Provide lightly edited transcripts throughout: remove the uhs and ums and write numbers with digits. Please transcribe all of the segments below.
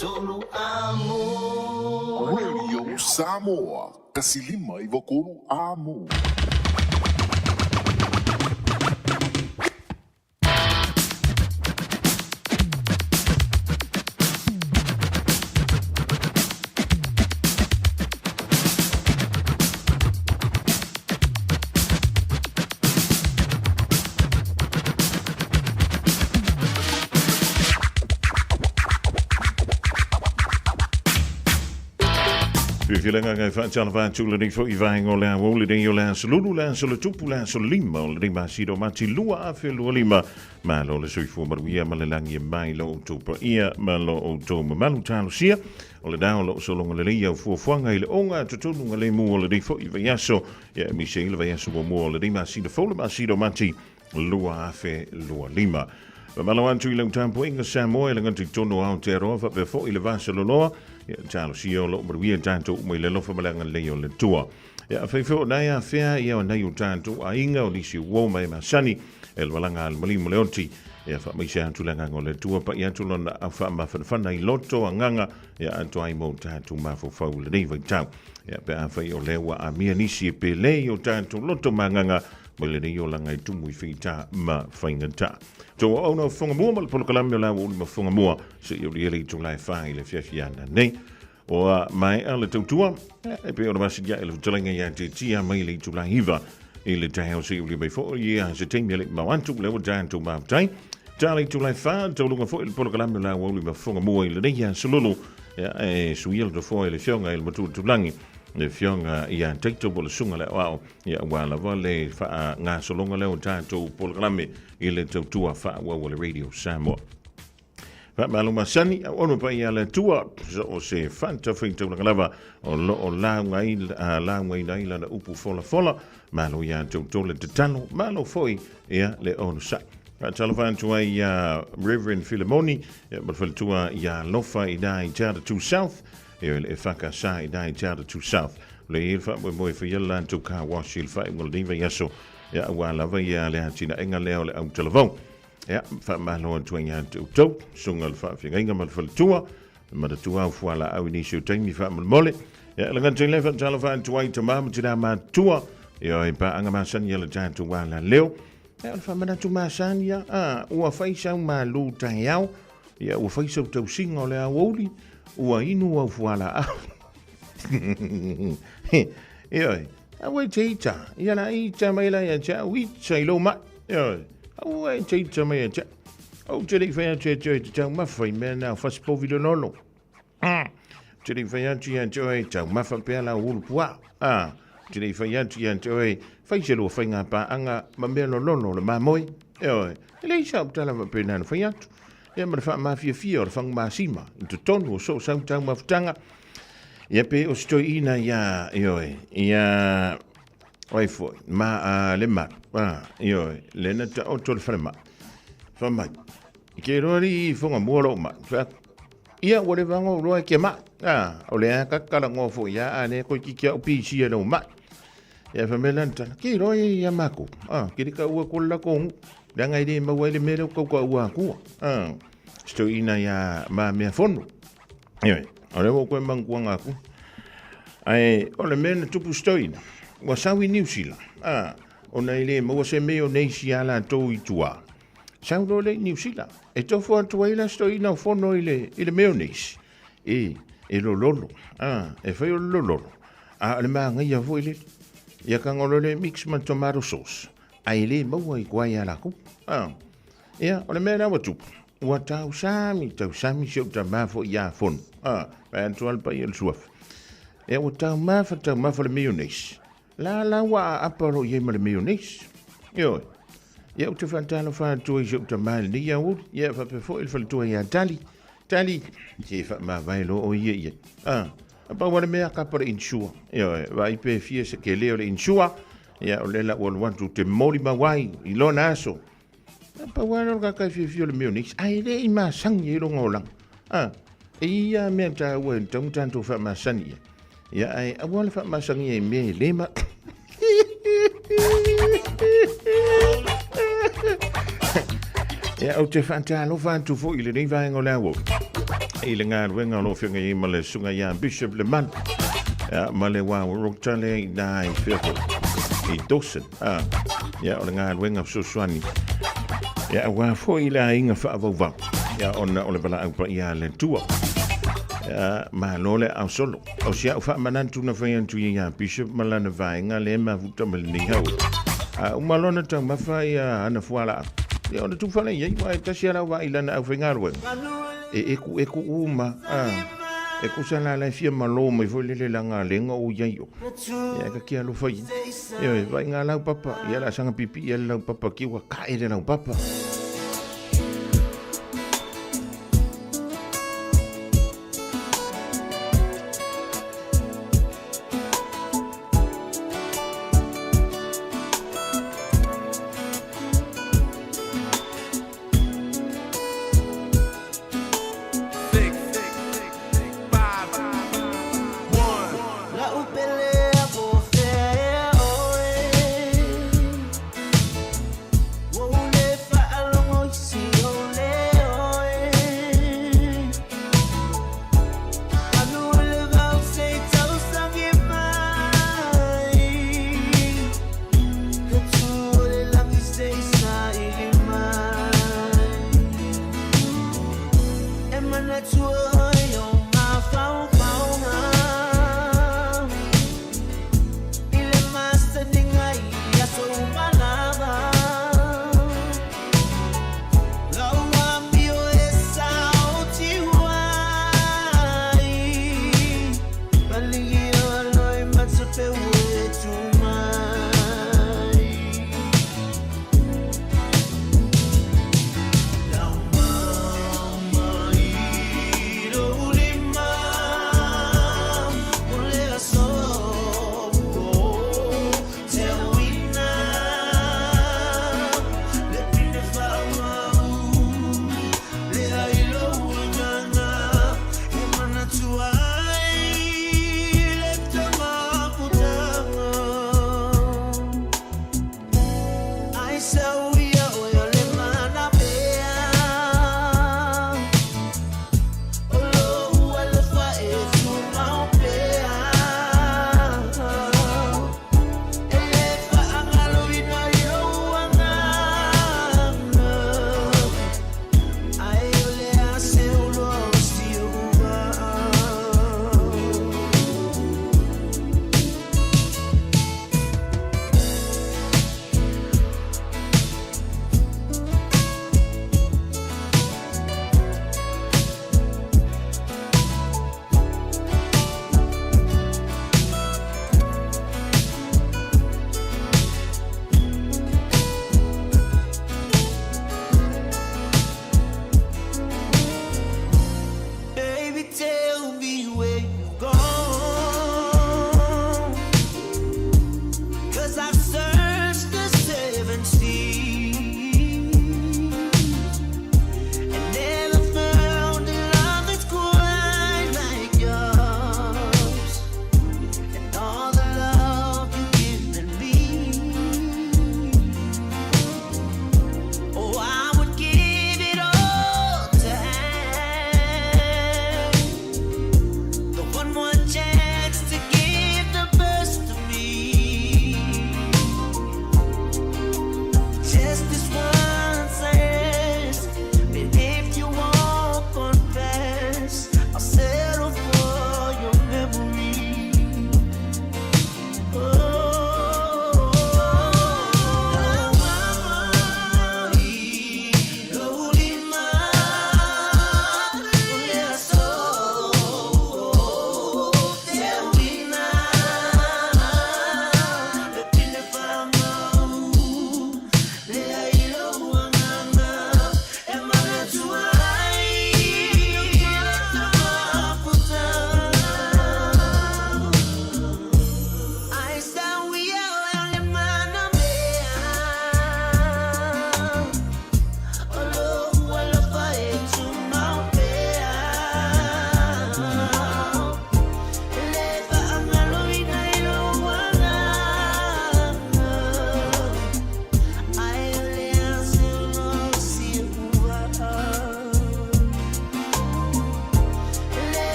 Radio Samoa, 153 Amu. Fiafia le agaga e faatalofa atu lenei foi vaega o le aoauli nei o le aso lulu, le aso le tupu, le aso lima o lenei masina o Mati 2025. Malo le soifua manuia ma le lagi e mai lo outou paia ma lo outou mamalu talosia. O lena o lo o sologa lelei au fuafuaga i le oga totonu ga lemu o lenei foi vaiaso. Ia e mise i le vaiaso muamua o lenei masina fou le masina o Mati 2025. Mamalo atu i lau tapuaiga Samoa e lagata i totonu o Aotearoa faapea foi le Vasaloloa. Ia talosia o loo manuia tatou uma i le alofa ma le agalelei o le Atua. Ia afai foi o nai afea ia o nai o tatou aiga o nisi uo ma e masani e le valaga a le maliu ma le oti. Ia faamaise atu le agaga o le Atua pai atu lona au faamafanafana i loto agaga ia atoa ai mo tatou mafaufau i lenei vaitau. Ia pe afai o lea ua amia nisi e pele i o tatou loto ma agaga mai lenei olaga e tumu i feita ma faigata. Tou auauna o Fofoga Mua ma le polokalame o le Aoauli ma Fofoga Mua seia uli ele i tulae fa i le afiafi ana nei. Ua maea le tautua, e pei ona masini ae le fetalaiga ia te tia mai le itula 9 i le taeao seia uli mai foi ia se taimi e le i mau atu lea ua tatou mafutai. Tala i tulae fa, tauluga foi le polokalame o le Aoauli ma Fofoga Mua i lenei aso lulu. Ia, e suia le nofoa i le afioga i le Matua Tulangi, le afioga ia Taito po o le Susuga i le Aoao, ia aua lava le faagasologa lea o tatou polokalame i le tautua faaauau a le Radio Samoa. Faamalo masani, auauna paia a le Atua, so o se fatafaitaulaga lava o lo o lauga ai, laugaina ai lana upu folafola, malo iā toutou le tatalo, malo foi ia le onosai. Faatalofa atu ai iā Reverend Filemoni, ia ma le faletua iā Lofa i na i Te Atatū South, ia le EFKS i na i Te Atatū South. O le i le faamoemoe e faia le latou car wash i le faaiuga o lenei vaiaso, ia aua lava ia le atinaega lea o le autalavou. Ia, faamalo atu ai ia te outou, susuga le faafeagaiga ma le faletua, manatua au fualaau i nisi o taimi faamolemole. Ia, le gata i lea faatalofa atu ai tama ma tina matutua, ia e paaga masani a le tatou alaleo. Ia, o le faamanatu masani ia, a, ua fai sau malu taeao, ia, ua fai sau tausiga o le aoauli, ua inu au fualaau. Ioe, aua e te ita, ia la ita mai la ia te au, ita i lou mai. Ioe, aua e te ita mai ia te au. Ou te le i fai atu ia te oe te taumafa i mea na o fasipovi lololo. Ou te le i fai atu ia te oe taumafa pea lau ulu puaa. Ah, ou te le i fai atu ia te oe fai se lua faiga paaga ma mea lololo o le mamoe. Ioe, e leai sa ou tala faapena na fai atu. Ia ma le faamafiafia o le fagumasima i totonu o soo sau taumafataga. Ia pe o se toeaina ia, ioe, ia, ai foi, ma a le malu, a, ioe, le na taoto le falemai. Fai mai, ke roa li i fonga mua lou mai. Fai atu, ia, ua leva ngo roa e ke mai. A, o le a kakala ngo fo ia, a le koe kiki au pisi e lou mai. Ia fai mai lana tala, ke roa ia ia mako. A, ke rika ua ko la kongu. Leaga e le maua ai le mea lea o kau ka ua akua. A, se toeaina ia ma mea fono. Ioe, o lea ua koe manatuaga aku. Ae o le mea na tupu se toeaina, ua sau i Niu Sila, a, ona e le maua se mayonnaise ia latou i tua. Sau loa lea i Niu Sila, e tofu atu ai la se toeaina o fono i le, i le mayonnaise. E, e lololo, a, e fai o le lololo, a o le magaia foi lele. Ia kaga loa lea mix ma le tomato sauce, ae le maua i tua ia latou. A, ia, o le mea la ua tupu, Ua tausami, tausami si ou tama foi ia Fono. A, fai atu lava le paia o le suafa. Ia ua taumafa, taumafa le mayonnaise. La la ua aapa loa i ai ma le mayonnaise. Ioe. Ia ou te faatalofa atu ai i si ou tama i lenei aoauli. Ia faapea foi le faletua ia Tali. Tali, se faamavae loa oe ia i ai. A, na pau lava le mea, kapa le insure. Ioe, vaai pe fia se kele o le insure. Ia o lea la ua alu atu ou te molimau ai i lona aso. Na pau lava lea o le tagata e fiafia o le mayonnaise, ae le i masani ai lona olaga. A, e i ai lava mea taua e tatau ona tatou faamasani i ai. Ia, ae aua le faamasani ai i mea e le ma... Ia, ou te faatalofa atu foi i lenei vaega o le aoauli. I le galuega o lo o feagai ai ma le susuga ia Bishop Lemalu ia, ma le wā rota lea i nā i fea foi i Dawson. Ah, ia, o le galuega fesoasoani ia, aua foi le aiga faavauvau ia, ona o le valaau paia a le Atua. Ia, malo le aosolo. O si au faamanatu na fai atu ia ia Bishop ma lana vaega lea e mafuta ma lenei hau. A uma loa ona taumafa ia ana fualaau, ia ona tufa lea i ai, aua e tasi lava lau vaai i lana aufaigaluega. E ekueku uma, a, e kusa la la e fia malo mai foi lele laga lega o iai o. Ia e kaki alofa i. Ioe, vai ngā laupapa, ia la sanga pipi ia le laupapa ki ua kae le laupapa.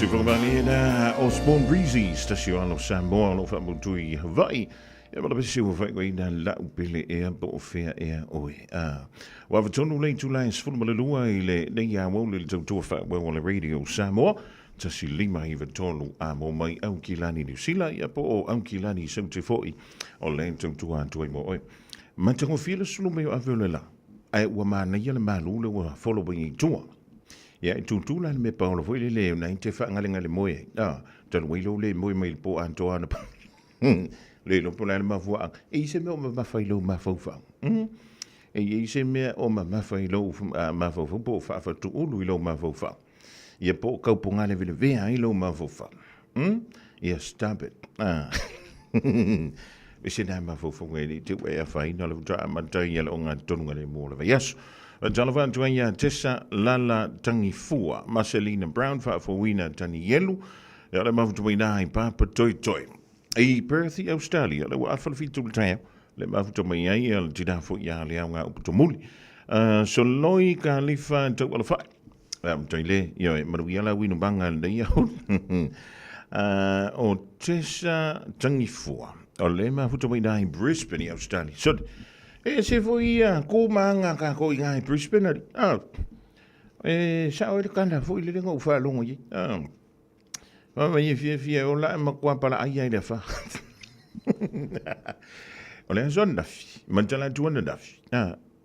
Sifalomani na Osborne Breezy, se tasi o alo Samoa o lo o faamautu i Hawaii. Ia ma le pesi ua faaigoaina la'u pele ea po o fea ea oe. A ua avatonu le itula e 12 i le nei aoauli le tautua faaauau a le Radio Samoa 1 5 9 3 a mo mai Aukilani Niu Sila ia po o Aukilani Saute foi o le tautua atu ai mo oe. Matagofie le sulu mai o ave o le la, ae ua manaia le malu le ua folo mai i tua. Ia e tūtū la le mea paola foi lele na i te faagalegale moe ai. A, talu ai lou le moe mai le po atoa ana le iloa po o le a le mafuaaga. E i ai se mea o mamafa i lou mafaufau. E i ai se mea o mamafa i lou mafaufau po o faafatuulu i lou mafaufau. Ia po o kaupogalevelevea ai lou mafaufau. Ia stop it. Ah. E se nā mafaufauga e le i te ua e afaina le faatoa amata ai le ogatotonu le mo le vaiaso. Talofa atu ai ia Tessa Lala Tangifua, Marcelina Brown, Faafouina Tanielu, ia le mafuta mai i Papa Toi Toi. I Perth i Australia, le ua afa le 7 le taeao, le mafuta mai ai ia le tina foi ia le au ngā upu tomuli. Soloi Kalifa Tau Alawhai. Tai le, ia e manuia la winu manga nei au. O Tessa Tangifua, o le mafuta mai i Brisbane i Australia. So, e se foi ia kō maanga ka ko i ngā i Brisbane ari. E sao e le kala foi le lenga u whaalongo i. Mama i fia fia o la ma kua pala ai ai le fa. O le aso nafi, mantala atu nafi.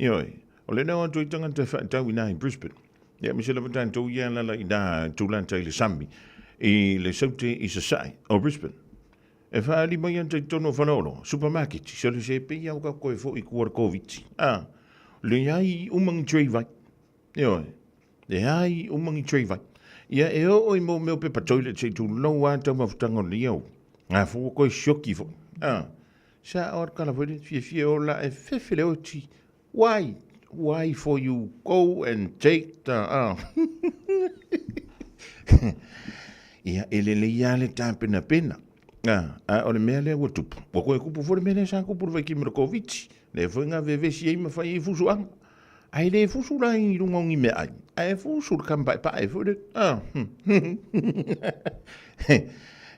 Ioi, o le nao atu i tangata whaatau i nā i Brisbane. Ia, me se lava tātou ia lala i nā tūlanta i le sami, i le saute i sasae o Brisbane. E whaali mai anta i tono whalaolo, supermarket, se le se pei au ka koe fo i kua le COVID. Le ai umangi trei vai. Ioi, le ai umangi trei vai. Ia, e o i mō meo pepa toilet se tū lau a tau mafutanga o nei au. Ngā fō koe sioki fo. Sa o kala foi le fiafia o la e fefe le oti. Why? Why for you go and take the... Ia, e lelei lava le tapenapena. A o le mea lea ua tupu. Ua koe kupu foi le mea lea sa kupu le vaikimi o le Koviti. Lea foi na vevesi ai ma fai ai fusuaga. Ae le fusu la i luga o ni meaai, ae fusu le kamapaepae foi le.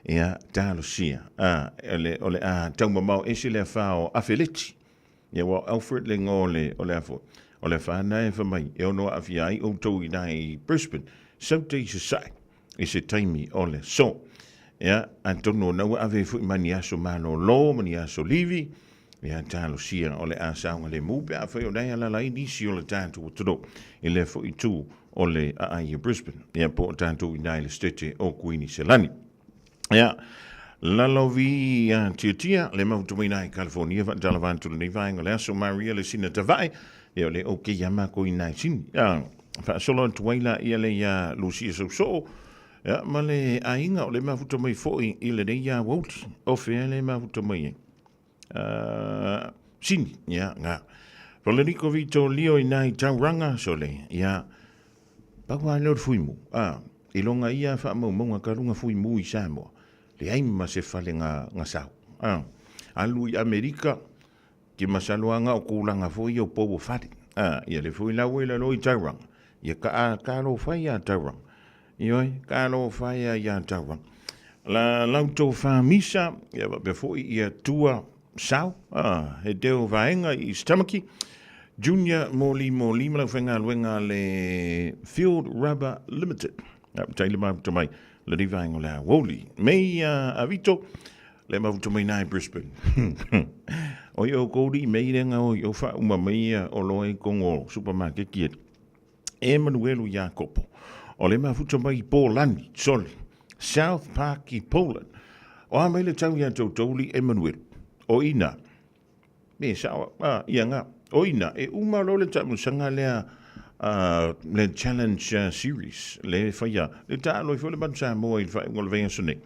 Ia, talosia. O le a taumamao ese le afa o Afeleti. Ia, ua o Alfred le igoa o le, o le a foi. O le afa na e fai mai, e ono aafia ai outou i na i Brisbane, saute i sasae, i se taimi o le aso. Ia, atonu ona ua ave ai foi ma ni aso malōlō ma ni aso livi, ia talosia o le a saogalemu pe afai o la e alaala ai nisi o le tatou atunuu i lea foi itu o le aai o Brisbane, ia po o tatou i na i le Setete o Kuiniselani. Ia, lalovi ia tiatia, le mafuta mai i California, faatalofa atu lenei vaega o le aso Maria le sina tavae, ia o le o ke ia mākou i nai sini. Ia, faasolo atu ai la ia le ia Lucia Sausoo, ia, ma le aiga o le mafuta mai foi i lenei ia aoauli. O fea le mafuta mai ai? Sini, ia, ngā. Faleliko Vito Lio i nai Tauranga, sole, ia, pau lava lea o le fuimu, i loga ia faamaumauga ka luga fuimu i Samoa, leai ma se fale ga, ga sau, Alu i Amerika, ke masalo lava ga o kulaga foi ia o pou o fale, ia le foi la ua i lalo i Tauranga, ia ka a ka alofa ia Tauranga. Ioe, ka alofa ia ia Tauranga. La lautou whamisa, ia faapea foi ia tua sao, he deo vaega i East Tamaki. Junior Moli Moli ma lau faigaluega le Field Rubber Limited. Tai le mafuta mai le ni vaega o le aoauli. Mei Avito, le mafuta mai nai Brisbane. O i o kouri mei lenga o i o whauma mai ia o loa i kongo supermarket ki e Emanuelu Iakopo. O le mafuta mai i Pōlani, sole, South Park i Poland. O a mai le tau ia toutouli Emanuelu. O ina, me sao, ia ngā, o ina, e uma lo le taamusaga lea le Challenge Series, le whaia, le taalo i foi le Manu Samoa i le whainga o le vaiaso nei.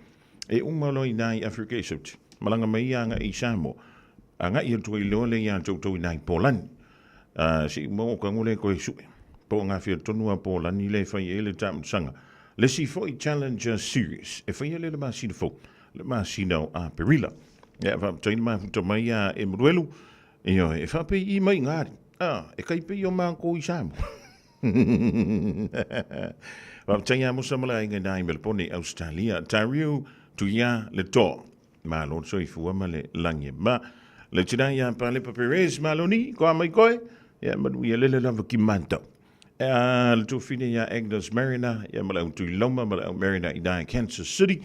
E uma loa i nā i Afrika i Sauti. Malaga mai ia agai i Samoa. Agai atu ai loa lea ia toutou i nā i Pōlani. Se i uma o kago le koe sue. Po o ngā whia tonu a Pōlani le whai e le taamusaga. Le si foi Challenger Series. E whaia le le masina fou. Le masina o Aperila. Ia whaaputaina mafuta mai a Emanuelu. Ioe, e whaapei i mai ngāri. E kai pei o mākou i Samoa. Faafetai ia Musa ma le aiga i na i Melebone, Ausetalia. Tariu Tuia le To. Malo le soifua ma le lagi e ma. Le tina ia Palepa Perez, malo ni, koa mai koe. Ia manuia lele lava ki mātou. E a le tuafine ia Agnes Mariner, ia ma le au Tuiloma ma le au Mariner i na Kansas City.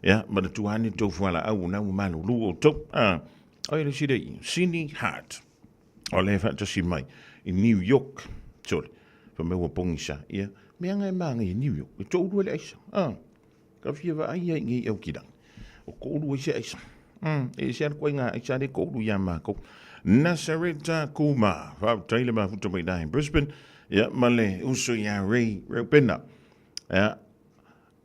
Ia ma le tuane tau fuala au na ua malulu o tau. A, oi le sirei, Sini Hart. O le faatasi mai i New York. Sole, fa me ua pogisa. Ia, mea ngai maa ngai New York. E toʻulua le aisa. Ah, ka fia vaai ai nei au kilang. O koʻulua i se aisa. E se ala koe ngā aisa le koʻulu ia mākou. Nasareta Kuma. Faafetai le mafuta mai i Brisbane. Ia, ma le uso ia Ray Reupena. Ia,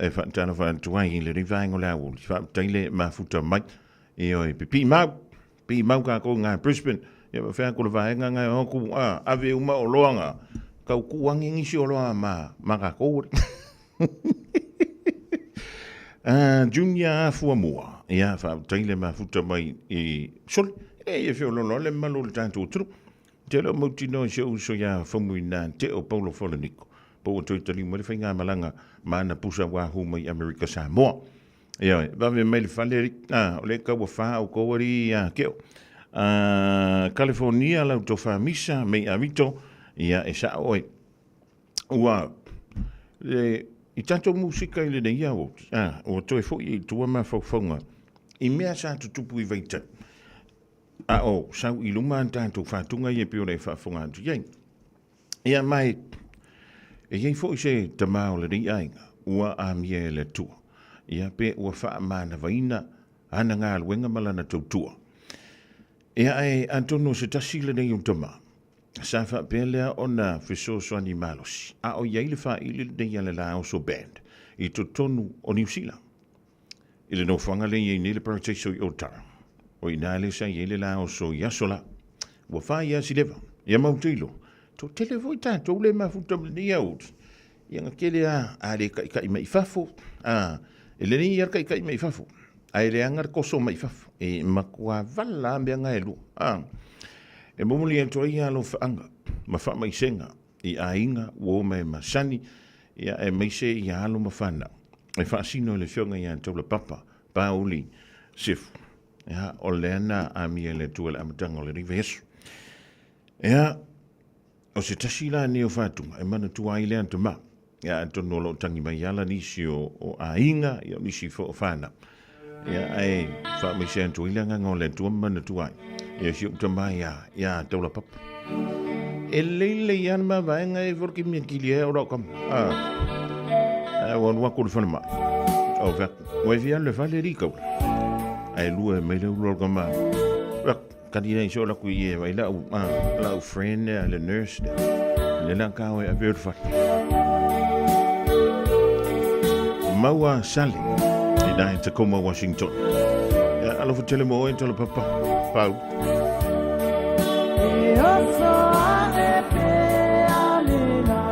e faatalofa atu ai i lenei vaega o le aoauli. Faafetai le mafuta mai. Ioe, pipii mau. Pipii mau kākou i ngā Brisbane. Ia ma whea ko le vaega ngai o ku a ave uma o loa ngā. Kau ku angi ngisi o loa ma, ma kākou. Junior Afua Mua. Ia, faafetai le mafuta mai i Sole. E ia whio lolo le malu o le tātou turu. Te leo mautinoa i se uso ia Faumuina Te o Paulo Folaniko. Po ua toe taliu mai le faigamalaga ma ana pusa wahoo mai Amerika Samoa. Ia, vave mai le fale alii. Ah, o le kau wha o kou alii a keo. Ah, California lau tofa misa mei a vito. Ia, e sa oe. Ua, le, i tatou musika i lenei au, ah, ua toe foi i tua mafaufauga i mea sa tutupu i Vaitau. A o sau i luma an tatou faatuga ia e pei ona e faafofoga atu i ai. Ia mai, e i ai foi se tamā o lenei aiga ua amia e le Atua, ia pe ua faamanavaina ana galuega ma lana tautua. Ia ae atonu o se tasi lenei o tamā, sa faapea lea ona fesoasoani malosi, a o i ai le faili lenei a le Laoso Band i totonu o Niu Sila. I le nofoaga lea i ai nei le Parataiso i Otara, o i ina lea sa i ai le Laoso i aso la. Ua fai lava si leva, ia mau te iloa, toatele foi tatou le mafuta ma lenei aoauli. Ia na tele a, a le taitai mai i fafo, a, e lelei ia le taitai mai i fafo, ae leaga le toso mai i fafo. E matua vala lava mea na e lua. A, e momoli atu ai alofaaga ma faamaisega i aiga ua o mai masani, ia aemaise ia alo ma fanau e faasino i le Afioga ia Taulapapa Pauli Sefu. Ia, o lea na amia e le Atua i le amataga o lenei vaiaso. Ia, o se tasi la nei o faatuga e manatua ai lea tama. Ia, atonu o lo o tangi mai ala nisi o, o aiga, ia o nisi foi o fanau. Ia, ae faamaise atu ai le agaga o le Atua ma manatua ai. Ia, si ou tama ia, ia Taulapapa. E lelei lava le mavaega e fo ke mea kili ai o lau kama. Ah. Ae ua alu aku i le falemai. O fea, ua e fia alu i le fale alii kaula. Ae lua mai le ulu o le kama. Fea, kali nei so laku i e vai lau, ah, lau friend lea, le nurse lea. Le la ka oe ave o le fale. Maua Sale, i nai Tacoma, Washington. Ia, alofa tele mo oe, Taulapapa. Pau. E oso aʻe pe alela,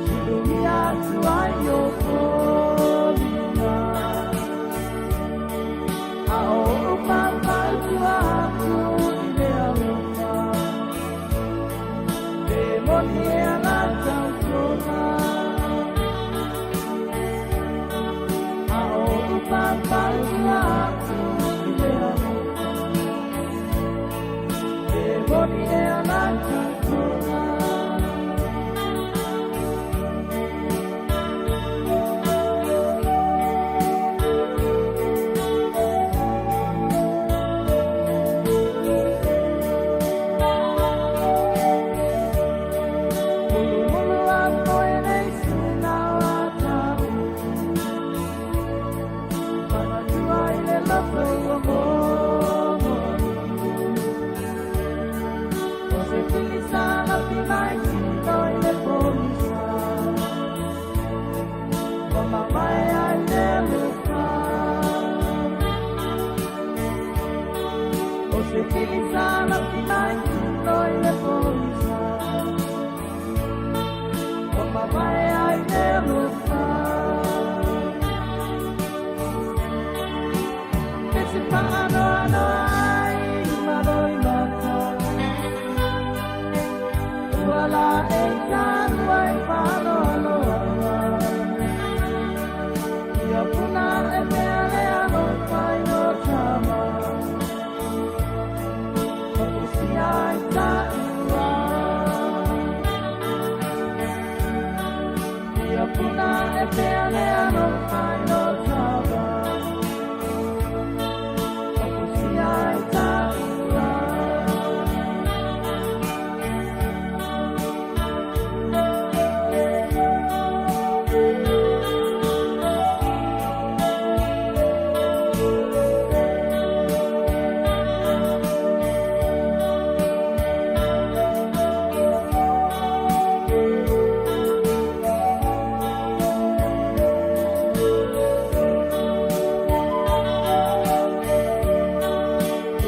Siluia atu ai o foliga, A oʻu papau tua aku i le alofa, E moni ea la tautoga. A oʻu papau tua aku i le alofa, E moni ea la tautoga. Mulumulu a koe nei sina o a tau Manatua i le loto ua momoli O se pili sa lapi mai tino i le pogisa Ua mamae ai le alofa O se pili sa lapi mai tino i le pogisa Ua mamae ai le alofa E se paanoanoa ai malo i mata Ua Ia puna e pea le alofa i lo tava O kusia i taua.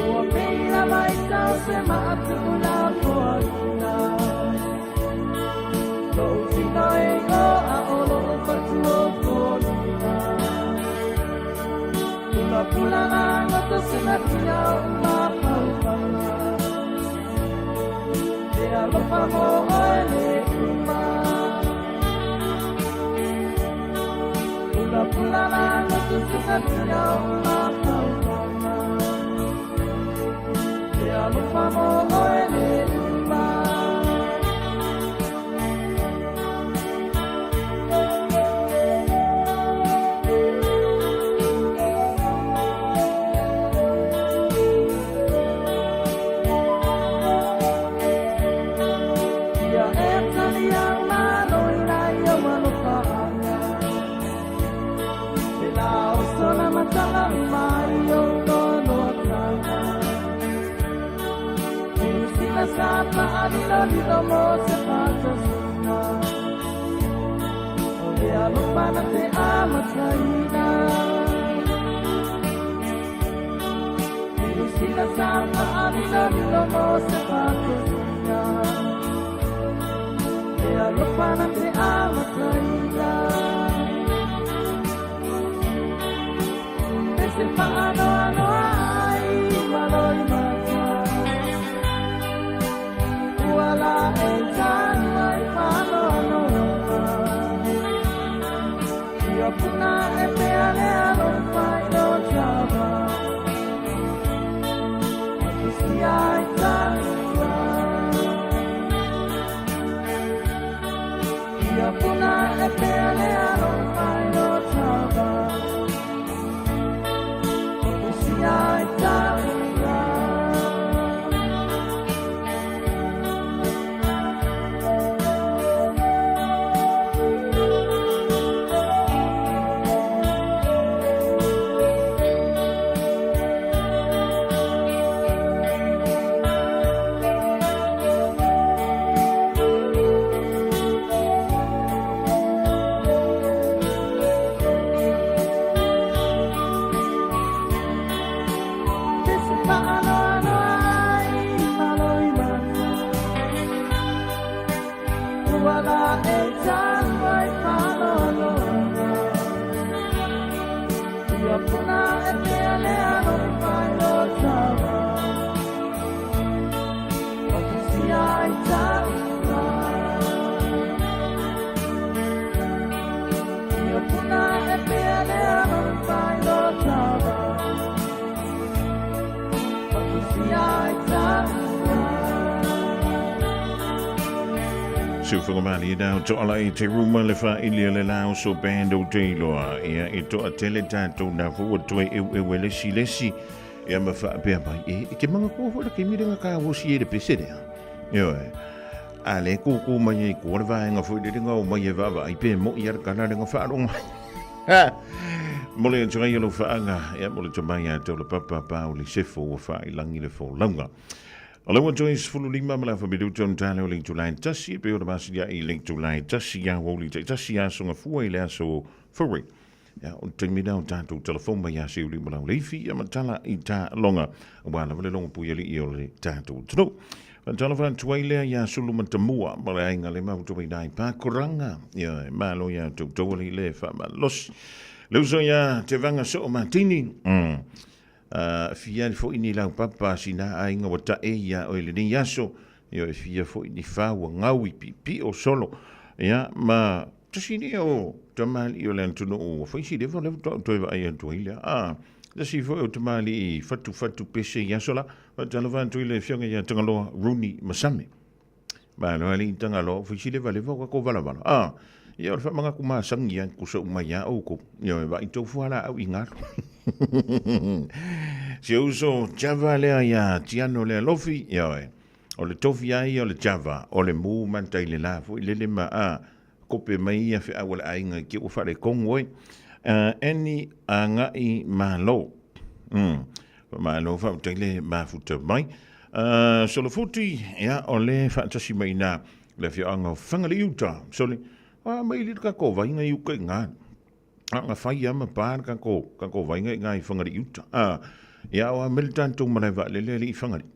Ua pei lava i tau se maa tuula poaina Lou tino e o a o lou fatu o foliga Pula pula la goto se natia o mafaufauga Le alofa mo oe le uma Pula pula la goto se natia o mafaufauga Le alofa mo oe le uma. Ia e tali au malo i lai au alofa Le la oso na matanga mai o lono tanga Sina sa pa alilo lilo mo se pato sina O le alofa na te amataina Sina sa pa alilo lilo mo se pato sina Le alofa na te amataina Se whaanoa ai malo i mata Ua la e tanu ai whaanoa Ia puna e pea le alofa i lo tava Akusia i taua Ia puna e pea le alofa i lo tava Akusia i taua. Se whaanoa ai malo i mata Ua la e tanu ai whaanoa Ia puna e pea le alofa i lo tava O kusia i taua Ia puna e pea le alofa i lo tava O kusia i taua. Siufaga mali dau to ala i te ruma le fa ili le lau so band o te loa ia e to a tele tātou na fua toe eu eu e lesi lesi ia ma fa pea mai e ke manga kua fo le ke mirenga ka wosi e le pese rea. Io e. A le kūkū mai e kua le vaenga fo i le ringa o mai e vava i pe mo i ara kana renga whaaronga. Mo le atu ai lo whaanga, ia mo le tamai a tau le papa pa o le sefo o wha i langi le fo launga. O le ua Joyce fulu lima ma le afa minuto on tale o le itulai tasi, pe o le masi ia i le itulai tasi ia o le tasi ia songa fua i le aso furi. Ia, o te taimi o tātou telefon mai ia se uli ma lau leifi ia matala i tā longa. Ua lava le longa pui ali i o le tātou tunu. Tala wha tuai lea ia sulu matamua ma le ainga le mau tuai nai pākuranga. Ia, e malo ia tau tauali le wha malos. Le uso ia te vanga so o matini. Fia le foi ni lau papa sina ainga wa ta e ia o le ni aso. Ia e fia foi ni wha wa ngaui pi pi o solo. Ia, ma tasi ni o tamali o le antuno o whaisi le le to toi va ai atu ai lea. Ah, tasi foi o tamali i fatu fatu pese i aso la. Wa tala wa atu i le fionga ia Tangaloa Rooney Masame. Malo alii Tagaloa ua fai si levaleva o tatou valavala. A, ia o le faamanatu masani lava e tutusa uma ai lava outou. Ioe, vaai tou fualaau i galu. Si ou uso Java lea ia Tiano Lealofi, ioe, o le tofi lava ia o le Java, o le mu ma tai le la foi lele ma a, kope mai ia feau a le aiga i te ua faaletonu ai. Annie Agai Malo. Faamalo faafetai le mafuta mai. Solofuti, ia, o le faatasi mai ina le afioaga o Fagalii Uta. Sole, a mai le tatou vaiga i uka i gā. A nga fai a ma pa le tatou, tatou vaiga i gā i Fagalii Uta. A, ia, o a mai le tatou malae vaalele le i Fagalii.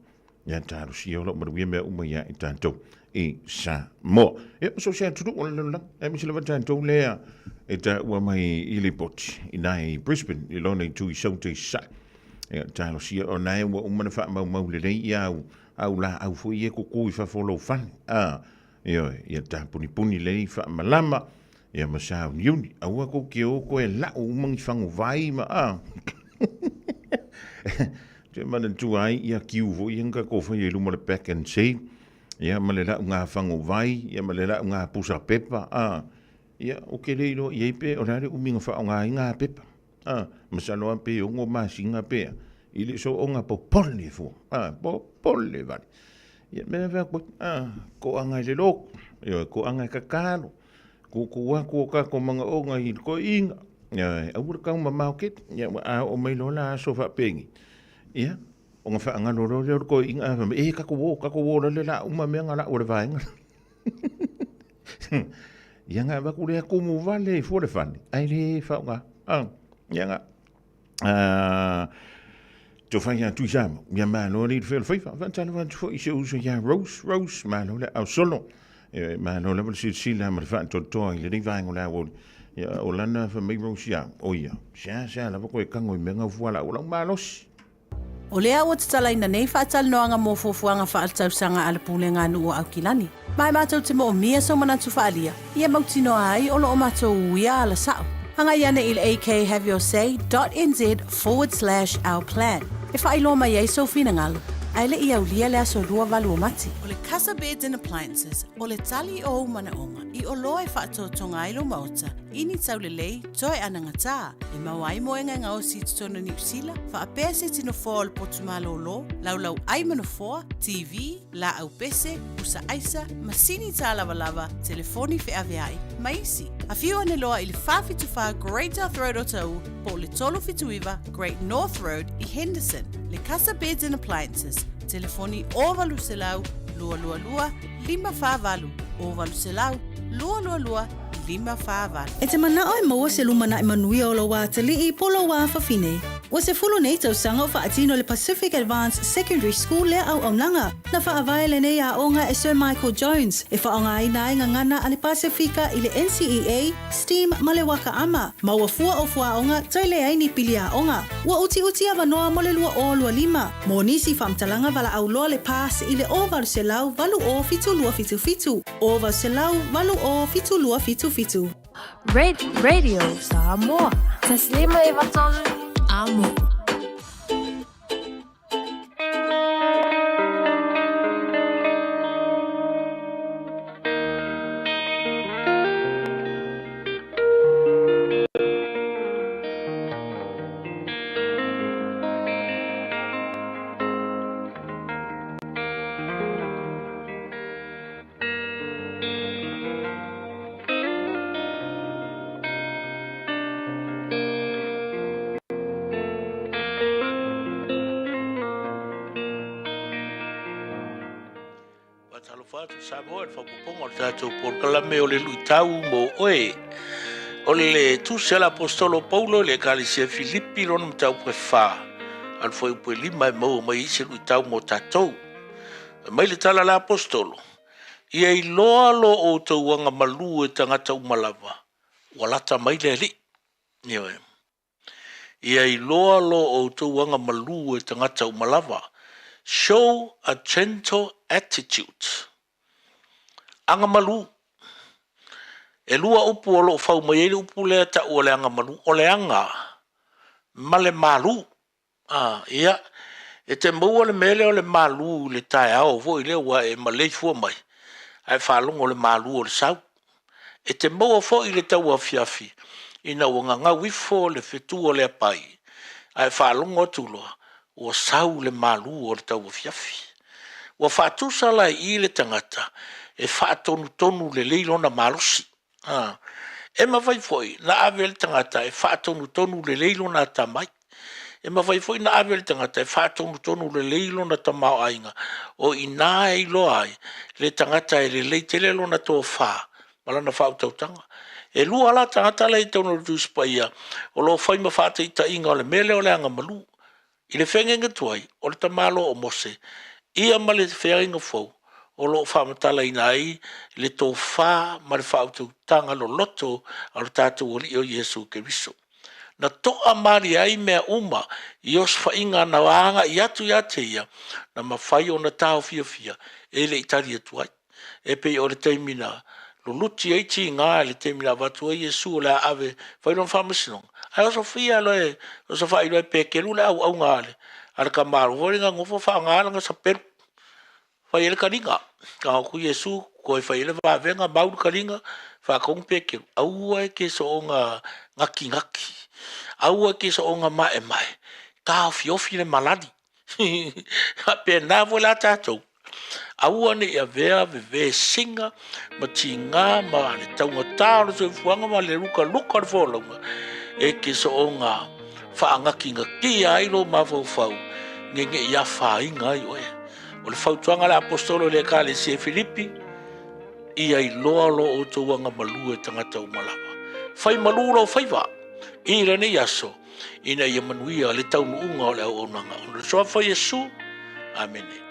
Ia talosia o loo manuia mea uma ia i tatou i Samoa. Ia, so se atunuu o le lalolagi, aemaise lava tatou lea e taua mai i lipoti i nai Brisbane i lona itu i Saute i Sasae. Ia, talosia o nae ua uma na faamaumau lelei ia au, au laau foi ia tutu i fafo o lou fale. A, ioe, ia tapunipuni lelei faamalama, ia ma sauniuni. Aua tou te o toe lau uma ni faguvai ma, a. Te manatua ai ia kiu foi ia na tatou faia i luma o le pack and save, ia ma le lau gafagovai, ia ma le lau gapusa pepa, a, ia, ou te le iloa i ai pe o le a le umi na faaaoga ai na pepa, a, masalo lava pe 6 masina pe a, i le soona popole fua, a, popole vale. Ia, mea fai atu ai, a, toaga i le lotu, ioe, toaga e tatalo, tuutuu atu o tatou manaoga i le toeaina, ioe, aua le taumamao tele, ia a oo mai loa la aso faapenei, ia, ona faagalo loa lea o le toeaina, a fai mai, e tatou o, tatou o lale o le a uma mea na lau a le vaega. Ia na avatu lea tumu vale i fua le fale, ae le faaaoga. Ia na, Tofai ia Tuisama, ia malo le fai o le faiva. Faatalofa atu foi i si ou uso ia Rose, Rose, malo le aao solo. E, malo lava le silasila ma le faatoatoa i lenei vaega o le aoauli. Ia, o lana fai mai Rose ia, o ia, sea, sea lava koe tago i mea gau fualaau o lau malosi. O lea ua tatalaina nei faatalanoaga mo fuafuaga faaletausaga a le Pulega a Nuu o Aukilani. Ma e matou te moomia sou manatu faaalia, ia mautinoa ai o lo o matou uia ala sao. Agai ane i le akhaveyourSay dot nz forward slash our plan e faailoa mai ai sou finagalo, ae le i aulia le aso 28 o Mati. O le Casa Beds and Appliances, o le tali o ou manaoga i oloa e faatotoga ai lou maota i ni taulelei toe anagatā e maua ai moega e gaosi i totonu o Niu Sila, faapea se tino foa o le potu malōlō, laulau ai ma nofoa, TV, laau pese, pusa aisa, masini tālavalava, telefoni feaveai, ma isi. Afio ane loa i le 474 Great South Road Otahuhu po o le 379 Great North Road i Henderson. Le Casa Beds and Appliances, telefoni 0800 222 548, 0800 222 548. E te manao e maua se lumanai manuia o lou atalii po o lou afafine. Ua 10 nei tausaga o faatino le Pacific Advanced Secondary School lea auaunaga. Na faavae lenei aoga e Sir Michael Jones e faaaogaina ai gagana a le Pasefika i le NCEA, STEAM ma le Waka Ama. Maua fua o fuaoga toe leai ni pili aoga. Ua utiuti avanoa mo le 2025. Mo nisi faamatalaga valaau loa le PASS i le 0800 80 7277, 0800 80 7277. Radio Samoa. Taslima e vatolu amo. Faatalofa atu Samoa i le faaopoopoga o le tatou polokalame o le luitau mo oe. O le tusi a le Aposetolo o Paulo i le Ekalesia Filipi lona mataupu e 4, a le fuaiupu e 5 e maua mai ai se luitau mo tatou. Fai mai le tala a le Aposetolo, Ia iloa lo outou agamalu e tagata uma lava, ua lata mai le Alii. Ioe. Ia iloa lo outou agamalu e tagata uma lava. Show a gentle attitude. Agamalu. E lua upu o lo o fau mai ai le upu lea e tau o le agamalu, o le aga ma le malu. A, ia, e te maua le mea lea o le malu i le taeao foi lea ua e maleifua mai. ae faalogo le malu o le sau. E te maua foi le tauafiafi ina ua gagau ifo le fetu o le apai, ae faalogo atu loa ua sau le malu o le tauafiafi. Ua faatusa la i i le tagata e faatonutonu lelei lona malosi. A. E mafai foi na ave le tagata e faatonutonu lelei lona atamai. E mafai foi na ave le tagata e faatonutonu lelei lona tamaoaiga, o i ina e iloa ai le tagata e lelei tele lona tofa ma lana faautautaga. E lua la tagata la e i totonu o le Tusi Paia o lo o fai ma faataitaiga o le mea lea o le agamalu. I le feagaiga tuai, o le tamaloa o Mose, ia ma le feagaiga fou o lo o faamatalaina ai le tofa ma le faautautaga loloto a lo tatou Alii o Iesu Keriso. Na to'a malie ai mea uma i osofaiga na agai atu ia te ia, na mafai ona taofiofia e le i tali atu ai. E pei o le taimi na luluti ai tiga i le taimi na avatu ai Iesu o le a ave e fai lona faamasinoga, ae osofia loa e, osofai loa e Peteru le auauga a le, a le tamaloa foi lea na nofo faaaoga lana sapelu fai ai le taliga. Tago atu Iesu toe fai ai le vavega mau le taliga, faatonu Peteru, aua e te soona natinati, aua e te soona maemae, taofiofi le malali. Faapena foi la tatou, aua ne i avea vevesiga ma tiga ma le taugata o le soifuaga ma le lukaluka o le folauga e te soona faanatinatia ai lou mafaufau ne ne i afaina ai oe. O le fautuaga a le Aposetolo i le Ekalesia i Filipi, ia iloa lo outou agamalu e tagata uma lava. Fai malu lou faiva i lenei aso, ina ia manuia le taunuuga o le auaunaga. Ona o le suafa o Iesu. Amene.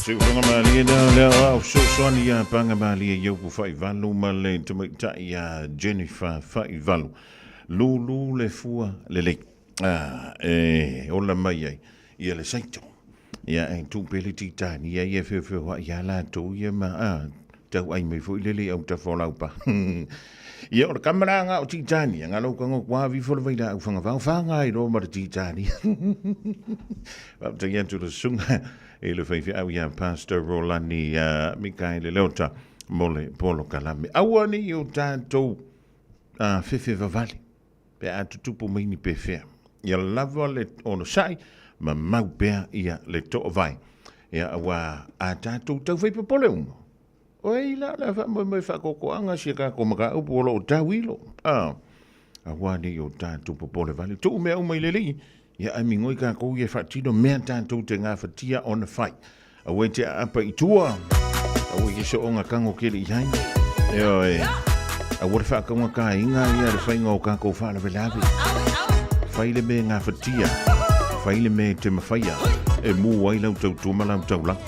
Siusoga malie lea lea o au fesoasoani ia Pagamalie Iopu Faivalu ma le tamaitai ia Jennifer Faivalu. Lulu le fua lelei. Ah, e ola mai ai ia le saito. Ia e tupe le titani ia ia feofeoa'i ia latou ia ma ah, tau ai mai foi lele i autafa o laupa. Ia o le kamalaga o titani, nga lau kango kwa vi fo le vai la au whangawau whanga i rō ma le titani. Faafetai atu le susuga i le faifeau iā Pastor Rolani Mikaele Leota mo le polokalame. Aua ne i o tatou fefe vavale pe a tutupu mai ni pefea. Ia lava le onosai ma mau pea ia le toovae. Ia aua a tatou taufai popole uma. Oi la le faamoemoe faakokoaga si a tatou mataupu o lo o tau ilo. A, aua ne i o tatou popole vale. Tuu mea uma i le Alii, ia ae migoi tatou ia e faatino mea tatou te gafatia ona fai. Aua e te aapa i tua, aua e te soonga kago kele i ai. Ioe, aua le faataugataina ia le faiga o tatou faalavelave. Fai le mea e gafatia, fai le mea e te mafaia, e mū ai lau tautua ma lau taulaga.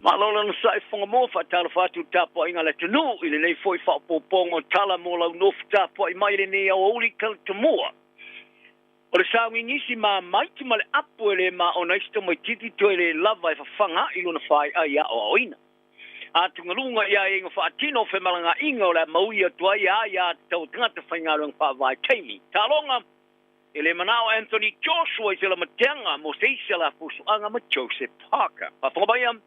Malo le onosai Whangamoa, faatalofa atu i le tapuaiga a le atunuu i lenei foi faaopoopoga o tala mo lau nofo tapuai mai i lenei aoauli talatamua. O le saogigisi mamaiti ma le apo e le maona ai se tamaitiiti toe le lava e fafaga'i lona faai'ai aoaoina. Atugaluga i aiaiga faatino o femalagaaiga o le a maui atu ai aiātatau a tagata faigaluega faavaitaimi. Taaloga, E le manao Anthony Joshua i se lamateaga mo se isi a la fusuaga ma Joseph Parker. Faafofoga mai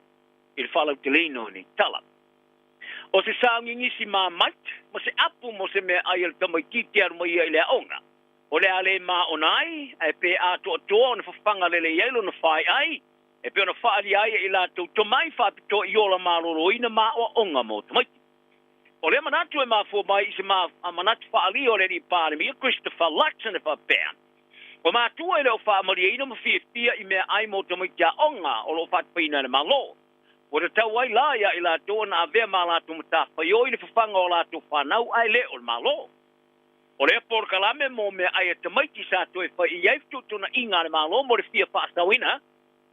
i le faalauteleina o nei tala. O se saogigisi Marmite ma se apu mo se meaai a le tamaitiiti e alu mai ia i le aoga. O le a le maona ai, ae pe atoatoa ona fafaga lelei ai lona faeai, e pei ona faaalia ai e i latou tomai faapitoa i ola maloloina ma aoaoga mo tamaiti. O lea manatu e mafua mai i se manatu faaalia o le Alii Palemia Christopher Luxon e faapea, O matua e le o faamalieina ma fiafia i meaai mo tamaiti aoga o lo o faatupeina e le Malo. Ua tatau ai la ia i latou ona avea ma latou matafaioi le fafaga o latou fanau ae le o le Malo. O lea polokalame mo meaai a tamaiti sa toe fai i ai fetuutuunaiga a le Malo mo le fia faasaoina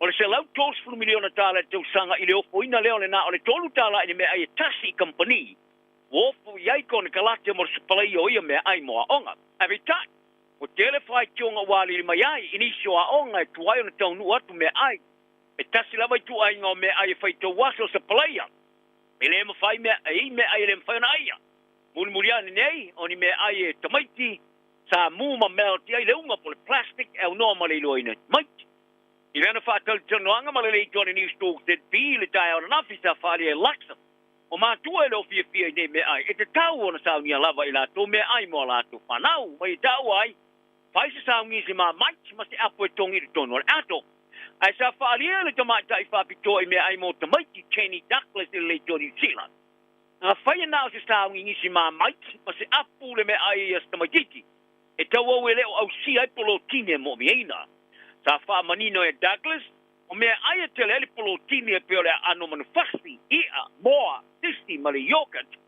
o le $130 miliona i le tausaga i le ofoina lea o le na o le $3 i le meaai e tasi i kamupani ua ofo i ai konekarate mo le sapalaia o ia meaai mo aoga. Ae peitai, ua tele faitioga ua alili mai ai i nisi o aoga e tuai ona taunuu atu meaai. E tasi lava ituaiga o meaai e faitau aso o sapalaia, e le mafai meaai e le mafai ona aia. Mulimuli ane nei, o ni meaai e tamaiti, sa mu ma melt i ai le uga po o le plastic e aunoa ma le iloaina e tamaiti. I lana faatalatalanoaga ma le leitioa a le Newstalk ZB i le taeao ananafi sa faaalia e Luxem, o matua e le o fiafia i nei meaai, e tatau ona saunia lava i latou meaai mo a latou fanau. Ma ia taua ai, fai se saugisi Marmite ma se apo e togi i totonu o le ato. Ae sa faaalia e le tamaitai faapitoa i meaai mo tamaiti, Jenny Douglas i le leitioa Niu Sila, Afai na o se saugigisi Marmite ma se apu le meaai a se tamaitiiti, e tauau e le o ausia ai polotini e moomia. Sa faamanino e Douglas, o meaai e tele ai le polotini e pei o le aano manufasi, i'a, moa, sisi ma le yogurt,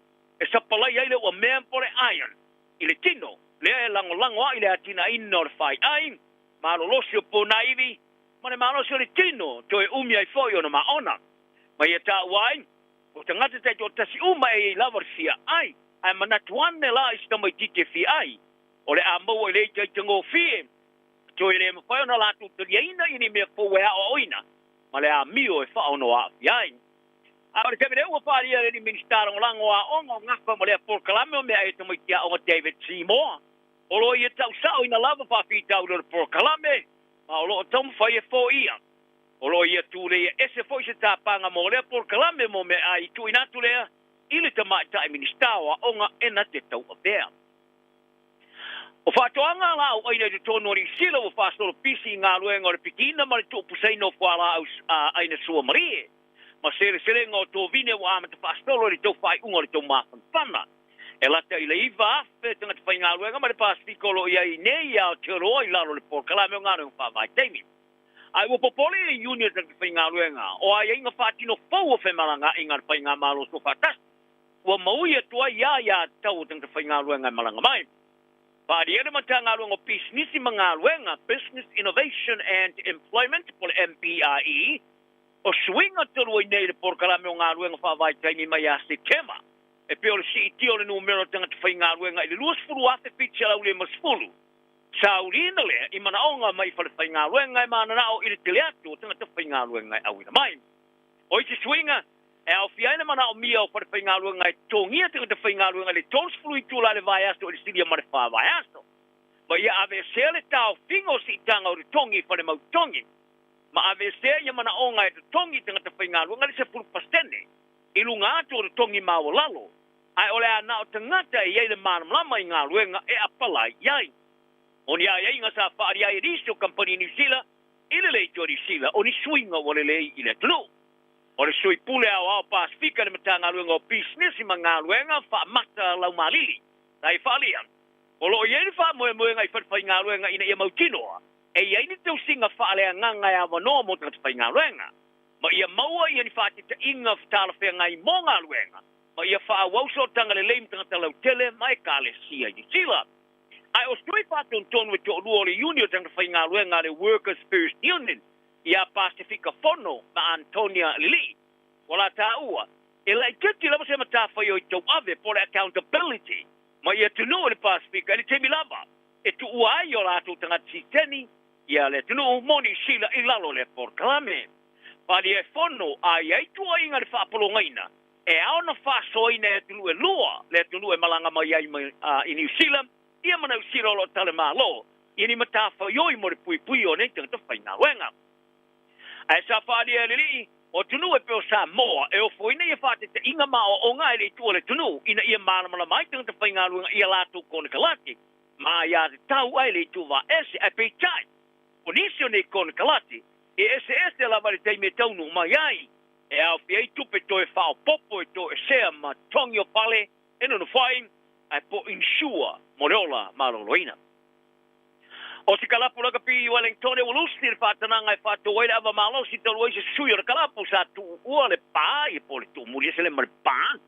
e sapalai ai le uamea po o le iron i le tino, lea e lagolago ai le atinaeina o le faeai, malolosi o ponaivi, ma le malosi o le tino, toe umi ai foi ona maona. Ma ia taua ai, o tagata taitoatasi uma e iai lava le fia ai, ae manatu ane la i se tamaitiiti e fia ai, o le a maua i le itaitagofie, toe le mafai ona latou taliaina i ni mea fou e aoaoina, ma le amio e faaono aafia ai. A o le taimi nei ua faaalia e le Minisita Lagolago o Aoga o gafa ma lea polokalame o meaai a tamaiti aoga David Seymour, o lo o ia tausaoina lava faafitauli o le polokalame, ma o lo o taumafai e foia. O lo o ia tuleia ese foi se tapaga mo lea polokalame mo meaai i tuuina atu lea i le tamaitai Minisita o Aoga e na te tauavea. O faatoaga laau aina i totonu o Niu Sila ua faasolo pisi i galuega o le pikiina ma le tuupusaina o fualaau aina suamalie ma seleselega o tovine ua amata faasolo i le tau faaiuga o le tau mafanafana. E lata i le 9,000 tagata faigaluega ma le Pasefika o lo o i ai nei i Aotearoa i lalo o le polokalame o galuega faavaitaimi. Ae ua popole le Union o Tagata Faigaluega o aiaiga faatino fou o femalagaaiga a le Faigamalo Soofaatasi ua maui atu ai aiātatau o tagata faigaluega e malaga mai. Faaalia le Matagaluega o Pisinisi ma Galuega, Business Innovation and Employment po o le MBIE, o suiga talu ai nei i le polokalame o galuega faavaitaimi mai ia Setema, e pei o le siitia o le numera o tagata faigaluega i le 20,750. Sauliina lea i manaoga mai i falefaigaluega e mananao i le tele atu o tagata faigaluega e auina mai. O isi suiga, e aofia ai le manaomia o falefaigaluega e totogia tagata faigaluega i le 30 itula i le vaiaso i le silia ma le 4 vaiaso, ma ia aveesea le taofiga o siitaga o totogi i fale mautotogi, ma aveesea ia manaoga e totogi tagata faigaluega le 10% i luga atu o totogi maualalo, ae o le a na o tagata e i ai le malamalama i galuega e apalai i ai. O ni aiaiga sa faaalia ai e nisi o kamupani Niu Sila i le leitioa Niu Sila o ni suiga ua lelei i le atunuu. O le Sui Pule Aoao Pasefika i le Matagaluega o Pisinisi ma Galuega Faamata Laumalili sa i faaalia, o lo o i ai le faamoemoega i falefaigaluega ina ia mautinoa e i ai ni tausiga faaleagaga e avanoa mo tagata faigaluega, ma ia maua ia ni faataitaiga talafeagai mo galuega, ma ia faaauau sootaga lelei ma tagata lautele ma ekalesia i Niu Sila. Ae o sui faatonutonu e toalua o le Iuni o Tagata Faigaluega a le Workers First Union ia Pasefika Fono ma Antonia Lilii, ua la taua, e laitiiti lava se matafaioi tauave po o le accountability ma i atunuu o le Pasefika i le taimi lava e tuua ai o latou tagata siteni ia le atunuu mo Niu Sila i lalo o lea polokalame. Faaalia e Fono a i ai tuuaiga i le faapologaina E ao ona faasoaina e atunuu e lua le atunuu e malaga mai ai mai i Niu Sila ia ma Niu Sila o lo o talemalo i ni matafaioi mo le puipuia o nei tagata faigaluega. Ae sa faaalia e le alii o atunuu e pei o Samoa e ofoina ia faatetaiga ma aoaoga ae le i tuua le atunuu ina ia malamalama ai tagata faigaluega i a latou konekarate ma aiatatau ae le i tuuvaaese. Ae peitai, o nisi o nei konekarate e eseese lava i le taimi e taunuu mai ai, e aofia ai tupe toe faaopoopo e toesea ma togi o fale e nonofo ai, ae po o insure mo le ola maloloina. O se kalapu lakapi i Wellingtone ua lusi le faatanaga e faatou ai le ava malosi talu ai se sui o le kalapu sa tuua le pa ia po o le tuumuli ese le ma le pa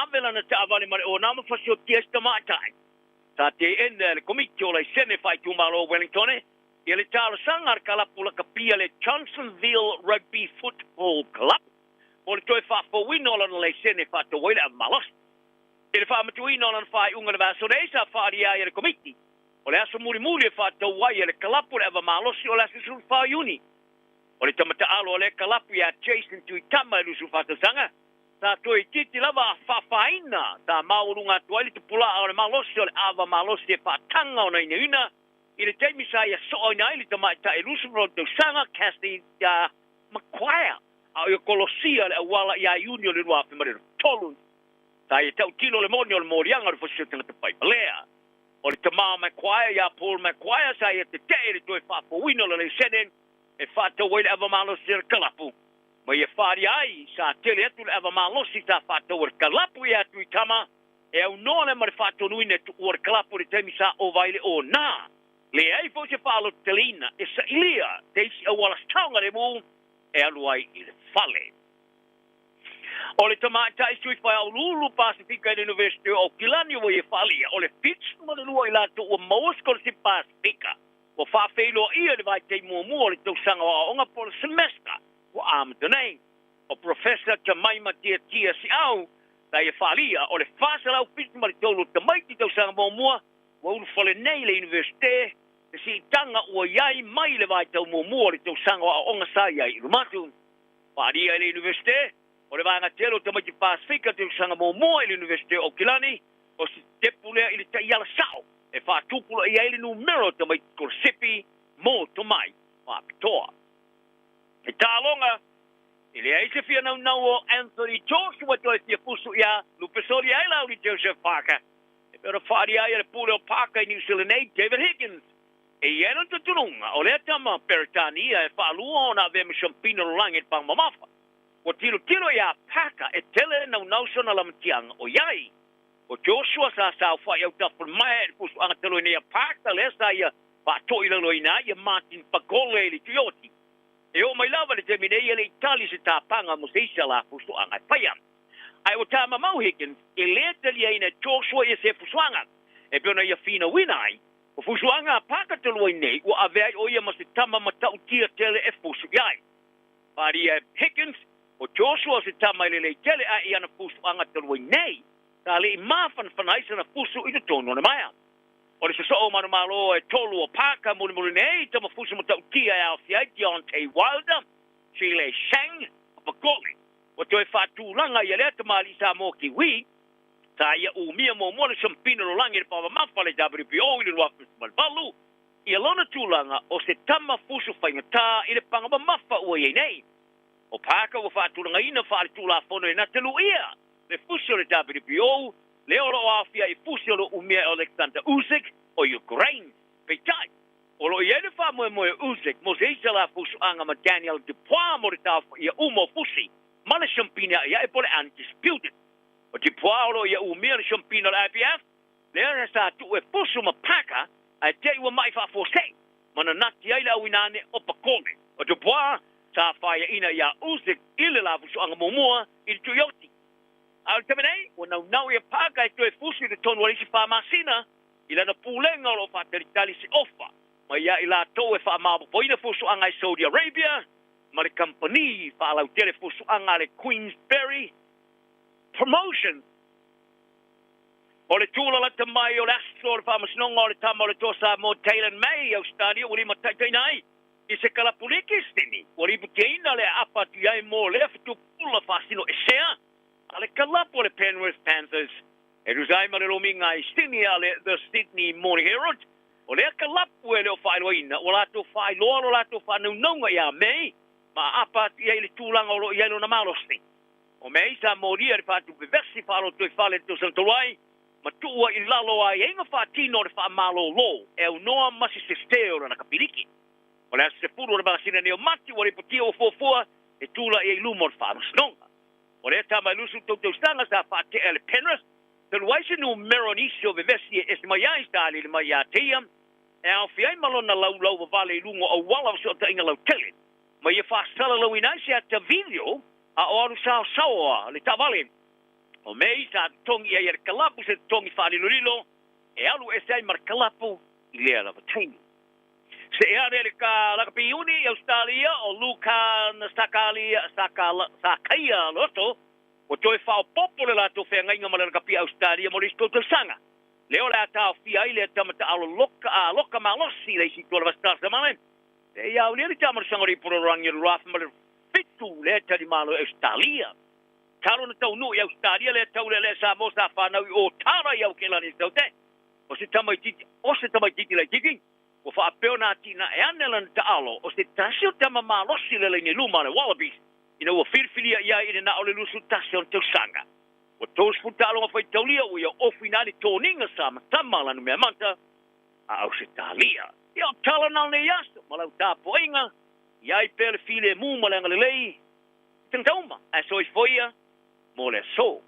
ave lana taavale ma le ona ma fasiotia ai se tamaitai. Sa teena e le Komiti o Laisene Faaitumalo o Wellingtone ia le talosaga a le kalapu lakapi a le Johnsonville Rugby Football Club mo le toe faafouina o lana laisene e faatou ai le ava malosi. I le faamatuuina o lana faaiuga i le vaiaso nei, sa faaalia ai e le Komiti o le aso mulimuli e faatou ai e le kalapu le ava malosi o le aso 14 Iuni. O le tama taalo a lea kalapu ia Jason Tuitama e 24 tausaga, sa toe itiiti lava a faafaina sa maualuga atu ai le tupula'a o le malosi o le ava malosi e faataga ona inaina i le taimi sa ia soaina ai le tamaitai e 22 tausaga Cassie Maguire a o ia kolosia le auala ia Iuni o le 2023. Sa ia tautino le moni o le moliaga o le fasioti tagata paipalea. O le tama o Maguire ia Paul Maguire sa ia tetee i le toe faafouina o le laisene e faatau ai le ava malosi a le kalapu ma ia faaalia ai sa tele atu le ava malosi sa faatau e le kalapu ia Tuitama e aunoa lea ma le faatonuina e tuua le kalapu i le taimi sa ova ai le ona. Leai foi se faalototeleina e sailia te isi auala saogalemu e alu ai i le fale. O le tamaitai sui faiauluulu Pasefika i le University o Aukilani ua ia faaalia, o le 72 i latou ua maua sikolasipi Pasefika ua faafeiloaia i le vaitaimi muamua o le tausaga o aoaoga po o le semester ua amata nei. O Professor Jamaima Tiatia Siau sa ia faaalia, o le 473 o tamaiti tausaga muamua ua ulufale nei i le Universite, le siitaga ua i ai mai le vaitau muamua o le tausaga o aoaoga sa i ai i luma atu. Faaalia i le Universite, o le vaega tele o tamaiti Pasefika tausaga muamua i le Universite o Aukilani, o se tepu lea i le taiala sao e faatupulaia ai le numera o tamaiti sikolasipi mo tomai faapitoa. I taaloga, e leai se fia naunau o Anthony Joshua toe fia fusu ia lupesoli ai Lauli Joseph Parker. E pei ona faaalia ai e le pule o Parker i New Zealand nei, David Higgins. E i ai lona talitonuga, o lea tama Peretania e faalua ona avea ma siampina o le lalolagi i le paga mamafa. Ua tilotilo iā Parker e tele naunau sona lamatiaga o i ai. O Joshua sa saofai autafa maea i le pusuaga talu ai nei a Parker lea sa ia faatoilaloina ai ia Martin Bakole i le Tuioti. E oo mai lava i le taimi nei e le i tali se tapaga mo se isi ala pusuaga e faia. Ae ua tamamau Higgins e le taliaina e Joshua ia se pusuaga e pei ona ia finauina ai. O fusuaga a Parker talu ai nei ua avea ai o ia ma se tama matautia tele e fusu i ai. Faaalia e Higgins, o Joshua o se tama e lelei tele ae i ana fusuaga talu ai nei, sa le i mafanafana ai sana fusu i totonu o le maea. O le sosoo manumalo e tolu o Parker mulimuli nei, tama fusu matautia e aofia ai Deontay Wilder, Zhilei Zhang ma Bakole. Ua toe faatulaga ia lea tamalii Samoa Kiwi, sa ia umia muamua le siampina lalolagi i le pamamafa a le WBO i le 2018, ia lona tulaga o se tama fusu faigata i le paga mamafa ua i ai nei. O Parker ua faatulagaina faaletulafono e na te luia le fusi o le WBO, lea o lo o aofia i fusi o lo o umia e Oleksandr Usyk o Ukraine. Peitai, o lo o i ai le faamoemoe o Usyk mo se isi ala fusuaga ma Daniel Dubois mo le taofaia uma o fusi ma le siampina a'ia'i po o le Undisputed. O Dubois o lo o ia umia le siampina o le IBF, lea sa tuu e fusu ma Parker ae te i ua ma'i faafuasei ma nanati ai le auina ane o Bakole. O Dubois sa faiaina iā Usyk i le la fusuaga muamua i le Tuioti. A o le taimi nei, ua naunau ia Parker e toe fusu i totonu o le isi 4 masina i lana pulega o lo o faatalitali se ofa mai ia i latou e faamaopoopoina fusuaga i Saudi Arabia ma le kamupani faalautele fusuaga a le Queensberry Promotion. O le tulalata mai o le aso o le faamasinoga o le tama o le Toa Samoa Taylan May, Ausetalia ua limataitaiina ai i se kalapu liki Sini, ua lipotiina le aapa atu i ai mo lea fetupu pula faasino esea. a le kalapu a le Penrith Panthers e tusa ai ma le lomiga i Sydney a le The Sydney Morning Herald. O lea kalapu e le o faailoaina ua latou faailoa lo latou faanaunauga ia May ma aapa atu i ai i le tulaga o lo o i ai lona malosi. O May sa molia i le faatupevesi faalotoifale i le tausaga talu ai ma tuu ai i lalo aiaiga faatino o le faamalolo e aunoa ma se sese o lana kapiliki. O le aso 10 o le masina nei o Mati ua lipotia ua fuafua e tulai ai i luma o le faamasinoga. O lea tama e 23 tausaga sa faatea e le Penrith, talu ai se numera o nisi o vevesi e ese mai ai sa aliali mai ia te ia e aofia ai ma lona laulau vavale i luga o auala o fesootaiga lautele ma ia faasalalauina ai se ata video a o alu saosaoa le taavale. O May sa totogi i ai e le kalapu se totogi faalilolilo e alu ese ai ma le kalapu i lea lava taimi. Seʻe ane le ka lakapi iuni i Ausetalia o Lukan Sakalia Sakala Sakaia Loto ua toe faaopoopo le latou feagaiga ma le lakapi Ausetalia mo le isi tou tausaga. Lea o le a taofia ai lea tama taalo loka a loka malosi i le isi itu o le Vasitala Samale. Seia aulia le taamalosaga o le Ipololoagi o le 2007 lea e talimalo i Ausetalia. Talu ona taunuu i Ausetalia lea taulealea Samoa sa fanau i Otara i Aukelani i Saute. O se tamaitiiti, o se tamaitiiti laitiiti ua faapea ona atinae ane lana taalo o se tasi o tama malosi le laina i luma a le Wallabies ina ua filifilia i ai i le na o le 21 ona tausaga. Ua 30 taaloga faitaulia ua ia ofuina ai le toniga sa matama lana meamata a Ausetalia. Ia o tala na o nei aso ma lau tapuaiga, i ai pea le filemu ma le agalelei i tagata uma, ae soifua ia mo le aso.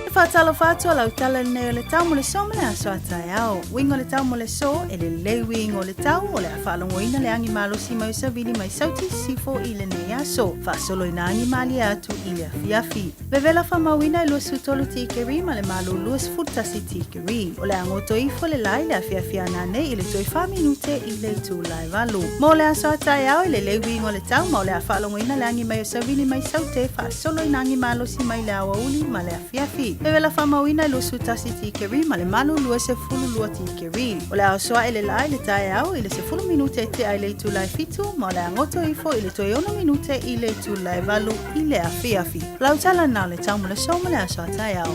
E faatalofa atu a lau tala lenei o le tau mo le so ma le aso a taeao. Uiga o le tau mo le so, e lelei uiga o le tau, o le a faalogoina le agi malosi mai o Savili mai Sauti Sisifo i lenei aso. Faasolo ina agi malie atu i le afiafi. Vevela faamauina e 23 tikeri ma le malo 21 tikeri. O le a goto ifo le la i le afiafi a nanei i le toe 4 minute i le itula e 8. Mo le aso a taeao e lelei uiga o le tau ma o le a faalogoina le agi mai o Savili mai Saute faasolo ina agi malosi mai le aoauli ma le afiafi. Vevela faamauina e 21 tikeri ma le malo 22 tikeri. O le a oso ae le la i le taeao i le 10 minute e tea i le itula e 7 ma o le a goto ifo i le toe 6 minute i le itula e 8 i le afiafi. Lau tala na o le tau mo le so ma le aso a taeao.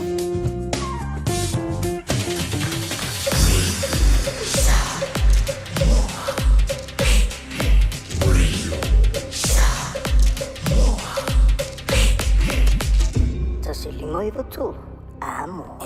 153 Amo.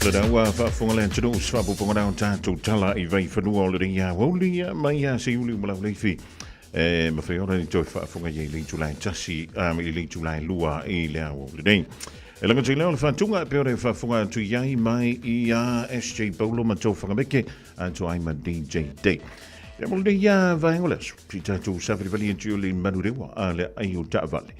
Le ua faafofoga le atunuu se faaopoopoga o tatou tala i Vaifanua o lenei aoauli mai ia Seiuli ma Lauleifi e mafai ona ni toe faafofoga i le itula e 1 i le itula e 2 i le aoauli nei. E laga lea o le faatuga e pei ona e faafofoga atu i ai mai i a SJ Paulo ma Tofagameke atu ai ma DJ Day. Ia mo lenei vaega o le aso, si tatou savalivali atu i le manurewa a le ai o taavale.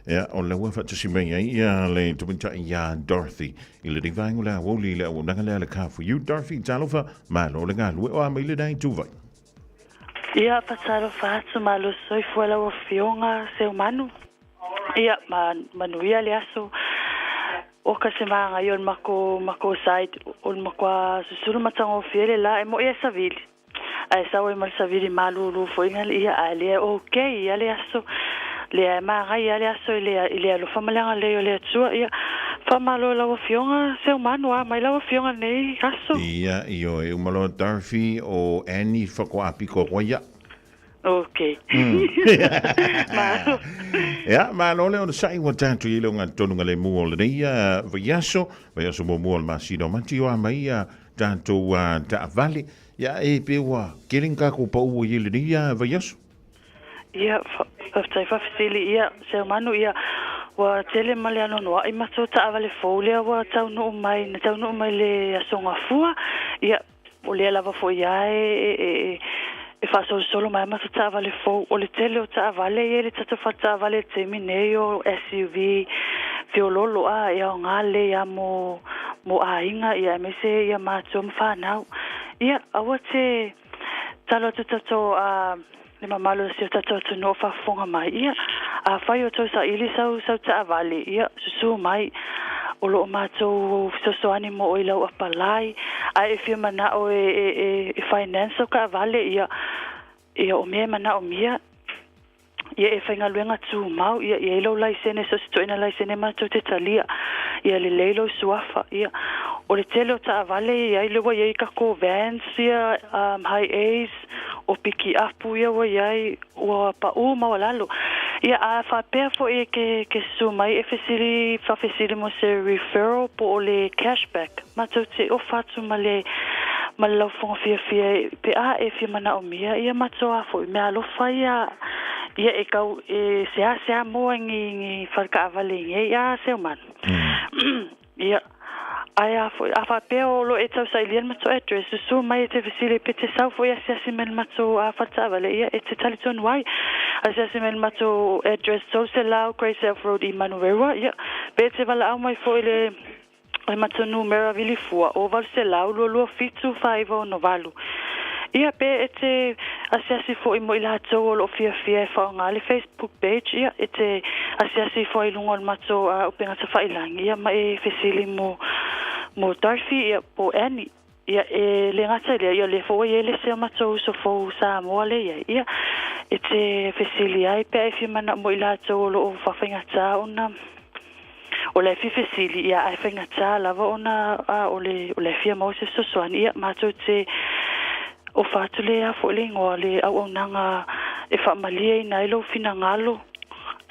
Ia, o le ua faatasi mai ai ia le tamaitai ia Dorothy i lenei vaega o le aoauli i le auaunaga lea a le Car for You. Dorothy, talofa, malo le galue o a mai lena itu vai. Ia, faatalofa atu, malo soifua lau Afioga Seumanu. Ia, ma, manuia le aso. O ka se magaia o le mako, mako side, o le makoa susulu matagofie le la, e mo'i e savili. Ae sau ai ma le savili malūlū foi na ia, ae lea okay ia le aso. Lea e magaia le aso i le, i le alofa ma le agalelei o le Atua. Ia, faamalo i lau Afioga Seumanu, a mai lau Afioga lenei aso. Ia, ioe, uma loa Dorothy o Annie whakoapiko koa ia. Okay. Malo. Ia, malo le ona sa'i ua tātou i le o ngā tonu ngā le mua o lenei vaiaso, vaiaso muamua o le masina o Mati o a mai ia tātou taavale. Ia, e pe ua kele ni kākou paua i lenei vaiaso. Ia, faafetai faafesili ia Seumanu, ia ua tele ma le anoanoa'i matou taavale fou lea ua taunuu mai, na taunuu mai le aso Gafua. Ia, o lea lava foi a e e faasolosolo mai matou taavale fou. O le tele o taavale ia i le tatou faletaavale i le taimi nei o SUV feoloolo a e aoga lelei a mo mo aiga ia aemaise ia matua ma fanau. Ia, aua te talo atu tatou a le mamalu o si o tatou atunuu o faafofoga mai. Ia, afai o tou saili sau sau taavale, ia, susū mai. O lo o matou fesoasoani mo oe i lau apalai, ae e fia manao e e e e finance sau taavale, ia, ia o mea e manaomia, ia e faigaluega tumau, ia i ai lou laisene, so o se ituaiga laisene matou te talia, ia lelei lou suafa. Ia, o le tele o taavale e i ai, lea ua i ai tatou vans ia, high A's, o pikiapu ia ua i ai, ua paʻū maualalo. Ia, a faapea foi e ke, ke susu mai e fesili, faafesili mo se referral po o le cashback, matou te ofa atu ma le, ma le laufoga fiafia pe a e fia manaomia ia matou a foi meaalofa ia, ia e tau e seasea moa i ni, ni fale taavale i nei a Seumanu. Ia, ae a foi, a faapea o lo e tausailia le matou address, susu mai e te fesili pe te sau foi asiasi mai le matou a fale taavale, ia e te talitonu ai. Asiasi mai le matou address 300 Grey Self Road i Manurewa, ia, pe te valaau mai foi le le matou numera vilifua o 800 227 4968. Ia, pe e te asiasi foi mo i latou o lo o fiafia e faaaoga le Facebook page, ia, e te asiasi ifo ai i luga o le matou upega tafailagi, ia, ma e fesili mo, mo Dorothy, ia, po o Annie. Ia, e le gata i lea, ia, o lea foi ua i ai le isi o matou uso fou Samoa lea i ai, ia, e te fesili ai pe a e fia manao mo i latou o lo o faafaigata ona o la e fia fesili, ia, ae faigata lava ona a o le o la e fia maua se fesoasoani, ia, matou te ofa atu le a foi le igoa o le auaunaga e faamalieina ai lou finagalo,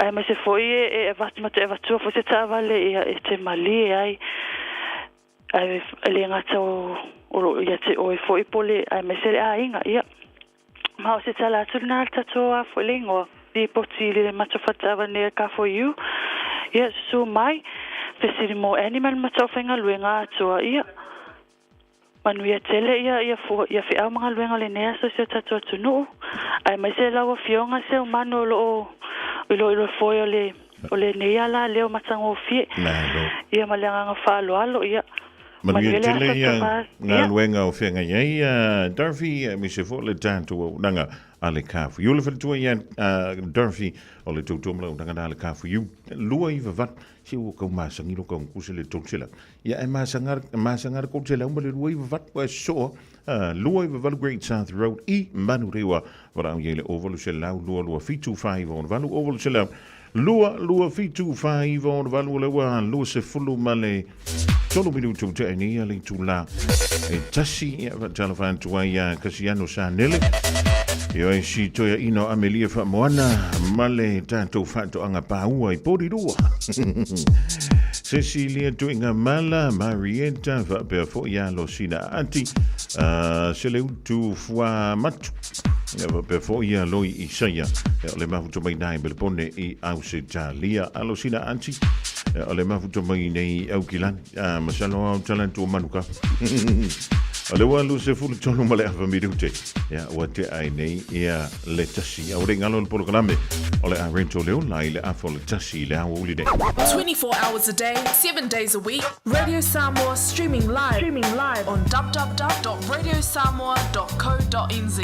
aemaise foi e avatu matou e avatua foi se taavale, ia, e te malie ai, ae le gata o o lo o ia te oe foi po o le aemaise le aiga, ia. Ma o se tala atu lena a le tatou a foi le igoa lipoti i le matou faletaavale nei a le Car4U. Ia, susu mai, fesili mo Annie ma le matou aufaigaluega atoa, ia, manuia tele ia, ia fua, ia feau ma galuega o lenei aso i si o tatou atunuu, aemaise lau Afioga Seumanu o lo o iloilo foi o le. O lenei lava la lea o matagofie. Malo. Ia ma le agaga faaaloalo, ia. Manuia Manuia le tele aso ia tama. Ia. galuega o feagai ai, Dorothy, aemaise foi le tatou auaunaga a le Kafuiu. Le faletua ia Dorothy o le tautua ma le auaunaga na a le Kafuiu, 298, se ua kau masagi lo kau kusi le 300. Ia ae masaga, masaga le 300 ma le 298, ua soa, 298 Great South Road i Manurewa. Valaau i ai le 0800 227 498, 0800 227 498, o lea ua 20 ma le 3 minutu ua tea nei le itula e tasi. Ia faatalofa atu ai ia Kasiano Sanele, ia e si toeaina o Amelia Faamoana ma le tatou faatoaga paua i Porirua. Cecilia Tuigamala, Marietta, faapea foi ia Losina Aati, Seleutu Fuamatu, ia faapea foi ia Loi Isaia, ia o le mafuta mai nai Melebone i Ausetalia. Alosina Aati, ia o le mafuta mai nei i Aukilani, masalo au talantu o manuka. O le ua 23 ma le afa minute, ia ua tea ai nei ia le tasi. Ia ua le galo le polokalame o le a rento le ola i le afa o le tasi i le ao uli nei. 24 hours a day, 7 days a week, Radio Samoa streaming live, streaming live on www.radiosamoa.co.nz.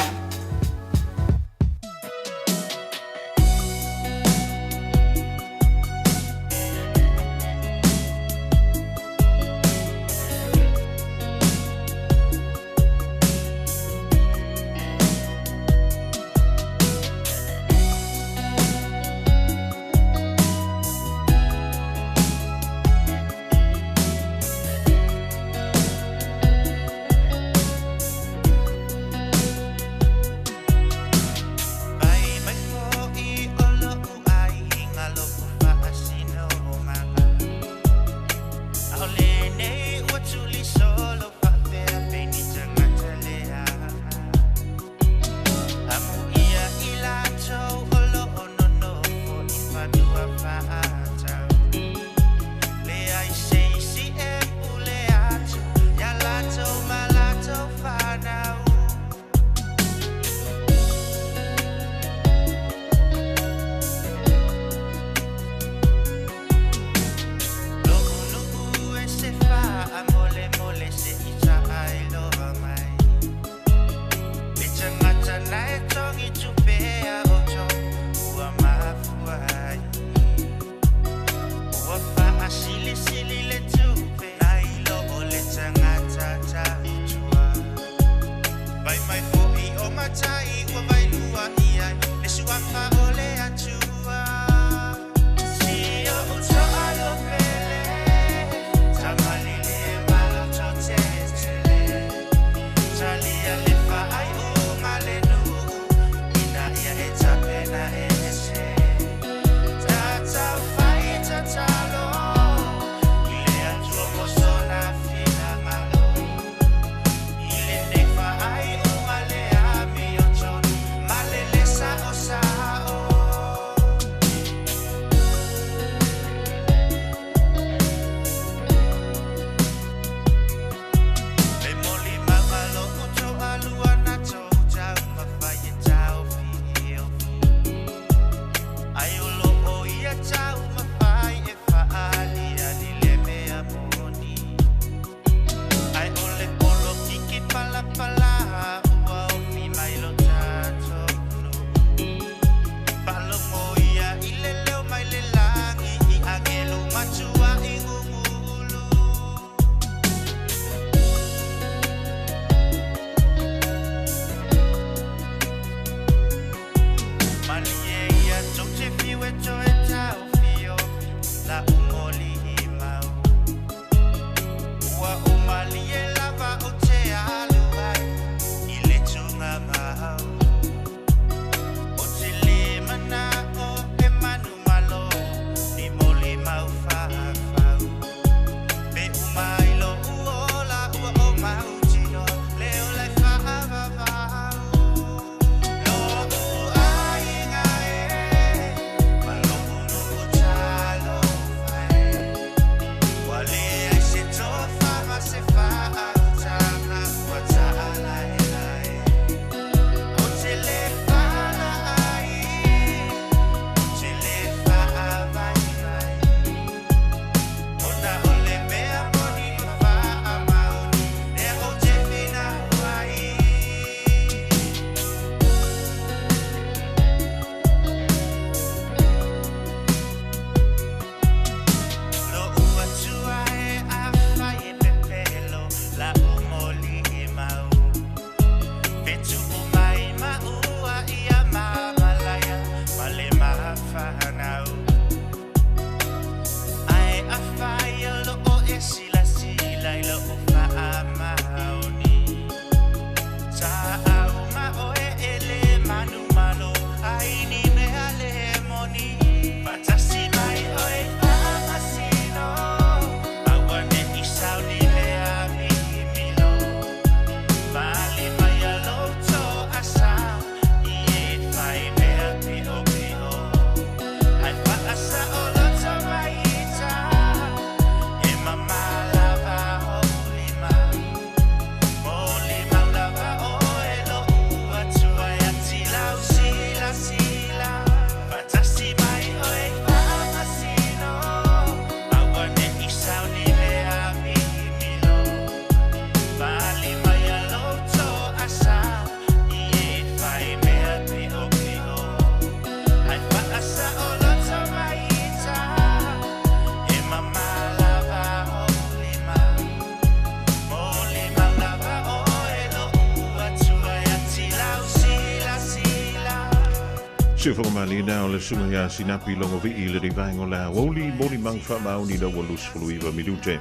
Siufoga malie o le suga ia Sinapi Logovii i le vaega o le aoauli molimau faamaoni lau ua 29 minute.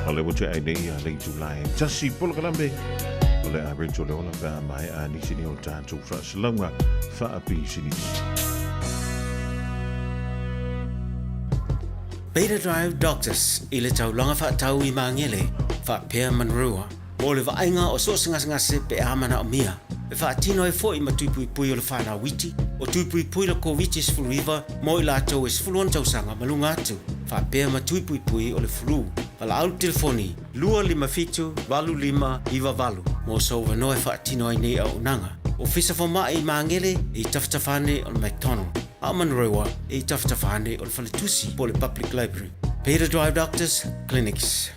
O le ua tea ai nei ia le itula e tasi polokalame o le average o le ola pe a maea nisi nei o tatou faasalauga faapisinisi. Beta Drive Doctors i le taulaga faatau i Magele faapea Manurewa mo le vaaiga o so o se gasegase pe a manaomia. E faatino ai foi ma tui puipui o le whanau witi, o tui puipui le Koviti-19 mo i latou e 16 tausaga ma luga atu, faapea ma tui puipui o le flu. Valaau le telefoni 257 8598 mo sou avanoa e faatino ai nei auaunaga. Ofisa Fomai i Magele i tafatafa ane o le McDonald, a o Manurewa i tafatafa ane o le Faletusi po o le Public Library. Beta Drive Doctors Clinics.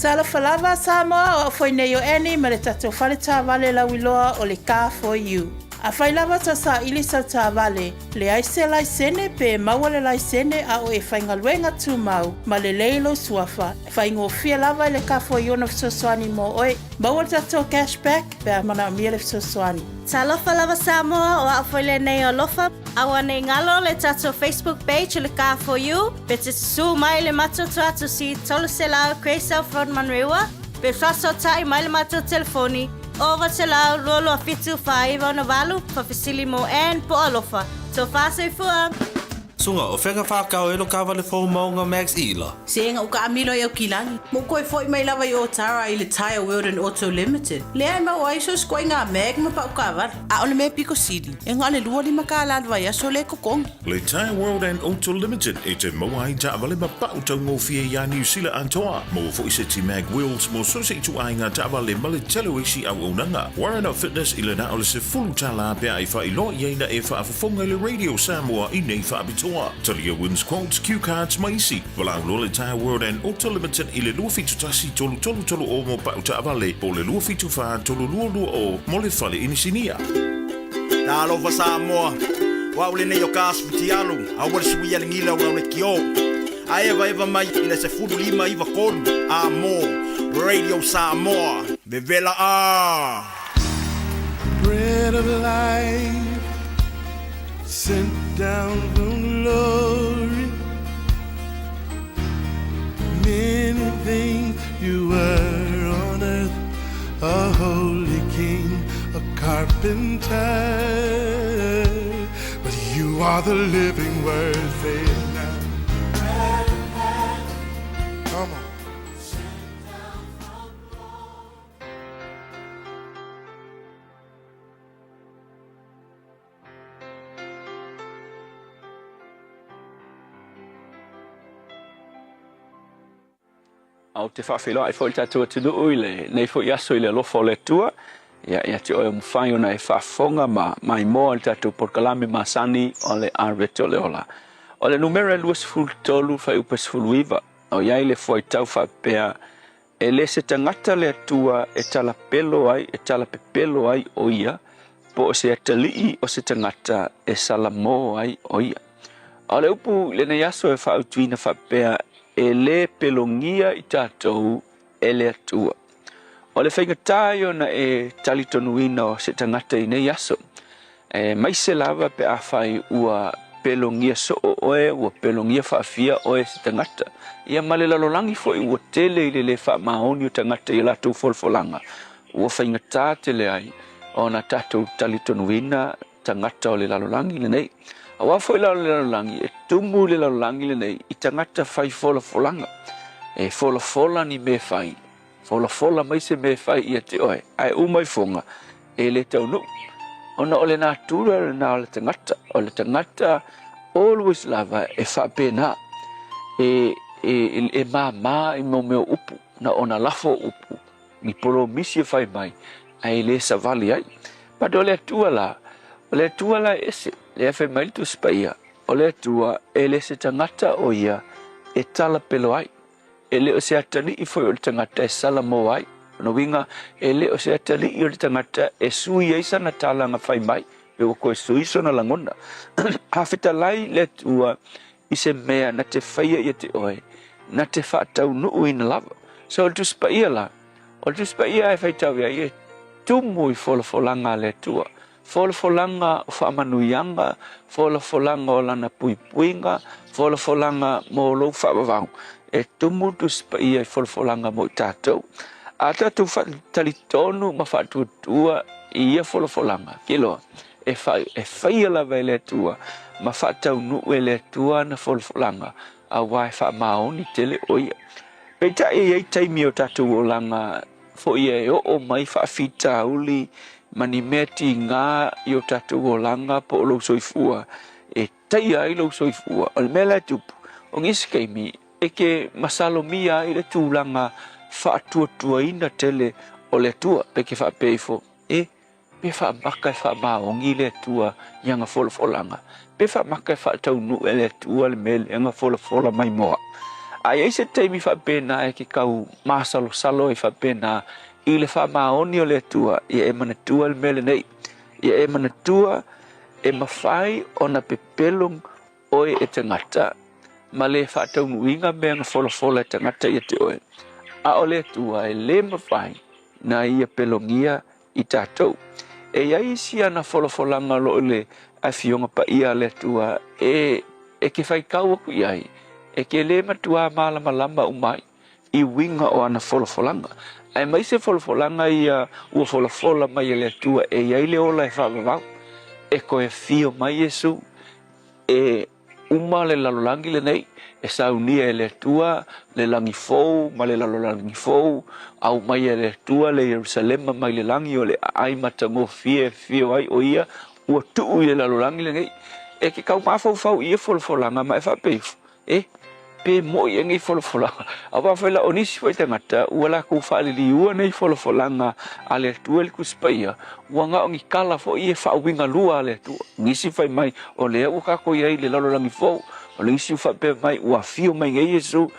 Talofa lava Samoa, o au foi nei o Annie ma le tatou fale taavale lauiloa o le Car For You. Afai lava tau saili sau taavale, leai se laisene pe maua le laisene a o e faigaluega tumau ma lelei lou suafa, faigofie lava i le Car For You ona fesoasoani mo oe. Maua le tatou cash back pe a manaomia le fesoasoani. Talofa lava Samoa, o au foi lenei o Alofa. Aua nei galo le tatou Facebook page o le Car For You, pe te susū mai le matou tuatusi 300 Grey South Road Manurewa, pe faasootai mai le matou telefoni 900 227 4968, faafesili mo Ann po o Alofa. Tofa soifua! Suga, o fea ka whakao e lo kawale fou maunga Max Ila? Se ega uka amilo i Aukilani, ma ua toe foi mai lava i Otara i le Tyre World and Auto Limited, lea e maua ai so o se ituaiga mag ma pau taavale. A o le mea pito sili, e na o le 25 kālā le vaiaso lea e totogi. Le Tyre World and Auto Limited e te maua ai taavale ma pau taugofie iā Niu Sila atoa. Maua foi seti mag wheels mo so o se ituaiga taavale ma le tele o isi auaunaga. Warren of Fitness i le na o le 10 tālā pe a e faailoa i ai na e faafofoga i le Radio Samoa i nei faapitoa. Talia Wins Quotes, Cue Cards ma isi. Valaau loa le Tyre World and Auto Limited i le 271 333 o mo pau taavale po o le 274 322 mo le fale inisinia. Talofa Samoa, o au lenei o Kas Fitialu, aua le suia le gila o le kio. A evaeva mai i le 15 93 a mo Radio Samoa. Vevela a! Bread of life sent down from glory. Many things you were on earth, a holy king, a carpenter. But you are the living word, say it now. Come on. A ou te faafeiloai foi i le tatou atunuu i lenei foi aso i le alofa o le Atua. Ia, ia te oe o mafai ona e faafofoga ma maimoa i le tatou polokalame masani o le Arete o le Ola. O le numera e 23 fuaiupu e 19, o i ai le fuaitau faapea, E le se tagata le Atua e talapelo ai, e talapepelo ai o ia, po o se atalii o se tagata e salamō ai o ia. A o le upu i lenei aso e faautuina faapea, e lē pelogia i tatou e le Atua. O le faigata ia ona e talitonuina o se tagata i nei aso, e maise lava pe afai ua pelogia soo oe, ua pelogia faafia oe e se tagata. Ia ma le lalolagi foi ua tele i le lē faamaoni o tagata i a latou folafolaga, ua faigata tele ai ona tatou talitonuina tagata o le lalolagi lenei. Auā foi la o le lalolagi e tumu le lalolagi lenei i tagata fai folafolaga, e folafola ni mea fai, folafola mai se mea fai ia te oe, ae uma ifoga e lē taunuu, ona o le natura lenā o le tagata, o le tagata always lava e faapena, e e e māmā i mo mea o upu, na ona lafo o upu, ni polomisi e fai mai, ae lē savali ai. But o le Atua la, o le Atua la e ese, lea fai mai le Tusi Paia, o le Atua e le se tagata o ia e talapelo ai. E le o se atalii foi o le tagata e salamō ai. O lona uiga, e le o se atalii o le tagata e sui ai sana tala na fai mai, pe ua toe sui sona lagona. A fetalai le Atua i se mea na te faia ia te oe, na te faataunuuina lava. So o le Tusi Paia la, o le Tusi Paia e faitau i ai, e tumu i folafolaga a le Atua. Folafolaga o faamanuiaga, folafolaga o Lana puipuiga, folafolaga mo lou faavavau, e tumu le Tusi Paia i folafolaga mo i tatou. A tatou faatalitonu ma faatuatua i ia folafolaga, kiloa, e, fa, e faia lava e le Atua ma faataunuu e le Atua ana folafolaga, auā e faamaoni tele o ia. Peitai e i ai taimi o tatou olaga foi e oo mai faafitauli ma ni mea tiga i o tatou olaga po o lou soifua e taia ai lou soifua. O le mea la e tupu, o nisi taimi e ke masalomia ai le tulaga faatuatuaina tele o le Atua, pe ke faapea ifo, e, Pe faamaka e faamaoni le Atua i ana folafolaga, pe faamaka e faataunuu e le Atua le mea lea na folafola mai mo au. A i ai se taimi faapena e ke tau masalosalo ai faapena i le faamaoni o le Atua, ia e manatua le mea lenei. Ia e manatua e mafai ona pepelo oe e tagata ma le faataunuuina mea na folafola e tagata ia te oe. A o le Atua e le mafai na ia pelogia i tatou. E i ai isi ana folafolaga o lo o i le Afioga Paia a le Atua e e ke faitau aku i ai, e ke lē matuā malamalama uma ai i uiga o ana folafolaga. Aemaise folafolaga ia ua folafola mai e le Atua e i ai le ola e faavavau, e toe afio mai Iesu e uma le lalolagi lenei, e saunia e le Atua le lagi fou ma le lalolagi fou, aumai e le Atua le Ierusalema mai le lagi o le aai matagofie e afio ai o ia ua tuu i le lalolagi lenei. E ke kau mafaufau i ia folafolaga ma e faapea ifo, E, pe moʻi ea nei folafolaga? Aua foi la o nisi foi tagata ua latou faaliliua nei folafolaga a le Atua i le Tusi Paia, ua na o ni tala foi e faauiga lua a le Atua. Nisi fai mai, o lea ua tatou i ai i le lalolagi fou, o le isi ua faapea mai, ua afio mai nei Iesu.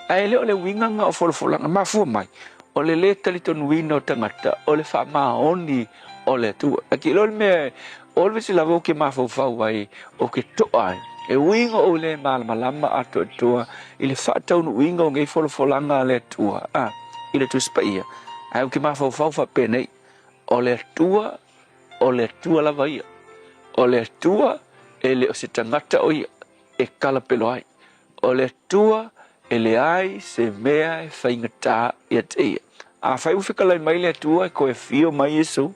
Ae le o le uiga lena o folafolaga. Mafua mai, o le lē talitonuina o tagata o le faamaoni o le Atua. Ae te iloa le mea o le vesi lava ou te mafaufau ai, ou te toa ai, e ui ina ou le malamalama atoatoa i le faataunuuina o nei folafolaga a le Atua, a, i le Tusi Paia, ae ou te mafaufau faapenei, o le Atua, o le Atua lava ia. O le Atua, e le o se tagata o ia e kalapelo ai. O le Atua e leai se mea e faigata ia te ia. Afai ua fetalai mai le Atua e toe afio mai Iesu,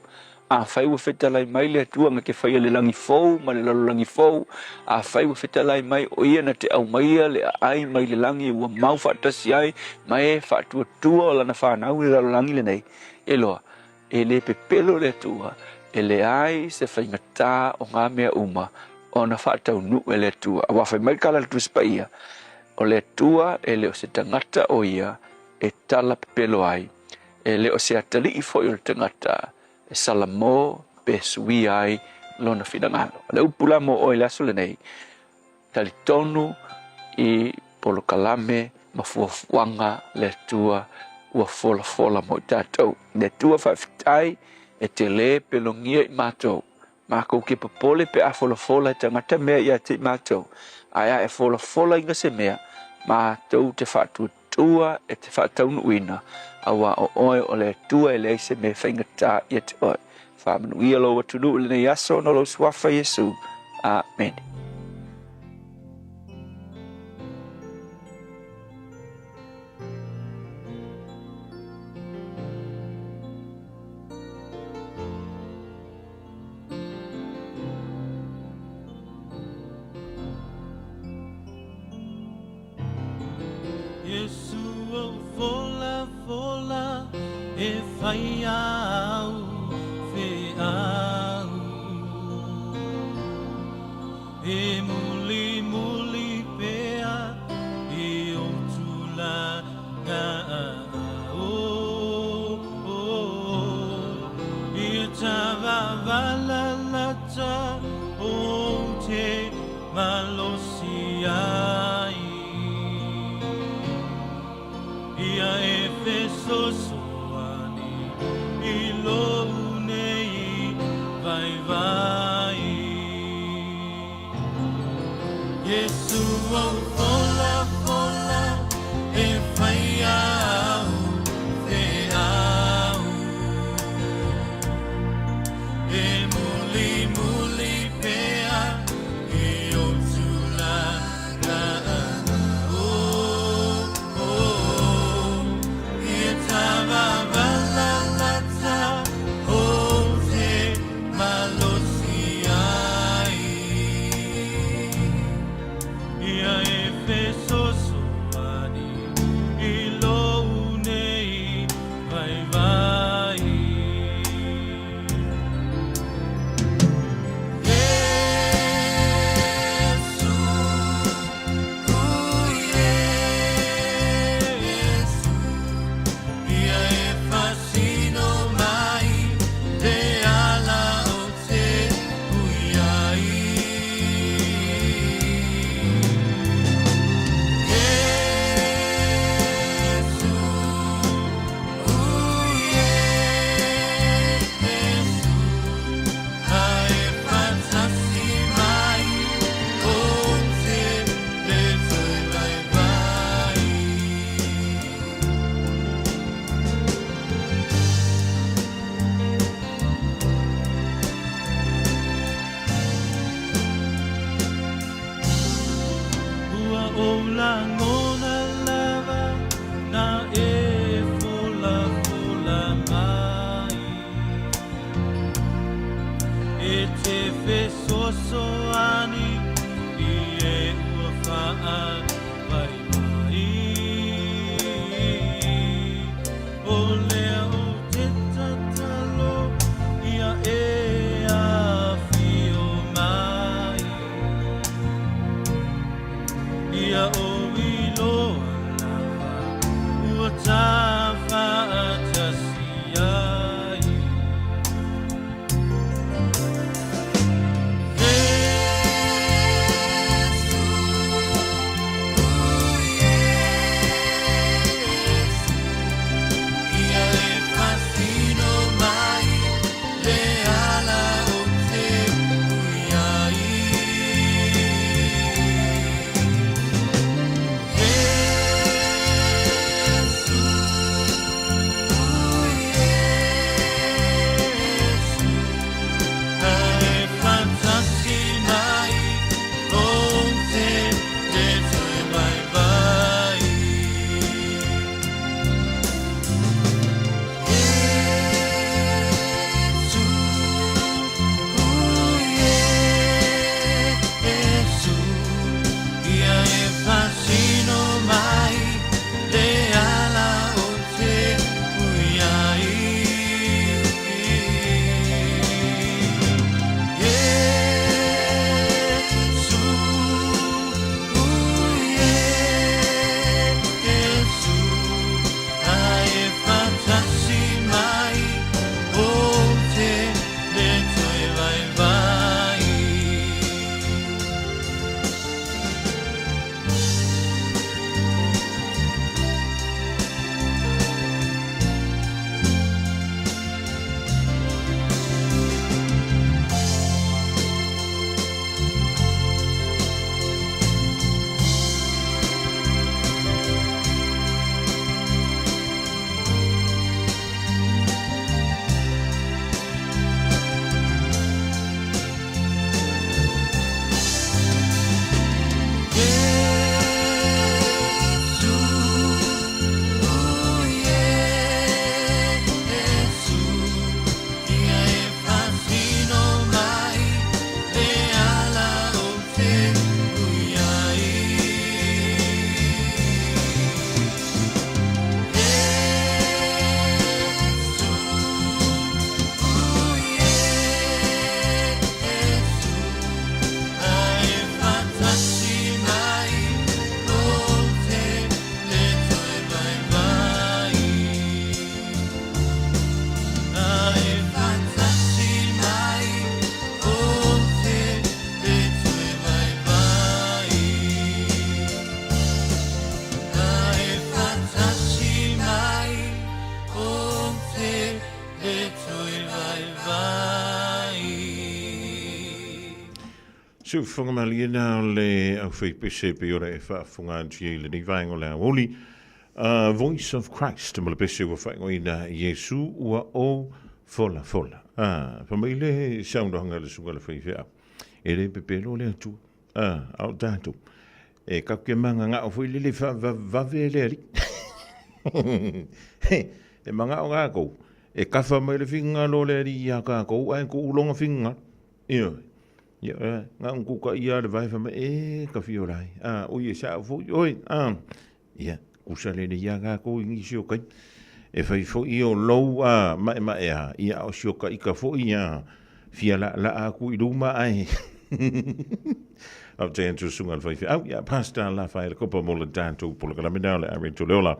afai ua fetalai mai le Atua na te faia le lagi fou ma le lalolagi fou, afai ua fetalai mai o ia na te aumaia le aai mai le lagi ua mau faatasi ai ma e faatuatua o lana fanau i le lalolagi lenei, e loa, E le pepelo le Atua, e leai se faigata o ngā mea uma ona faataunuu e le Atua. Aua fai mai le tala a le Tusi Paia, O le Atua e le o se tagata o ia e tala pepelo ai, e le o se atalii foi o le tagata e salamo pe suia ai lona finagalo. O le upu la mo oe i le aso lenei, Talitonu i polokalame ma fuafuaga le Atua ua folafola mo i tatou. Le Atua faafetai e te lē pelogia i matou. Makou ke popole pe a folafola e tagata mea ia te i matou, ae a e folafolaina se mea, matou te faatuatua e te faataunuuina, auā o oe o le Atua e leai se mea e faigata ia te oe. Faamanuia lou atunuu i lenei aso ona o lou suafa Iesu. Amene. O lea ou te tatalo ia e afio mai. Ia ou iloa lava ua ta faatasi ai. Siufofoga malie na o le aufaipese pe ora e faafofoga atu i lenei vaega o le aoauli. Voice of Christ ma le pese ua faaigoaina Iesu ua o folafola. Fa mai le saunoaga a le susuga i le faifeau, e le pepelo le Atua. A o tatou, e tatou te magagao foi lele faavavevave le Alii. E magao tatou, e kafa mai le finagalo o le Alii ia tatou ae tuu lona finagalo. Ioe. Ia, na ona tuutai lava le vae fai mai, e, ka fia ola ai. A, oi e sao foi oe. A, ia, kusa lele ia tatou i nisi o taimi. E fai foi o lou a maemae a, ia, a o si o ta ita foi a fia laalaa atu i luma ae Faafetai atu susuga i le faifeau ia Pastor Lafaele Kopa mo le tatou polokalame na o le a reto le ola.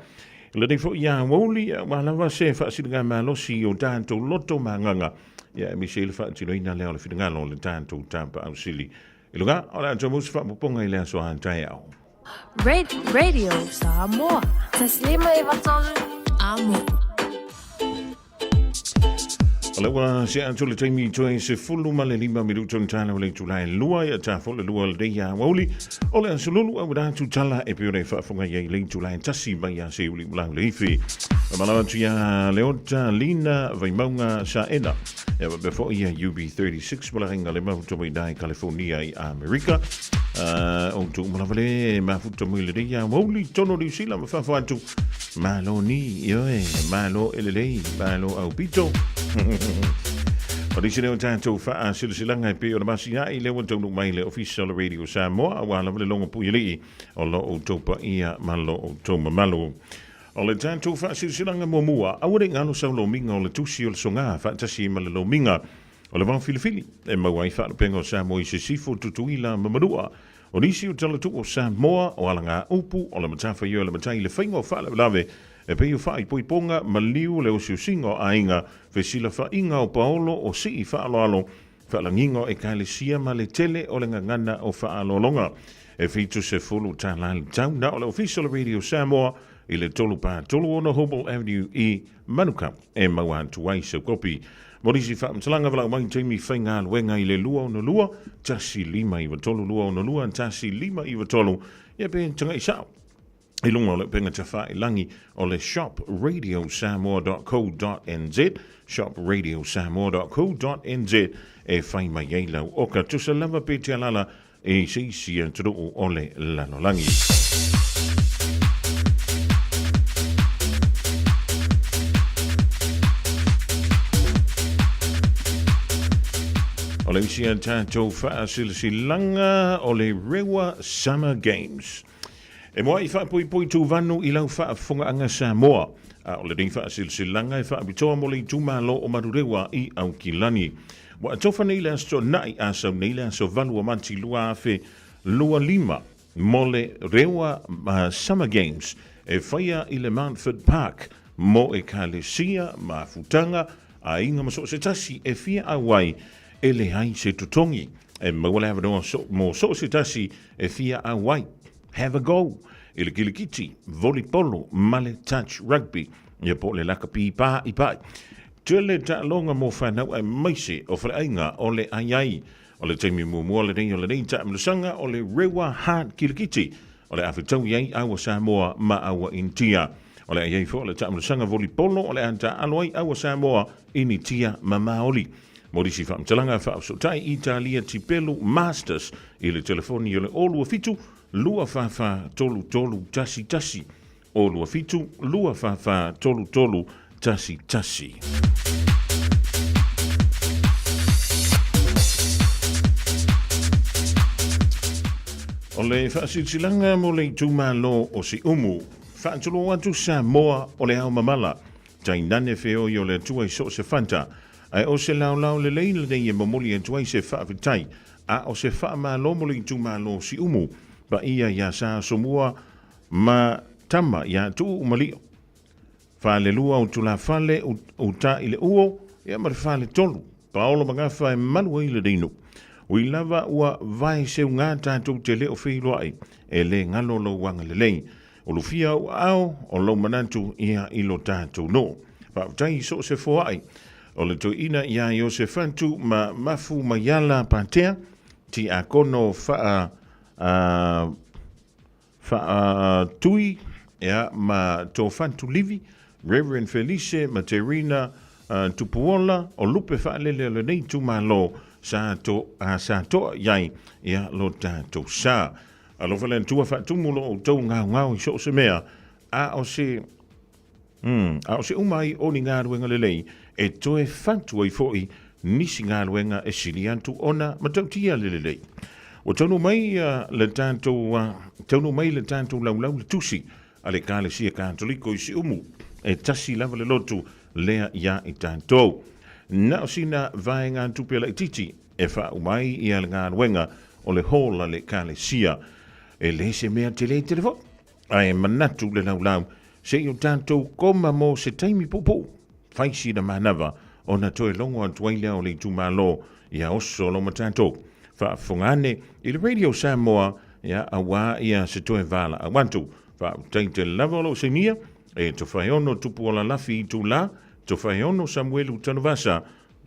Lenei foi ia aoauli aua lava se faasiliga malosi o tatou loto ma agaga ia aemaise ai le faatinoina lea o le finagalo o le tatou Tapaau Sili. I luga o le atoa mau se faaopoopoga i le aso a taeao. Radio Samoa. 153 Amo. O le ua se atu le taimi toe 15 minuto na tala o le itula e lua ia ta fo le lua le ia wauli o le aso lulu au rā tu tala e peo nei faafonga ia i le itula e tasi mai ia se uli ulau le ifi. Malawa atu ia Leota Lina Vaimaunga Saena ia wapea fo ia UB36 malaringa le mafuta mai nai California i Amerika. O tu malawa le mafuta mai le ia wauli tono Niu Sila ma fafo atu Malo ni, ioe, malo e lelei, malo au pito. O nisi lea o tatou faasilasilaga e pei o le masina i lea ua taunuu mai le Ofisa o le Radio Samoa, aua lava le logo puialii o lo outou paia ma lo outou mamalu. O le tatou faasilasilaga muamua, aua ne i galo sau lomiga o le tusi o le soga faatasi ma le lomiga o le vaofilifili e maua ai faalupega o Samoa i Sisifo, Tutuila ma Manua. O nisi o talatuu o Samoa, o alagaupu, o le matafaioi a le matai i le faiga o faalavelave e pei o faaipoipoga, maliu, le osiosiga o aiga, fesilafaiga o paolo, o sii faaaloalo, faalagiga o ekalesia ma le tele o le gagana o faaaloaloga. E $70 le tau na o le Ofisa o le Radio Samoa i le 336 Hobble Avenue i Manukau e maua atu ai sau kopi. Mo nisi faamatalaga valaau mai taimi faigaluega i le 262 1593 262 1593 ia pe tagai sao i luga o le upega tafailagi o le shopradiosamoa.co.nz shopradiosamoa.co.nz e fai mai ai lau oka tusa lava pe te alala i se isi atunuu o le lalolagi. O le isi a tatou faasilasilaga o le Rewa Summer Games. E moaʻi faapoipoi tuvanu i lau faafofogaaga Samoa, a o lenei faasilasilaga e faapitoa mo le itumalo o Manurewa i Aukilani. Ua atofa nei le Aso Toonai a sau nei le aso 8 o Mati 2025 mo le Rewa Summer Games e faia i le Mountford Park mo Ekalesia, mafutaga, aiga ma so o se tasi e fia auai e leai se totogi. E maua le avanoa mo so o se tasi e fia auai. Have a go! I le kilikiti, volipolo ma le touch rugby, ia po o le lakapi pa'ipa'i. Tele taaloga mo fanau aemaise o faleaiga o le ai ai. O le taimi muamua lenei o lenei taamilosaga o le Rewa Heart Kilikiti o le a fetaui ai aua Samoa ma aua Initia. O le ai ai foi o le taamilosaga volipolo o le a taaalo ai aua Samoa, Initia ma Maoli. Mo nisi faamatalaga, faafesootai Italia Tipelu Masters i le telefoni o le 027 244 3311, 027 244 3311. O le faasilasilaga mo le itumalo o Siumu, faatulou atu Samoa o le ao mamala, Tainane feoi o le Atua i so o se fata, ae o se laolao lelei lenei e momoli atu ai se faafetai, a o se faamalo mo le itumalo o Siumu, paia iā Sa Asomua ma tama iā Tuuu Malio, Falelua o Tulafale, uta i le uo, ia ma le Faletolu, Paolo Magafa e malu ai lenei nuu. Ui lava ua vae seugā tatou te le o feiloai, e le galo lou agalelei. O lufia ou aao, o lou manatu ia i lo tatou nuu. Faafetai i so o se foai o le toeaina iā Iosefatu ma Mafu Maiala Patea, Tiakono Faa, Faatui ia ma Tofatu Livi, Reverend Felice ma Terina Tupuola, o lupe faalele o lenei itumalo sa to, sa toa i ai ia lo tatou sa. Alofa le Atua faatumu lo outou gaogao i so o se mea, a o se a o se uma ai o ni galuega lelei, e toe fatu ai foi nisi galuega e sili atu ona matautia le lelei. Ua taunuu mai le tatou taunuu mai le tatou laulau le tusi a le Ekalesia Katoliko i Siumu, e tasi lava le lotu lea iā i tatou. Na o sina vaegatupe laitiiti e faauma ai ia le galuega o le hall a le Ekalesia. E le se mea tele tele foi, ae manatu le laulau se i o tatou koma mo se taimi puupuu, fai sina manava ona toe logo atu ai lea o le itumalo ia oso lo ma tatou. Faafofoga ane i le Radio Samoa ia auā ia se toe valaau atu. Faafetai tele lava o lou seinia e Tofaeono Tupuola Lafi Itulā, Tofaeono Samuelu Tanuvasa,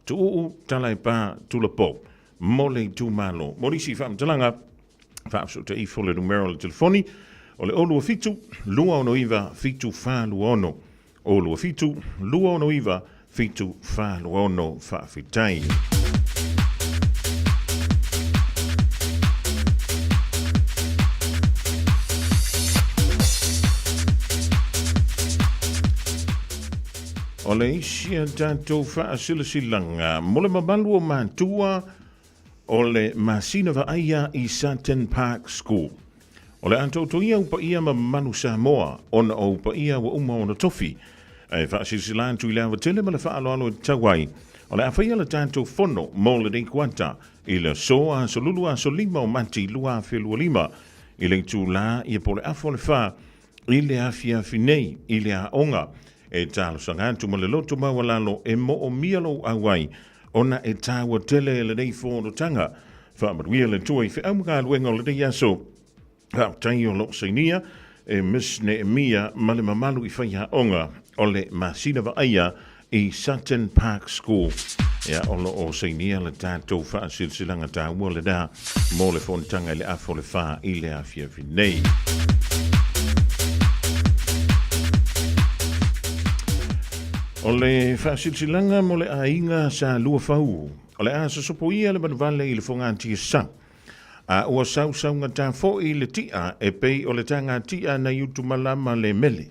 Tuuu Talaepā Tulapo mo le itumalo. Mo nisi faamatalaga, faafesootai ifo le numera o le telefoni o le 027 269 7426. 027 269 7426. Faafetai. O le isi a tatou faasilasilaga mo le mamalu o matua o le masina vaaia i Sutton Park School. O le a toutoia ou paia ma mamalu Samoa, ona o ou paia ua uma ona tofi. Ae faasilasila atu i le ava tele ma le faaaloalo e tatau ai, o le a faia le tatou fono mo lenei kuata i le aso Aso Lulu aso 5 o Mati 2025 i le itula ia po o le afa o le fa i le afiafi nei i le aoga. E talosaga atu ma le loto maualalo e moomia lou auai ona e taua tele lenei fonotaga. Faamanuia le Atua i feau ma galuega o lenei aso. Faafetai o lo o sainia e Miss Neemia ma le mamalu i faiaoga o le masina vaaia i Sutton Park School. Ia, o lo o sainia le tatou faasilasilaga taua lena mo le fonotaga i le afa o le fa i le afiafi nei. O le faasilasilaga mo le aiga sa Luafauu, o le a sosopoia le manuvale i le fogatia sau. A ua sausaugatā foi le ti'a e pei o le taga ti'a nai Utumalama le mele.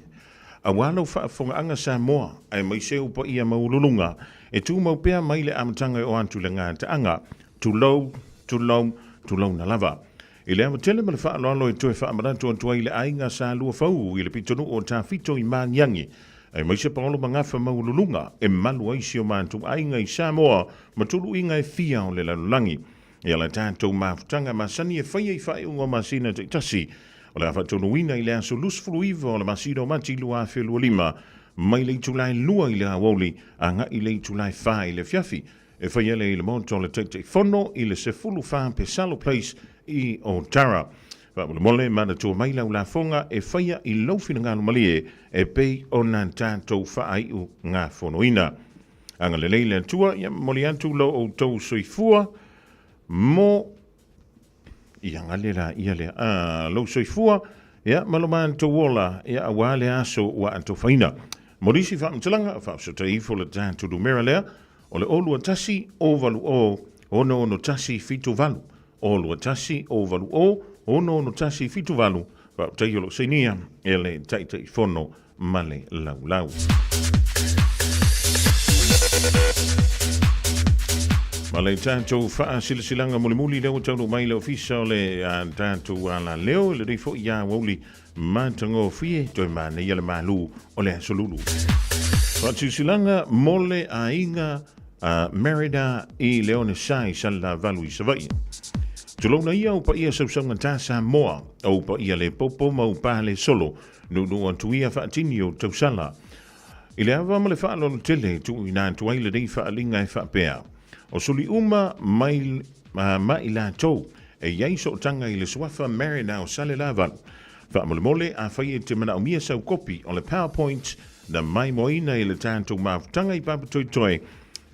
Aua lau faafofogaaga Samoa, aemaise ou paia maualuluga, e tumau pea mai le amataga e oo atu i le gataaga, tulou, tulou, tulouna lava. I le ava tele ma le faaaloalo e toe faamanatu atu ai le aiga sa Luafauu i le pitonuu o Tafito i Magiagi, aemaise paolo ma gafa maualuluga e malu ai si o matou aiga i Samoa ma tuluiga e fia o le lalolagi. E ala tatou mafutaga masani e faia i faaiuga o masina taitasi, o le a faatonuina i le aso 29 o le masina o Mati 2025, mai le itula e 2 i le aoauli agai i le itula e 4 i le afiafi, e faia lea i le Maota o le Taitaifono i le 14 Pesalo Place i Otara. Faamolemole, manatua mai lau lafoga e faia i lou finagalo malie e pei ona tatou faaiugafonoina. Agalelei le Atua, ia momoli atu lo outou soifua mo ia gale la ia lea a lou soifua ia ma lo matou ola ia aua le aso ua atofaina. Mo nisi faamatalaga, faafesootai ifo le tatou numera lea o le 021 080 661 78 021 080 661 78 Faafetai o lo o sainia e le Taitaifono ma le laulau. Ma le tatou faasilasilaga mulimuli lea ua taunuu mai le ofisa o le tatou alaleo i lenei foi aoauli matagofie toe manaia le malu o le aso Lulu. Faasilasilaga mo le aiga Merida i Leonesai Salelavalu i Savaii. Tulouna ia o paia sausaugata Samoa, o paia le popo ma upa le solo, Nuunuu atu ia faatini o tausala. I le ava ma le faaaloalo tele e tuuina atu ai lenei faaaliga e faapea, O suli uma mai ma i latou e i ai sootaga i le suafa Mariner o Salelavalu. Faamolemole, afai e te manaomia sau kopi o le PowerPoint na maimoaina i le tatou mafutaga i Papatoetoe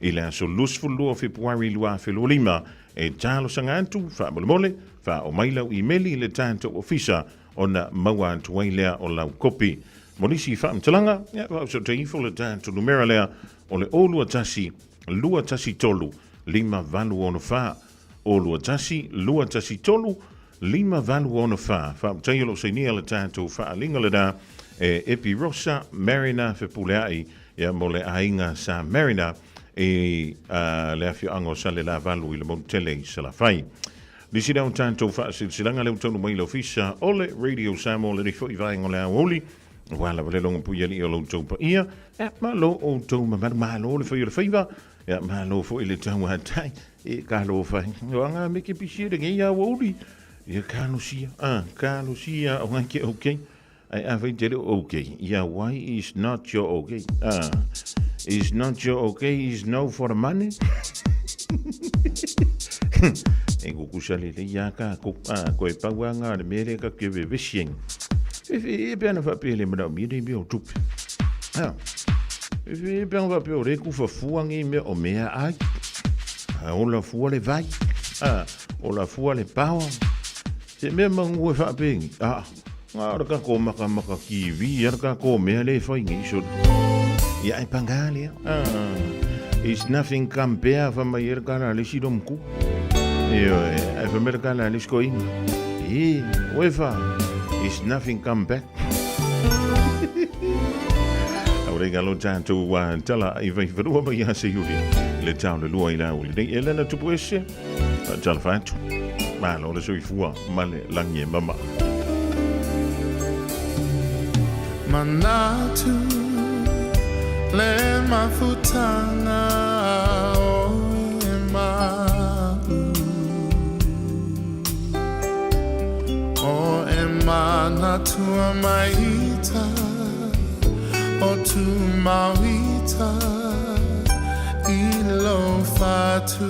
i le aso 22 o Fepuari 2025, e talosaga atu, faamolemole, faaoo mai lau imeli i le tatou ofisa ona maua atu ai lea o lau kopi. Mo nisi faamatalaga, ia faaosootai ifo le tatou numera lea o le 021 213 5864, 021 213 5864. Faafetai o lo o sainia le tatou faaaliga lena e Epi Rosa Mariner Fepuleai ia mo le aiga sa Mariner i le afioaga o Salelavalu i le motu tele i Salafai. Nisi lea o tatou faasilasilaga lea ua taunuu mai i le ofisa o le Radio Samoa lenei foi vaega o le aoauli. Ua lava le logo pui alii o lo outou paia. Ia, malo outou mamalu, malo le fai o le faiva. Ia, malo foi le tauatai. E ka lo fai. O anga me ke pisi le ngei aoauli. Ia kalosia, ah, kalosia o ngai ke okay. Ai a fai te le okay. Ia, why is not your okay? Ah, is not your okay is no for the money? E kukusa le le ia ka ko a ko e paua ngā le mere ka ke ve vesien. E fe e pe ana whape le mana mi nei mea o tupe. Ah. E fe e pe ana whape o re ku fafua ngi mea o mea ai. A o la fua le vai. Ah, o la fua le pawa. Se mea mangu e whape ngi. Ah. Ngā ora ka kō maka maka kiwi, ara ka kō mea le whai ngi so. Ia e pangalia. Ah, it's nothing compare fa mai era ka la le si dom ku. Io e, ai fa mera ka la le sko inga. E, oe fa, it's nothing come back. Aure ka lo tātou wa tala i vai wharua mai a se iuri. Le tau le lua i la uli. Nei elena tupu ese. Tala whatu. Malo le soifua ma le langi e mama. Manatu le mafutanga o e ma'u O e manatua maita o tu mauita i lo fatu.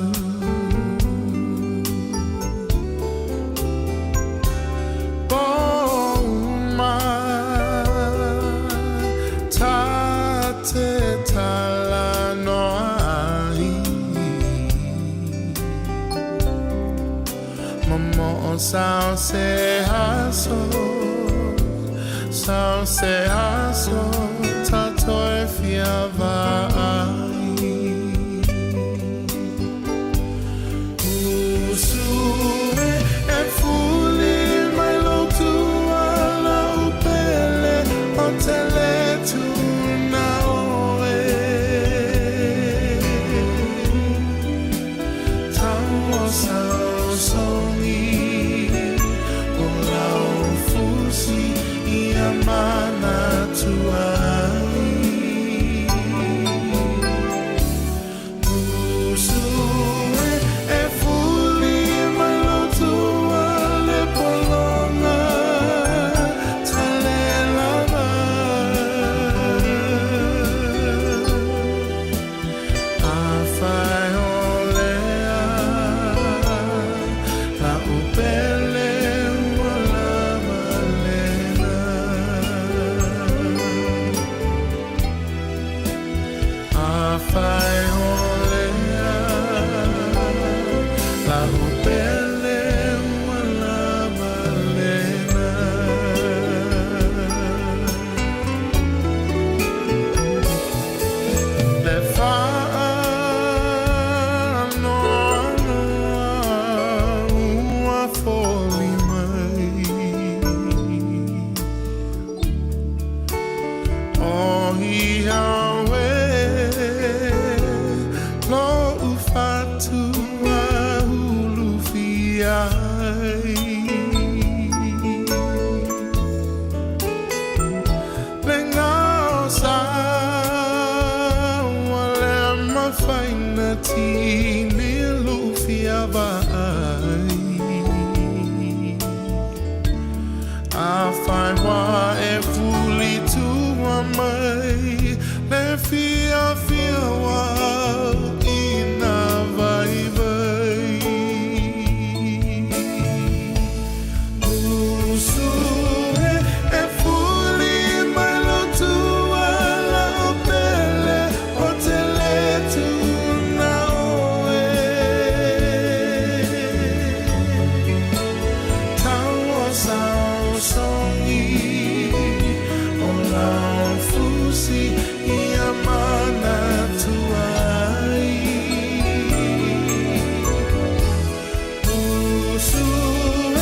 Pouma ta te talanoa ai Momo'o sao se aso Sao se aso Tatou e fia vaai Usu e e fuli mai lou tuala o pele o te le tuna oe Tau o sao songi o lau fusi ia manatua ai Usu e e fuli mai lou tua le pologa talelava Afai o lea la upele ua lava lena Afai o lea la upele ua lava lena Le faanoanoa ua foli mai O ia oe lo'u fatu ulufia ai Le gao sa ua le mafai ona tini lou fia vaai Afai ua e fuli tua mai le fiafia ua au ina vaivai Usu e e fuli mai lou tuala o pele o te le tuna oe Tau o sao songi o lau fusi ia manatua ai Usu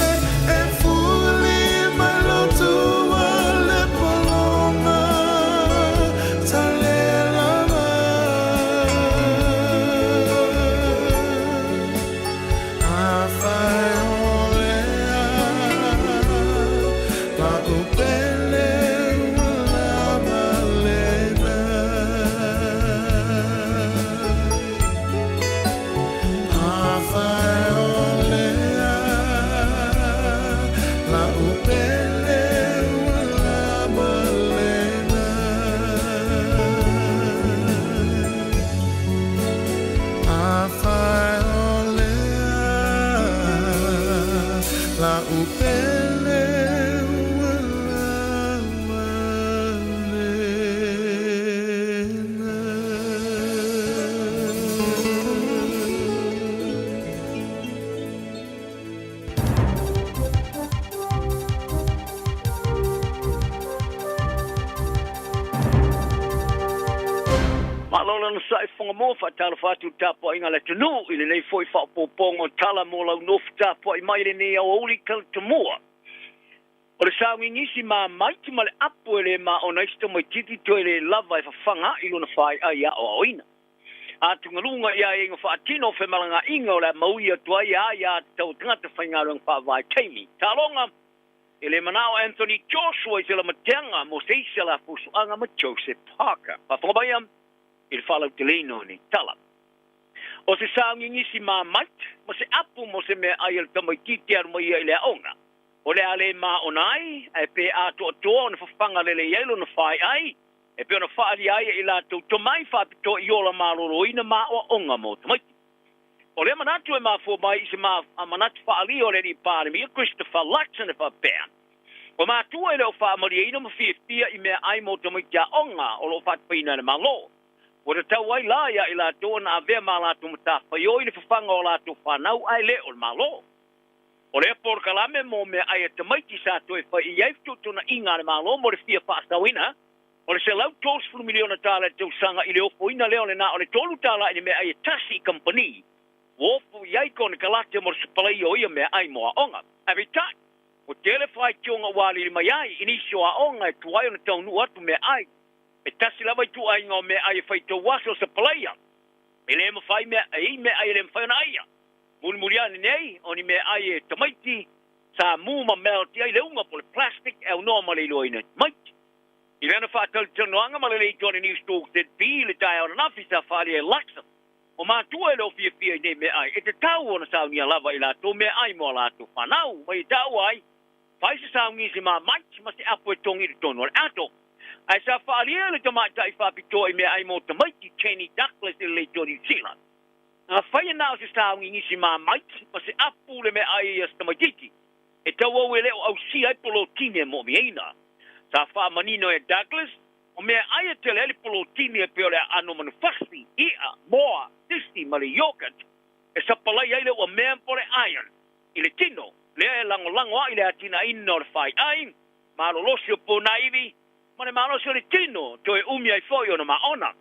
e e fuli mai lou tua le pologa talelava Afai o lea la upele ua lava lena Afai o lea la upele ua lava lena Afai o lea la upele ua lava lena. Malo le onosai Fagamua, faatalofa atu i le tapuaiga a le atunuu i lenei foi faaopoopoga o tala mo lau nofo tapuai mai i lenei aoauli talatumua. O le saogigisi mamaiti ma le apo e le maona ai se tamaitiiti toe le lava e fafaga a'i lona faai'ai aoaoina. Atugaluga i aiaiga faatino o femalagaaiga o le a maui atu ai a ia tatau a tagata faigaluega faavaitaimi. Taaloga. E le manao Anthony Joshua i se lamateaga mo se isi alafusuaga ma Joseph Parker. Faafofoga mai i le faalauteleina o nei tala. O se saogigisi Marmite ma se apu mo se meaai a le tamaitiiti e alu mai ia i le aoga. O le a le maona ai, ae pe atoatoa ona fafaga lelei ai lona faeai, e pei ona faaalia ai e i latou tomai faapitoa i ola maloloina ma aoaoga mo tamaiti. O lea manatu e mafua mai i se manatu faaalia o le Alii Palemia Christopher Luxon e faapea, O matua e le o faamalieina ma fiafia i meaai mo tamaiti aoga o lo o faatupeina e le Malo. Ua tatau ai la ia i latou ona avea ma latou matafaioi le fafaga o latou fanau ae le o le Malo. O lea polokalame mo meaai a tamaiti sa toe fai i ai fetuutuunaiga a le Malo mo le fia faasaoina o le $130 miliona tala i le tausaga i le ofoina lea o le na o le $3 i le meaai e tasi i kamupani ua ofo i ai konekarate mo le sapalaia o ia meaai mo aoga. Ae peitai, ua tele faitioga ua alili mai ai i nisi o aoga e tuai ona taunuu atu meaai. E tasi lava ituaiga o meaai e faitau aso o sapalaia. E le mafai meaai e le mafai ona aia. Mulimuli ane nei, o ni meaai e tamaiti, sa mu ma melt i ai le uga po o le plastic e aunoa ma le iloaina e tamaiti. I lana faatalatalanoaga ma le leitioa a le Newstalk ZB i le taeao ananafi sa faaalia e Luxem, o matua e le o fiafia i nei meaai, e tatau ona saunia lava i latou meaai mo a latou fanau, ma ia taua ai, fai se saugisi Marmite ma se apo e togi i totonu o le ato. Ae sa faaalia e le tamaitai faapitoa i meaai mo tamaiti, Jenny Douglas i le leitioa Niu Sila, Afai e na o se saugigisi Marmite ma se apu le meaai a se tamaitiiti, e tauau e le o ausia ai polotini e moomia. Sa faamanino e Douglas, o meaai e tele ai le polotini e pei o le aano manufasi, i'a, moa, sisi ma le yogurt, e sapalai ai le uamea po o le iron i le tino, lea e lagolago ai le atinaeina o le faiai, malolosi o ponaivi, ma le malosi o le tino, toe umi ai foi ona maona.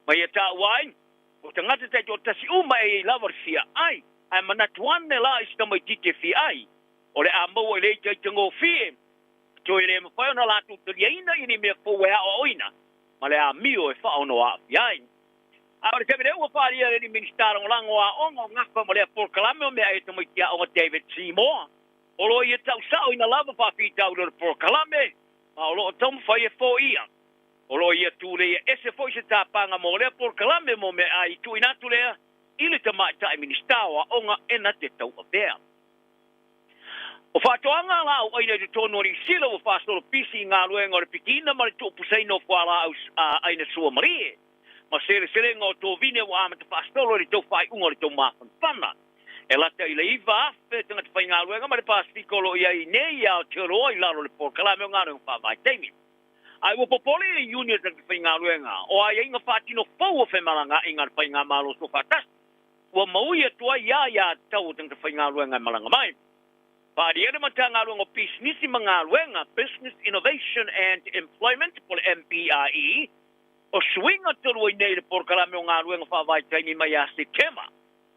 Ma ia taua ai, O tagata taitoatasi uma e i ai lava le fia ai, ae manatu ane la i se tamaitiiti e fia ai, o le a maua i le itaitagofie, toe le mafai ona latou taliaina i ni mea fou e aoaoina ma le amio e faaono aafia ai. A o le taimi nei ua faaalia e le Minisita Lagolago o Aoga o gafa ma lea polokalame o meaai a tamaiti aoga David Seymour, o lo o ia tausaoina lava faafitauli o le polokalame ma o lo o taumafai e foia. O lo o ia tuleia ese foi se tapaga mo lea polokalame mo meaai tuuina atu lea i le tamaitai Minisita o Aoga e na te tauavea. O faatoaga laauaina i totonu o Niu Sila ua faasolo pisi i galuega o le pikiina ma le tuupusaina o fualaau aina suamalie ma seleselega o tovine ua amata faasolo i le tau faaiuga o le tau mafanafana. E lata i le 9,000 tagata faigaluega ma le Pasefika o lo o i ai nei i Aotearoa i lalo o le polokalame o galuega faavaitaimi. Ae ua popole le Iuni o tagata faigaluega o aiaiga faatino fou o femalagaaiga a le Faigamalo Soofaatasi ua maui atu ai ia aiatatau o tagata faigaluega e malaga mai. Faaalia le Matagaluega o Pisinisi ma Galuega, Business Innovation and Employment po o le MBIE, o suiga talu ai nei i le polokalame o galuega faavaitaimi mai ia Setema,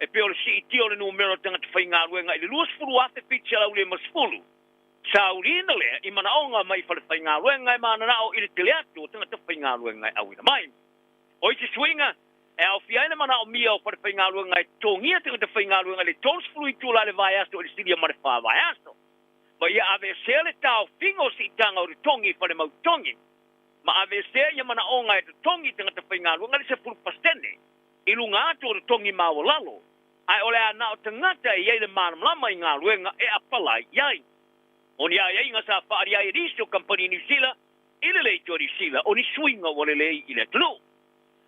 e pei o le siitia o le numera o tagata faigaluega i le 20,750. Saulina lea i manaoga mai falefaigaluega e mananao i le tele atu o tagata faigaluega e auina mai. O isi suiga, e aofia ai le manaomia o falefaigaluega e totogia tagata faigaluega i le 30 itula i le vaiaso i le silia ma le 4 vaiaso. Ma ia aveesea le taofiga o siitaga o totogi i fale mautotogi, ma aveesea ia manaoga e totogi tagata faigaluega i le 10% i luga atu o totogi maualalo, ae o le a na o tagata e i ai le malamalama i galuega e apalai i ai. O ni aiaiga sa faaalia ai e nisi o kamupani Niu Sila i le leitioa Niu Sila o ni suiga ua lelei i le atunuu.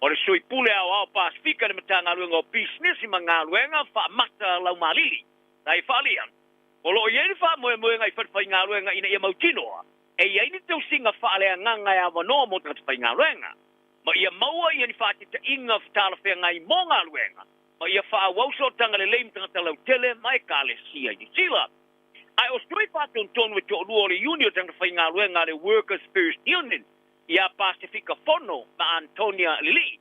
O le Sui Pule Aoao Pasefika i le Matagaluega o Pisinisi ma Galuega Faamata Laumalili sa i faaalia, o lo o i ai le faamoemoega i falefaigaluega ina ia mautinoa e i ai ni tausiga faaleagaga e avanoa mo tagata faigaluega, ma ia maua ia ni faatetaiga talafeagai mo galuega, ma ia faaauau sootaga lelei ma tagata lautele ma ekalesia i Niu Sila. Ae o sui faatonutonu e toalua o le iuni o tagata faigaluega a le Workers First Union ia Pasefika Fono ma Antonia Lilii,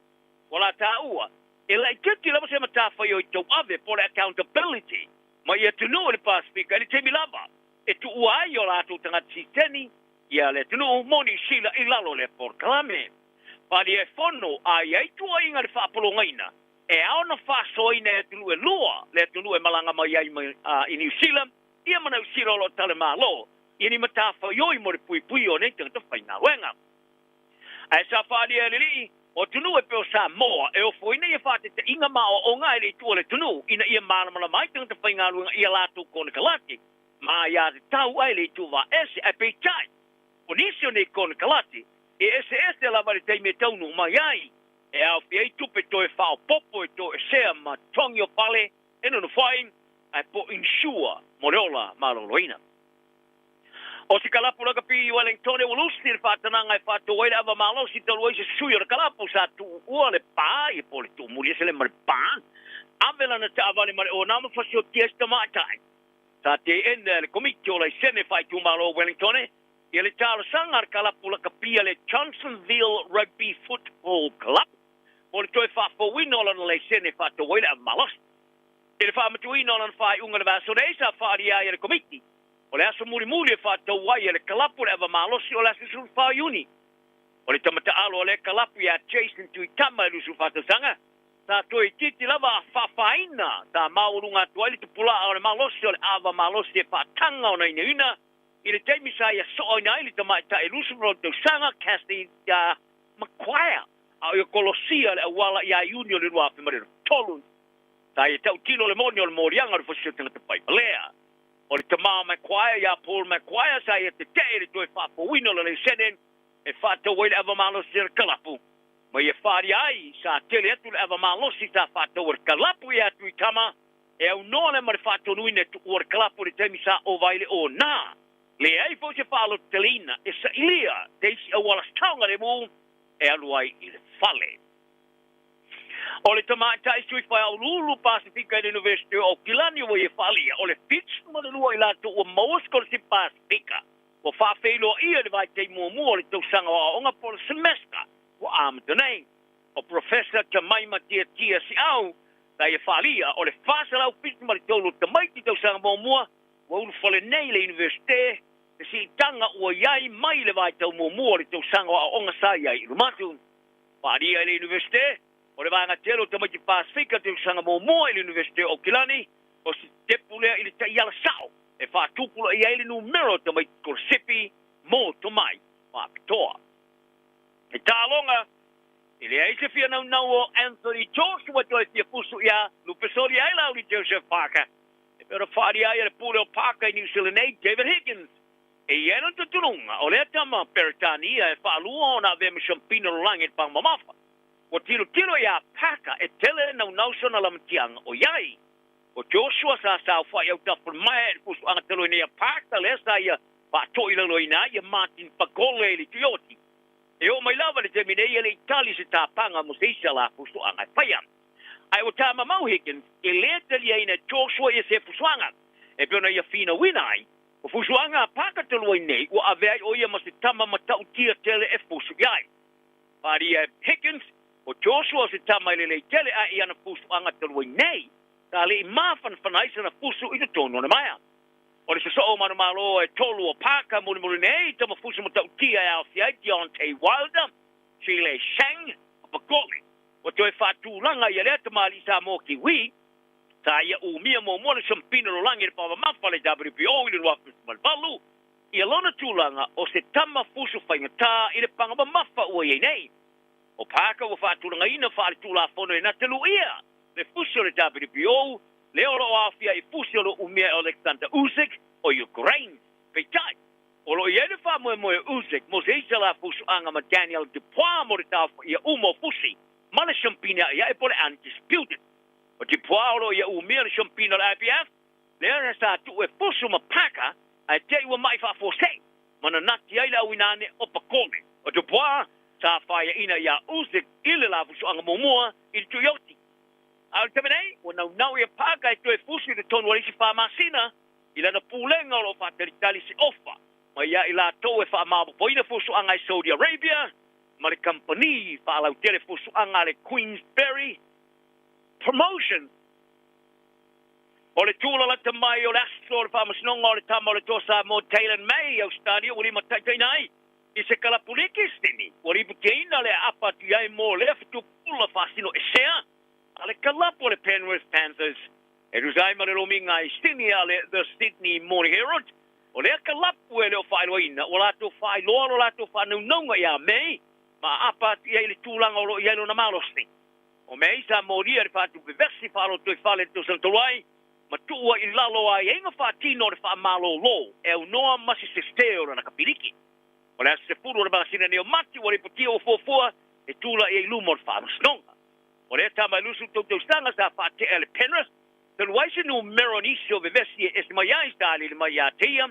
ua la taua, e laitiiti lava se matafaioi tauave po o le accountability ma i atunuu i le Pasefika i le taimi lava e tuua ai o latou tagata siteni ia le atunuu mo Niu Sila i lalo o lea polokalame. Faaalia e Fono a i ai tuuaiga i le faapologaina e ao ona faasoaina e atunuu e lua le atunuu e malaga mai ai i Niu Sila ia ma Niu Sila o lo o talemalo. ia ni matafaioi mo le puipuia o nei tagata faigaluega. Ae sa faaalia e le alii, o atunuu e pei o Samoa e ofoina ia faatetaiga ma aoaoga ae le i tuua le atunuu ina ia malamalama ai tagata faigaluega i a latou konekarate ma aiatatau ae le i tuuvaaese. Ae peitai, o nisi o nei konekarate e eseese lava i le taimi e taunuu mai ai, e aofia ai tupe toe faaopoopo e toesea ma totogi o fale e nonofo ai, ae po o insure mo le ola maloloina. O se kalapu lakapi i Wellingtone ua lusi le faatanaga e faatou ai le ava malosi talu ai se sui o le kalapu sa tuua le pa ia po o le tuumuli ese le ma le pa ave lana taavale ma le ona ma fasiotia ai se tamaitai. Sa teena e le Komiti o Laisene Faaitumalo o Wellingtone ia le talosaga a le kalapu lakapi a le Johnsonville Rugby Football Club mo le toe faafouina o lana laisene e faatou ai le ava malosi. I le faamatuuina o lana faaiuga i le vaiaso nei, sa faaalia ai e le Komiti o le aso mulimuli e faatau ai e le kalapu le ava malosi o le aso 14 Iuni. O le tama taalo a lea kalapu ia Jason Tuitama e 24 tausaga, sa toe itiiti lava a faafaina sa maualuga atu ai le tupula'a o le malosi o le ava malosi e faataga ona inaina i le taimi sa ia so'oina ai le tamaitai 28 tausaga Cassie Maguire a o ia kolosia le auala ia Iuni o le 2023. Sa ia tautino le moni o le moliaga o le fosisi o tagata faimalea. O le tama o Maguire ia Paul Maguire sa ia tete'e i le toe faafouina o le laisene e faatau ai le ava malosi a le kalapu ma ia faaalia ai sa tele atu le ava malosi sa faatau e le kalapu ia Tuitama e aunoa lea ma le faatonuina e tuua le kalapu i le taimi sa ova ai le ona. Leai foi se faalototeleina e sailia te isi auala saogalemu e alu ai i le fale. O le tamaitai sui faiauluulu Pasefika i le University o Aukilani ua ia faaalia, o le 72 i latou ua maua sikolasipi Pasefika ua faafeiloaia i le vaitaimi muamua o le tausaga o aoaoga po o le semester ua amata nei. O Professor Tamaima Tiatia Siau sa ia faaalia, o le 473 o tamaiti tausaga muamua ua ulufale nei i le Universite, le siitaga ua i ai mai le vaitau muamua o le tausaga o aoaoga sa i ai i luma atu. Faaalia e le Iunivesite, o le vaega tele o tamaiti Pasefika tausaga muamua i le Iunivesite o Aukilani, o se tepu lea i le taiala sao e faatupulaia ai le numera o tamaiti sikolasipi mo tomai faapitoa. He taaloga, e leai se fia naunau o Anthony Joshua toe fia fusu ia lupesoli ai Lauli Joseph Parker. E pei ona faaalia ai e le pule o Parker i New Zealand nei, David Higgins, E i ai lona talitonuga, o lea tama Peretania e faalua ona avea ma siampina o le lagi i le paga mamafa. Ua tilotilo iā Parker e tele naunau sona lamatiaga o i ai. O Joshua sa saofai autafa o le maea i le fusuaga talu ai nei a Parker lea sa ia faatoilaloina ai ia Martin Pagole i le Tuioti. E oo mai lava i le taimi nei e le i tali se tapaga mo se isi ala fusuaga e faia. Ae ua tamamau Higgins e le taliaina e Joshua ia se fusuaga e pei ona ia finauina ai. O fusuaga a Parker talu ai nei, ua ave ai ʻo ia ma se tama matautia tele e fusu i ai. Faaalia e Higgins, o Joshua o se tama e lelei tele ae i ana fusuaga talu ai nei, sa le i mafanafana ai sana fusu i totonu o le maea. O le sosoo o manumalo e tolu o Parker mulimuli nei, tama fusu matautia e aofia ai Deontay Wilder, Zhilei Shang, ma Pagole. Ua toe faatulaga ia lea tamalii Samoa Kiwi, Sa ia umia muamua le siampina lalolagi i le pamamafa le WBO i le 2018, ia lona tulaga o se tama fusu faigata i le paga mamafa ua i ai nei. O Parker ua faatulagaina faaletulafono e nate luia le fusi o le WBO, lea o lo o aofia i fusi o lo o umia e Oleksandr Usyk o Ukraine. Peitai, o lo o i ai le faamoemoe o Usyk mo se isi ala fusuaga ma Daniel Dupois mo le taofaia uma o fusi ma le siampina aʻiaʻi po o le Undisputed. O Dupois o lo o ia umia le siampina o le IBF, lea sa tuu e fusu ma Parker ae te i ua ma'i faafuasei ma nanati ai le auina ane o Pacole. O Dupois sa faiaina iā Usyk i le lafusuaga muamua i le Tuioti. A o le taimi nei, ua naunau ia Parker e toe fusu i totonu o le isi fa masina i lana pulega o lo o faatalitali se ofa mai ia i latou e faamaopoopoina fusuaga i Saudi Arabia ma le kamupani faalautele fusuaga a le Queensberry Promotion. O le tūlalata mai o le aso o le faamasinoga o le tama o le Toa Samoa Taylan May i Ausetalia ua limataitaiina ai i se kalapu liki Sydney ua lipotiaina le aapa atu i ai mo lea fetupula faasino esea a le kalapu o le Penrith Panthers e tusa ai ma le lomiga i Sydney a le The Sydney Morning Herald. O lea kalapu e le o faailoaina, ua latou faailoa lo latou faanaunauga ia May ma aapa atu i ai i le tulaga o lo o i ai lona malosi. O May sa molia i le faatupevesi faalotoifale i le tausaga talu ai ma tuu ai i lalo aiaiga faatino o le faamalolo e aunoa ma se sese o lana kapiliki. O le aso 10 o le masina nei o Mati ua lipotia ua fuafua e tulai ai i luma o le Faamasinoga. O lea tama e 23 tausaga sa faatea e le Penrith, talu ai se numera o nisi o vevesi e ese mai ai sa aliali mai ia te ia,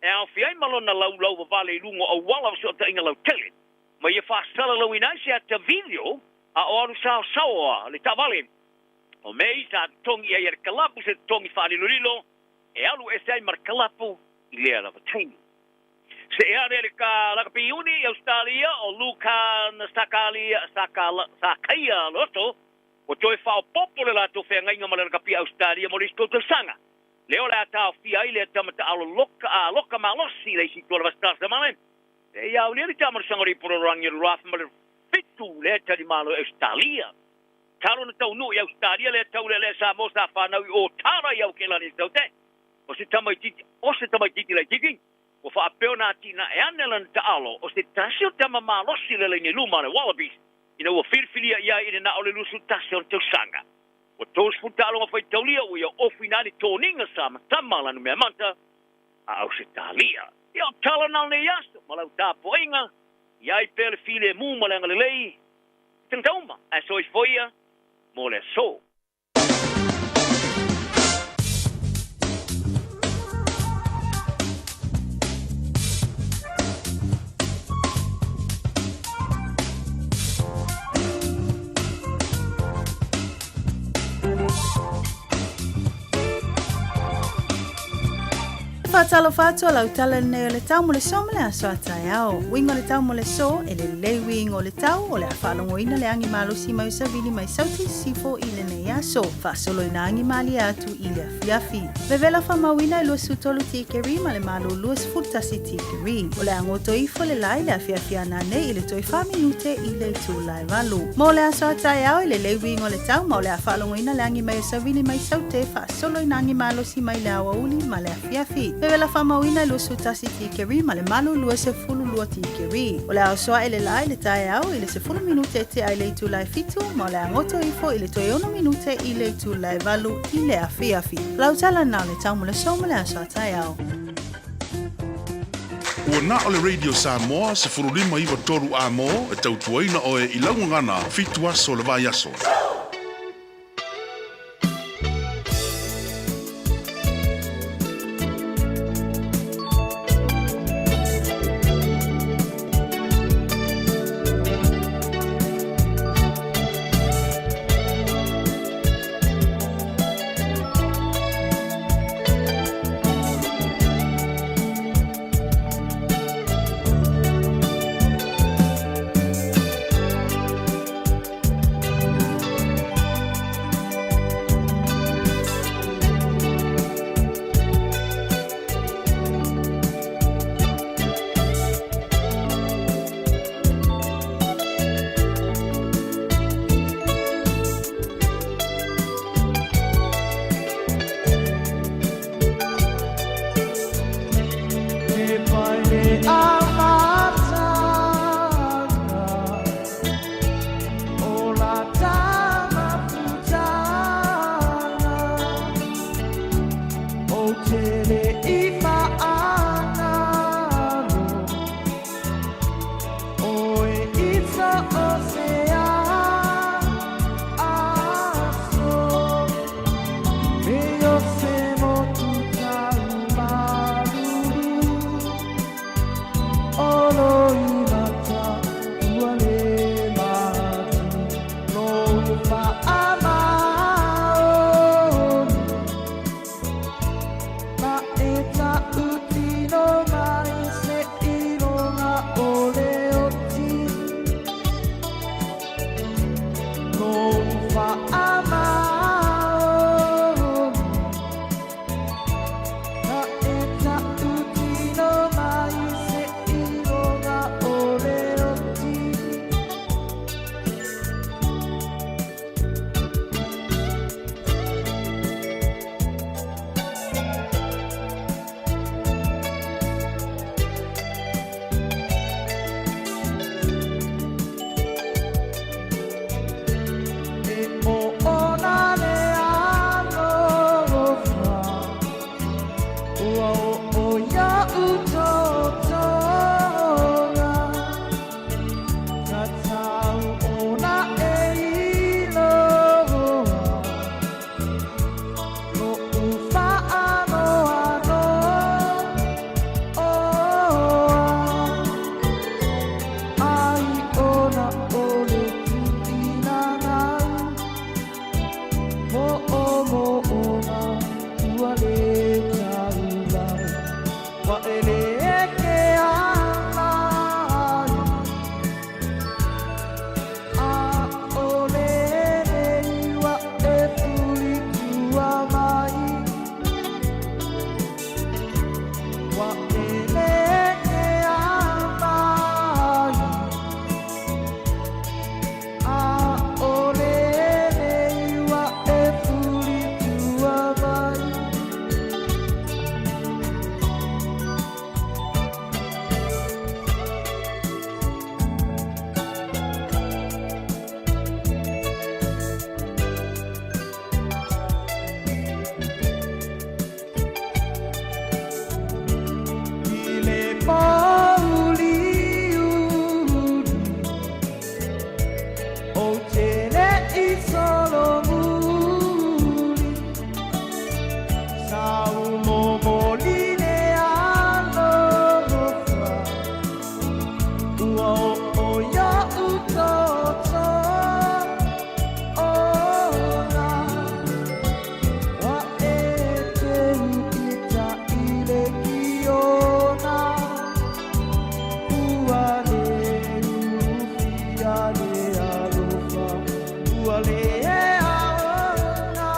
e aofia ai ma lona laulau vavale i luga o auala o fesootaiga lautele, ma ia faasalalauina ai se ata video a o alu saosaoa le taavale. O May sa totogi i ai e le kalapu se totogi faalilolilo e alu ese ai ma le kalapu i lea lava taimi. Se'e ane le ka lakapi iuni i Ausetalia o Lukan Sakalia Sakaia Loto ua toe faaopoopo le latou feagaiga ma le lakapi Ausetalia mo le isi tou tausaga. Lea o le a taofia ai le tama taalo loka a loka malosi i le isi itu o le Vasitasa Male. E ia aulia le tamanusaga o le Ipololoagi o le 2007 lea e talimalo i Ausetalia. Talu ona taunuu i Ausetalia lea taulealea Samoa sa fanau i Otara i Aukelani i Saute. O se tamaitiiti, o se tamaitiiti laitiiti, ua faapea ona atinae ane lana taalo o se tasi o tama malosi le laina i luma o le Wallabies ina ua filifilia i ai i le na o le 21 ona tausaga. Ua 30 taaloga faitaulia ua ia ofuina ai le toniga sa matama lanu mea mata a Ausetalia. Ia o tala na o nei aso ma lau tapuaiga, i ai pea le filemu ma le agalelei i tagata uma, ae soifua ia mo le aso. Faatalofa atu a lau tala lenei o le tau mo le so ma le aso a taeao. Uiga o le tau mo le so, e lelei uiga o le tau, o le a faalogoina le agi malosi mai o savili mai Sauti Sisifo i lenei aso. Faasolo ina agi malie atu i le afiafi. Vevela faamauina e 23 tikeri ma le malo 21 tikeri. O le a goto ifo le la i le afiafi a nanei i le toe 4 minute i le itula e valu. Mo le aso a taeao e lelei uiga o le tau ma o le a faalogoina le agi mai o savili mai Saute faasolo ina agi malosi mai le aoauli ma le afiafi. Vevela faamauina e 21 tikeri ma le malo 22 tikeri. O le a oso ae le la i le taeao i le 10 minute e tea i le itula e 7 ma o le a goto ifo i le toe 6 minute i le itula e 8 i le afiafi. Lau tala na o le tau mo le so ma le aso a taeao. Ua na o le Radio Samoa 15 9 3 A-mo e tautuaina oe i lau gagana fitu aso o le vaiaso. Ua le aoga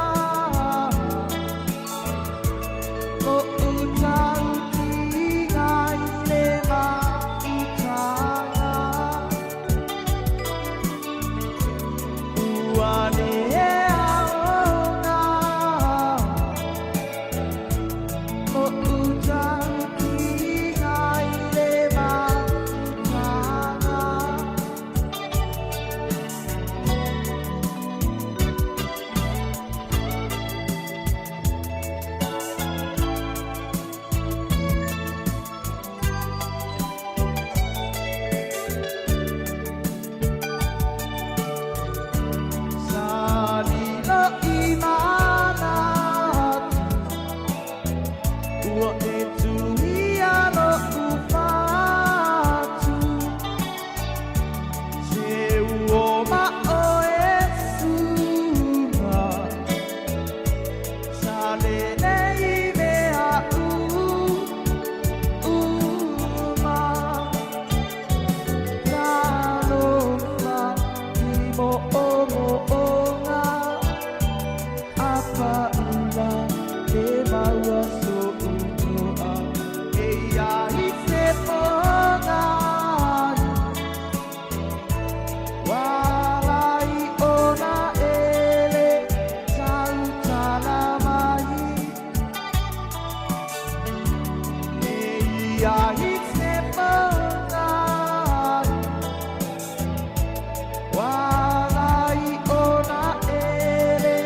Lo'u tautiga i le mafutaga Ua le aoga Lo'u tautiga i le mafutaga. Sa lilo i manatu Ua e tuia lo'u fatu Se uo ma oe suga Sa lelei mea uma Talofa i mo'omo'oga A paula le maua so'u to'a Eia i se pogai Ua lai ona ele tautala mai Eia i se pogai Ua lai ona ele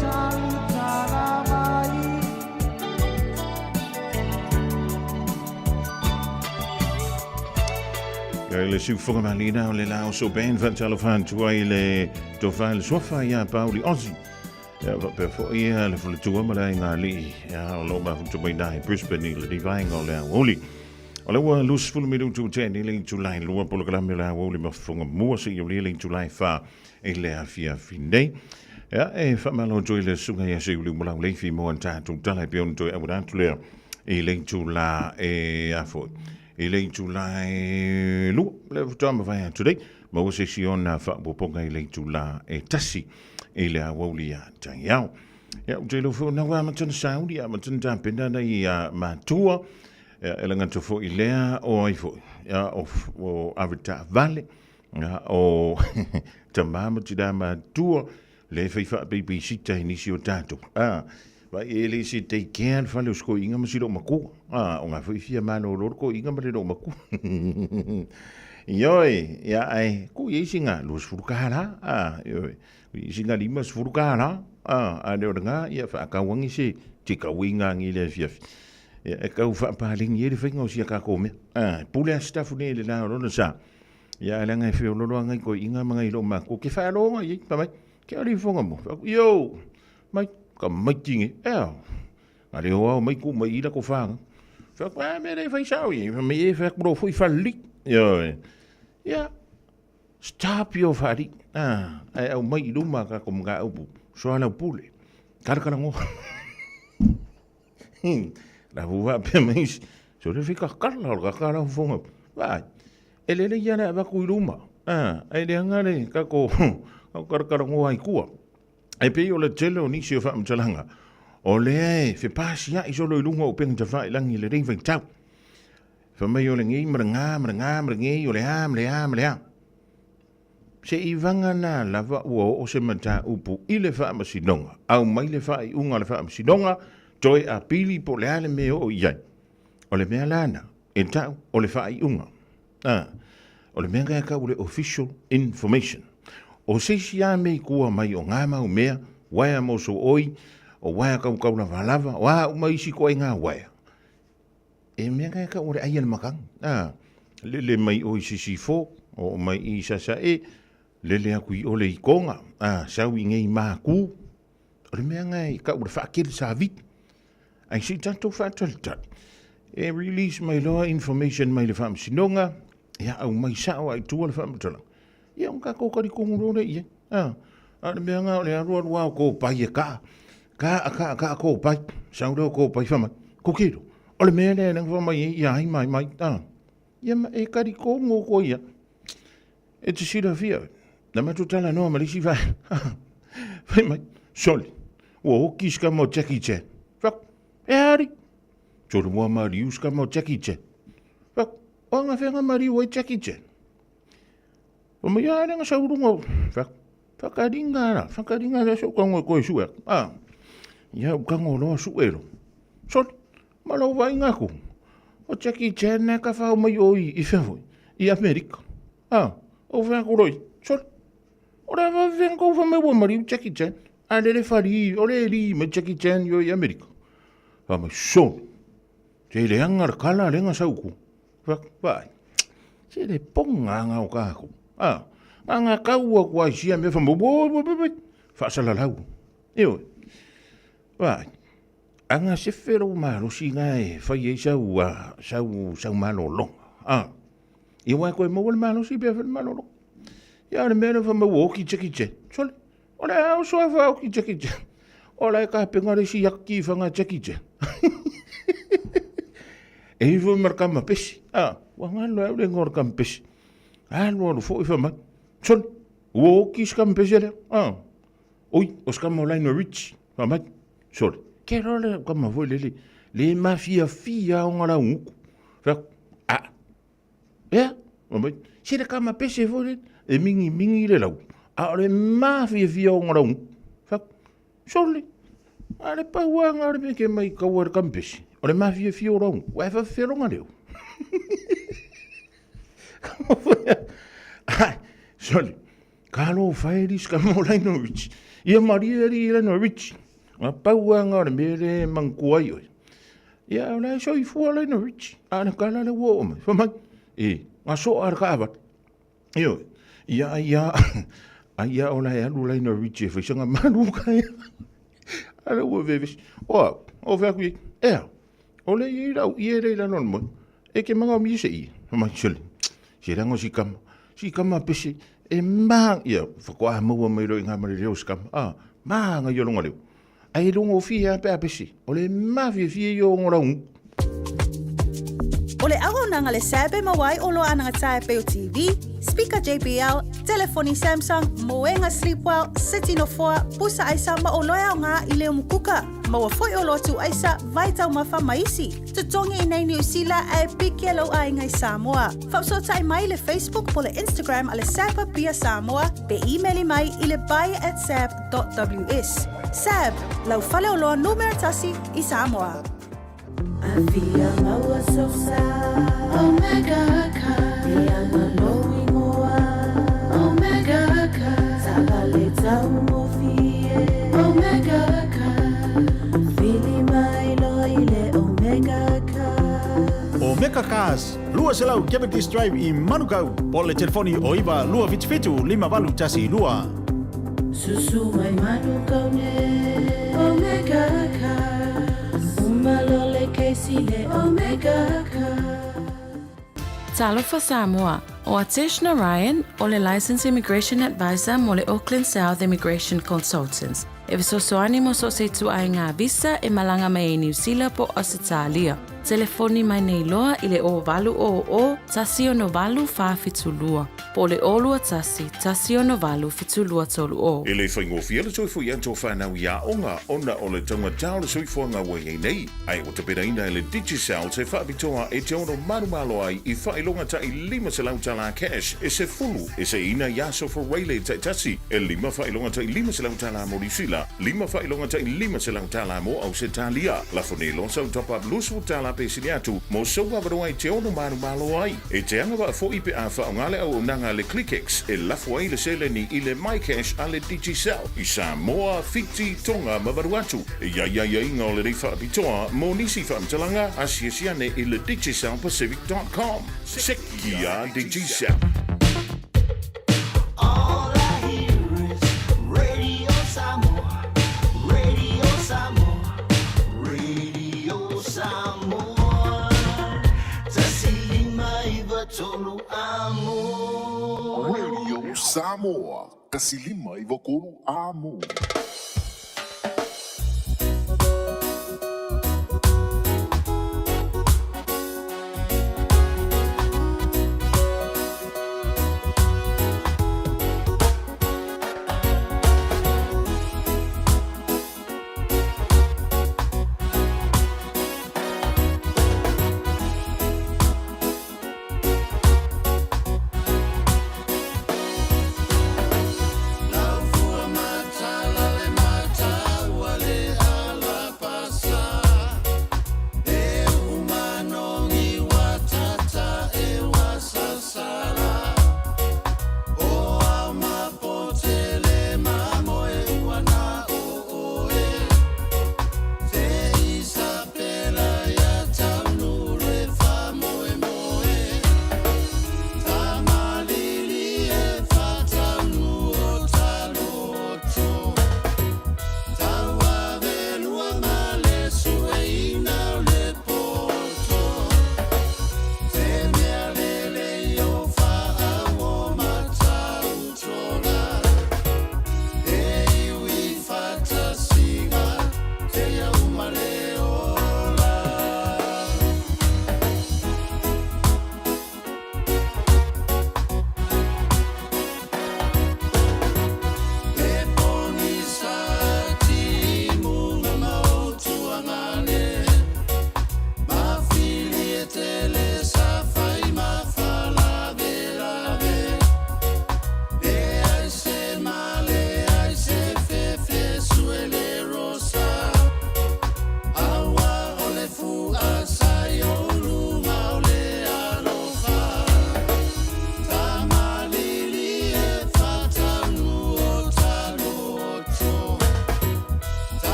tautala mai. Ia i le siufoga malina o le la o so band faatalofa atu ai le tofa le suafa ia Pauli Ozzy. Ia faapea foi ia le faletua ma le aiga alii ia o lo o mafuta mai na i Brisbane i le divaenga o le aoauli. O le ua 20 minutu ua tea nei le itula e lua polokalame o le aoauli ma fofoga mua seia aulia le itula e fa i le afiafi nei. Ia, e faamalo atu i le susuga ia Seiuli Umalau Leifi mo ana tatou tala e pei ona toe auala atu lea i le itula e a foi i le itula e lua le faatoa mavae atu nei maua se isi ona faaopoopoga i le itula e tasi i le aoauli ia taeao. Ia, ou te iloa foi o lena ua amata ona sauni, amata ona tapena nai matua. Ia, e lagata foi lea o ai foi, ia, o ave taavale, ia, o tama ma tina matua, le fai faapeipei i nisi o tatou. A, vai e le se take care le fale o si toeaina ma si loomatua. A, o ngā foi fia malolo le toeaina ma le loomatua. Ioe, ia ae, ku i ai singa $20, a, ioe, ku i ai singa $50, a, a le o lena, ia faatau ane se takeaway ngā ni le afiafi. Ia, e tau faapaleni ai le faiga o sia tatou mea. A, e pule a sitafu nei i le la o lona sa. Ia, ae leaga e feololo a nai toeaiina ma nai loomatua, ke faalogo i ai, fai mai, ke ole i fofoga mo. Fai atu, yo, mai, ka maiti nei, ea, a le o ao mai ku mai i la ko whanga. Fai atu, a, mea le fai sao i, fai mai, e fai atu lo fui whalili. Ioe, ia, stop your whali. Ah, ai au mai i luma ka ko mga upu, soa lau pule. Karakara ngoa. La fu faapea mai isi, so le fika kala o le kakala o fofoga. Vai, e lele ia le avaku i luma. Ah, ai le anga le kako, kako karakara ngoa i kua. E pei o le tele o nisi o faamatalaga, o lea e fepasia'i solo i luga o upega tafailagi i lenei vaitau. Fai mai o lenei ma le gā ma le gā ma lenei, o le a ma le a ma le a. Seivaga na lava ua oo se mataupu i le Faamasinoga, aumai le faaiuga a le Faamasinoga, toe apili po o le a le mea e oo i ai. O le mea la na e tau o le faaiuga. A, o le mea lea e tau o le official information. O se isi lava mea i tua mai o ngā mau mea, uaea mosooi, o uaea kaukau lavalava, o a uma isi ituaiga uaea, E mea lea e tau o le ai a le makaga. A, lele mai o i Sisifo, oo mai i Sasae, lele atu i ole i Toga, a, sau i nei Mākū. O le mea lena e tau o le faatele savili. Ae se i tatou faatalitali, e release mai loa information mai le Faamasinoga, ia aumai sao lava i tua le faamatalaga, ia ona tatou talitonu loa lea i ai. A, a o le mea lena o le alu alu lava o topai e kaa, kaa, kaa, kaa topai, sau lea o topai fai mai, Kukilo, o le mea lea na fai mai ai ia ai mai mai, a, ia ma e talitonu koe ia, e te silafia. Na matou talanoa ma le isi vaega. Fai mai, sole, ua oki se kama o Jackie Chan. Fai atu, e a alii? Sole, ua maliu se kama o Jackie Chan. Fai atu, o anafea na maliu ai Jackie Chan? Fai mai, a lea na sau i luga o... Fai atu, whakaringa la, whakaringa la sou tago e toe sue atu. A, ia ou tago loa sue loa. Sole, ma lou vaaiga atu, o Jackie Chan lea ka whao mai o i fea foi, i Amerika. A, ou fai atu loa i, sole, o le a faafefea na tou fai mai ua maliu Jackie Chan, a lele fali, o le li mai Jackie Chan i o i Amerika. Fai mai, sole, se leaga le kala lea na sau i tua. Fai atu, vaai, se le poga nga o tatou. A, na nga tau atu ai sia mea fai mai, oi, oi, oi, oi, faasalalau. Ioe. Vaai, a na sefe lou malosi na e fai ai sau, sau, sau malologa. A, ia ua e toe maua le malosi pe a fai le malologa. Ia o le mea lea fai mai ua oti Jackie Chan. Sole, o le a oso a faaoti Jackie Chan. O la e tapena le isi aki i fana Jackie Chan. E ifo ma le kama pesi. A, ua galo ai au le igoa o le kama pesi. Alu alu foi fai mai. Sole, ua oti se kama pesi lea. A, oi, o se kama o Lionel Richie. Fai mai, sole, ke loa le kama foi lele, le mafiafia ona laugutu. Fai atu, a, ea, fai mai, se le kama pese foi lele, e mingimingi le lau, a o le mafiafia ona laugutu. Fai atu, sole, a le pau lava lena o le mea ke mai kaua i le kama pese, o le mafiafia o laugutu, ae faafefea lona leo. Ai, sole, Talofa e lis ka mo Lionel Richie. Ia malie alii Lionel Richie. Na pau lava na o le mea lea e manatua ai oe. Ia o la e soifua Lionel Richie. A o le tala lea ua oo mai. Fai mai, e, na soa le taavale. Ioe. Ia ai a, ai a o la e alu Lionel Richie e fai sana malu kai. A lea ua vevesi. O au, o fai atu i ai, ea, o lea e i ai lau ie lea i lalo o le moe. E ke manaomia se ie. Fai mai, sole, se leaga o si kama. Si kama pese, e ma, ia, whakoa maua mai loa i ngā mare reo si kama. Ah, ma ngā ia longa leo. Ai e longa o fie a pe a pese. O le ma fie fie i o ngora ungu. O le auaunaga le SAB e maua ai oloa anagatāe pei o TV, speaker JBL, telefoni Samsung, moega Sleepwell, seti nofoa, pusa aisa ma oloa e aoga i leo mukuka. Maua foi oloa tuu aisa, vai taumafa ma isi. Totogi i nei Niu Sila ae piki e lou aiga i Samoa. Faafesootai mai i le Facebook po le Instagram a le SAB Apia Samoa pe imeli mai i le buy@sab.ws. SAB, lau faleoloa numera tasi i Samoa. Afia maua sou sa Omega Car E ana lou ingoa Omega Car Taavale taugofie Omega Car Vili mai loa i le Omega Car. Omega Cars, 200 Cavendish Drive i Manukau, po o le telefoni o 9 277 5812. Susu mai Manukau nei Omega Cars. Uma loa le kesi le Omega Cars. Talofa Samoa, ʻO Atesh Narayan, ʻo le Licensed Immigration Advisor mo le Auckland South Immigration Consultants. E fesoasoani mo so o se ituaiga visa e malaga mai ai Niu Sila po o Ausetalia. Telefoni mai nei loa i le 0800 168 472 po o le 021 168 7230. E le faigofie le toe foi atu o whanau i aoga ona o le taugata o le soifuaga ua i ai nei. Ae ua tapenaina e le Digicel se faapitoa e te ono malomalo ai i faailoga taʻi 500 tala cash e sefulu e seiina i aso Fureile taitasi, e lima faailoga taʻi 500 tala mo Niu Sila, lima faailoga taʻi 500 tala mo Ausetalia. Lafo nei loa sau top up 20 tala pe sili atu mo sou avanoa e te ono malomalo ai. E te agavaa foi pe a faaaoga le auaunaga a le ClickX e lafo ai le seleni i le MyCash a le Digicel i Samoa, Fiti, Tonga ma Vanuatu. E i ai aiaiga o lenei faapitoa mo nisi faamatalaga, asiasi ane i le digicelpacific.com. Seki a Digicel. All I hear is Radio Samoa, Radio Samoa, Radio Samoa. Tasi lima iva tolu amo. Radio Samoa, tasi lima iva tolu amo.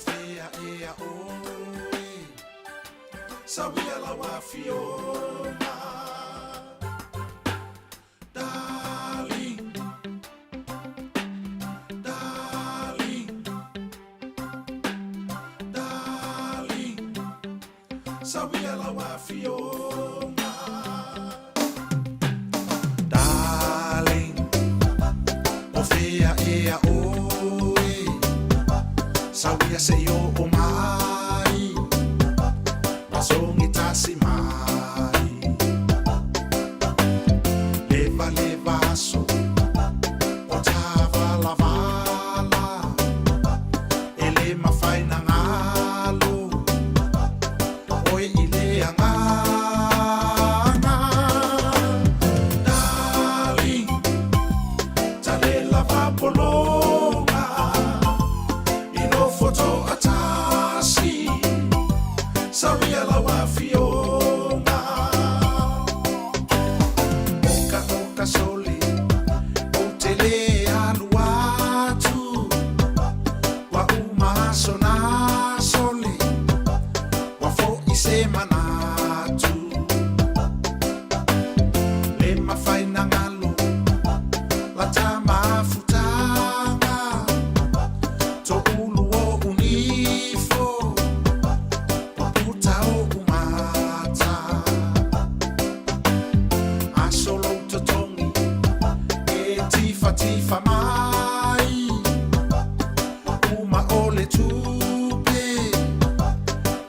fea ea oe Sawia lau afioga Darling Darling Darling Sawia lau afioga Darling O fea ea oe Sawia se i oo mai Masogi tasi mai Leva leva aso O tavalavala E le mafai na galo Oe i le agaga Darling Talela vapologa I nofo toatasi Sauia lau afioga Oka oka sole Ou te le alu atu Ua uma aso na sole Ua fo'i se manatu Le mafai na galo La ta mafutaga To'ulu o'u nifo Ua puta o'u mata Aso lou totogi E tifatifa mai Uma o le tupe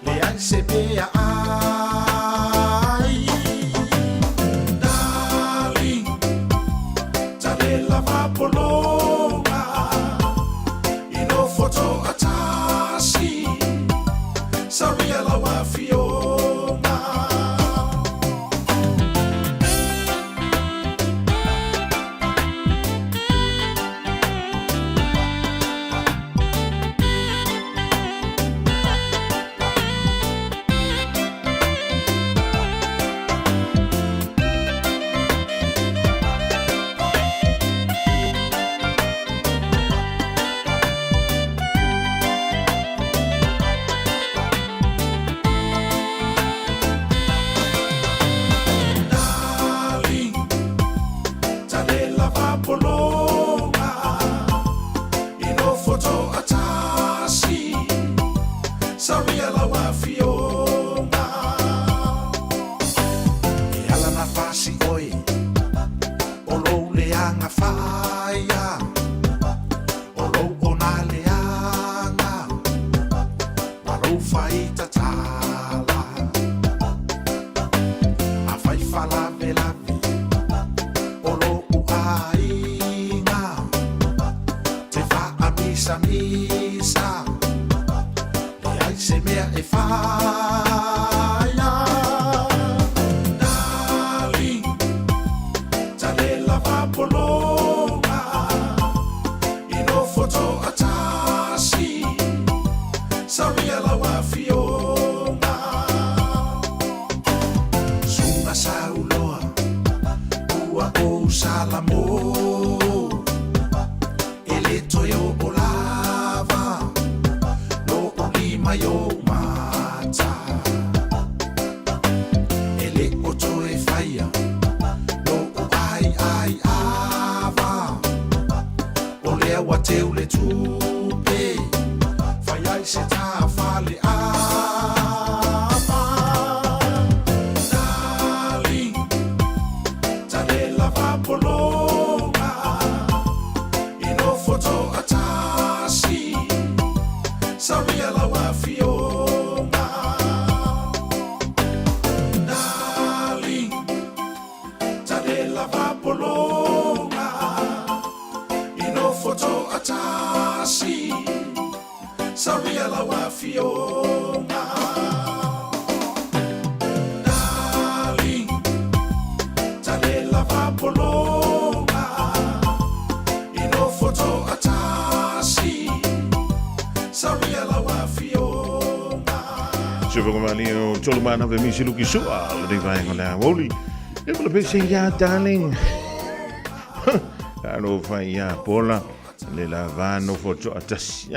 Leai se mea ai Darling Talela vapologa I nofo toatasi Sauia lau afioga. Darling, talela vapologa I nofo toatasi Sauia lau afioga E ala na fasi oe O lou leaga faia O lou ona leaga Ma lou faitatala Afai falavelave O lo'u aiga Te faamisamisa Leai se mea e faia Darling Talela vapologa I nofo toatasi Sauia lau afioga Suga sauloa Ua ou salamo E le toe oo lava Lo'u lima i ou mata E le o toe faia Lo'u aiai ava O lea ua teu le tupe Fai ai se ta faleava Darling Talela vapologa I nofo toatasi Sauia lau afioga Darling Talela vapologa I nofo toatasi Sauia lau afioga Darling Talela vapologa I nofo toatasi Sauia lau afioga Soifua malie o tolu mana ve misi luki sua o le vaenga le aoli. E pula pese ia, darling. Alo fai ia pola le la va nofo toatasi.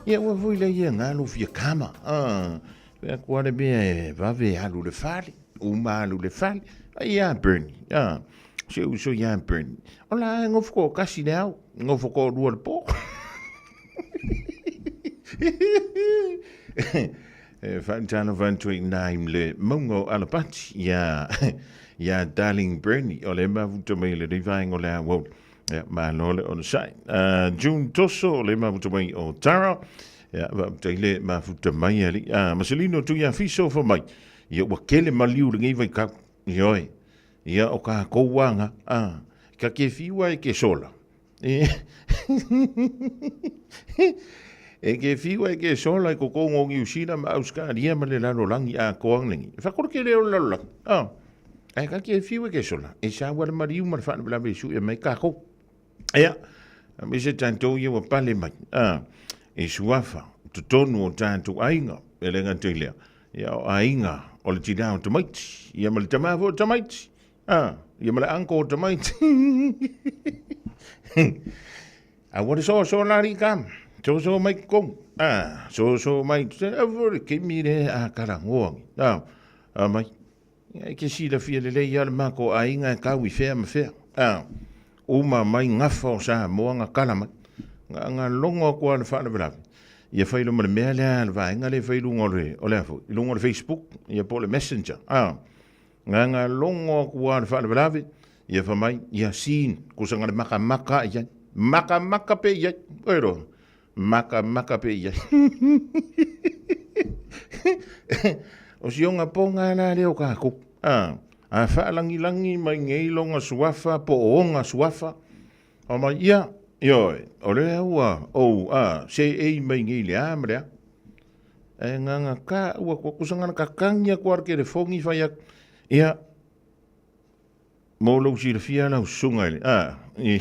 Ia ua foi lea ia galo fia kama. Ah, fai atu a le mea e vave alu le fale, uma alu le fale. Ai ia Bernie, ah, si ou uso ia Bernie. O la e nofo toatasi le ao, nofo toalua le po. E faatalofa atu ai i le mauga o Alapati ia, ia Darling Bernie o le mafuta mai le vaega o le aoauli. Ia, malo le onosai. June Toso o le mafuta mai o Tara. Ia, faafetai le mafuta mai ali. Maselino Tuiafiso fa mai. Ia, ua kele maliu lenei vaitau. Ioe. Ia, o kākou aga. Ka ke fiua e ke sola. E ke fiu e ke sola i kokongo o Niu Sila ma Auskalia ma le lalolagi atoa lenei. E whakore ke leo le lalolagi. Ah. E ka ke fiu e ke sola. E sa ua le mariu ma le whaanawelawe e sui e mai kākou. Ea, me se tātou ia ua pale mai. Ah. E suafa, totonu o tātou aiga, e le ngata i lea. Ia o aiga o le tina o tamaiti. Ia ma le tama fo o tamaiti. Ah, ia ma le uncle o tamaiti. A ua le soso la ri kam. Soso mai kong. Ah, soso mai. Se a vore ke mi le a karangoa. Ah, a mai. Ia ke sila fia le lei ale mako a inga e kau i whea ma whea. Ah, uma mai ngafa o sa moanga kala mai. Nga nga longo aku ale whaalavelave. Ia whailo ma le mea lea le vaenga le whai lunga o le, o le afo. I lunga o le Facebook, ia po le Messenger. Ah, Nganga longo aku a le faalavelave, ia fa mai, ia sin, kusa le maka maka ia, maka maka pe ia, ero, maka maka pe ia. O si onga ponga la leo ka ku. A, a faalangilangi mai ngei longa suafa po o onga suafa. O mai ia, ioe, o lea ua ou a se ei mai ngei le a ma le a. E nganga ka ua kua kusa ngana ka kangi aku ar ke le fongi fai aku. Ia, mo lou silafia lau susuga i le, a, i,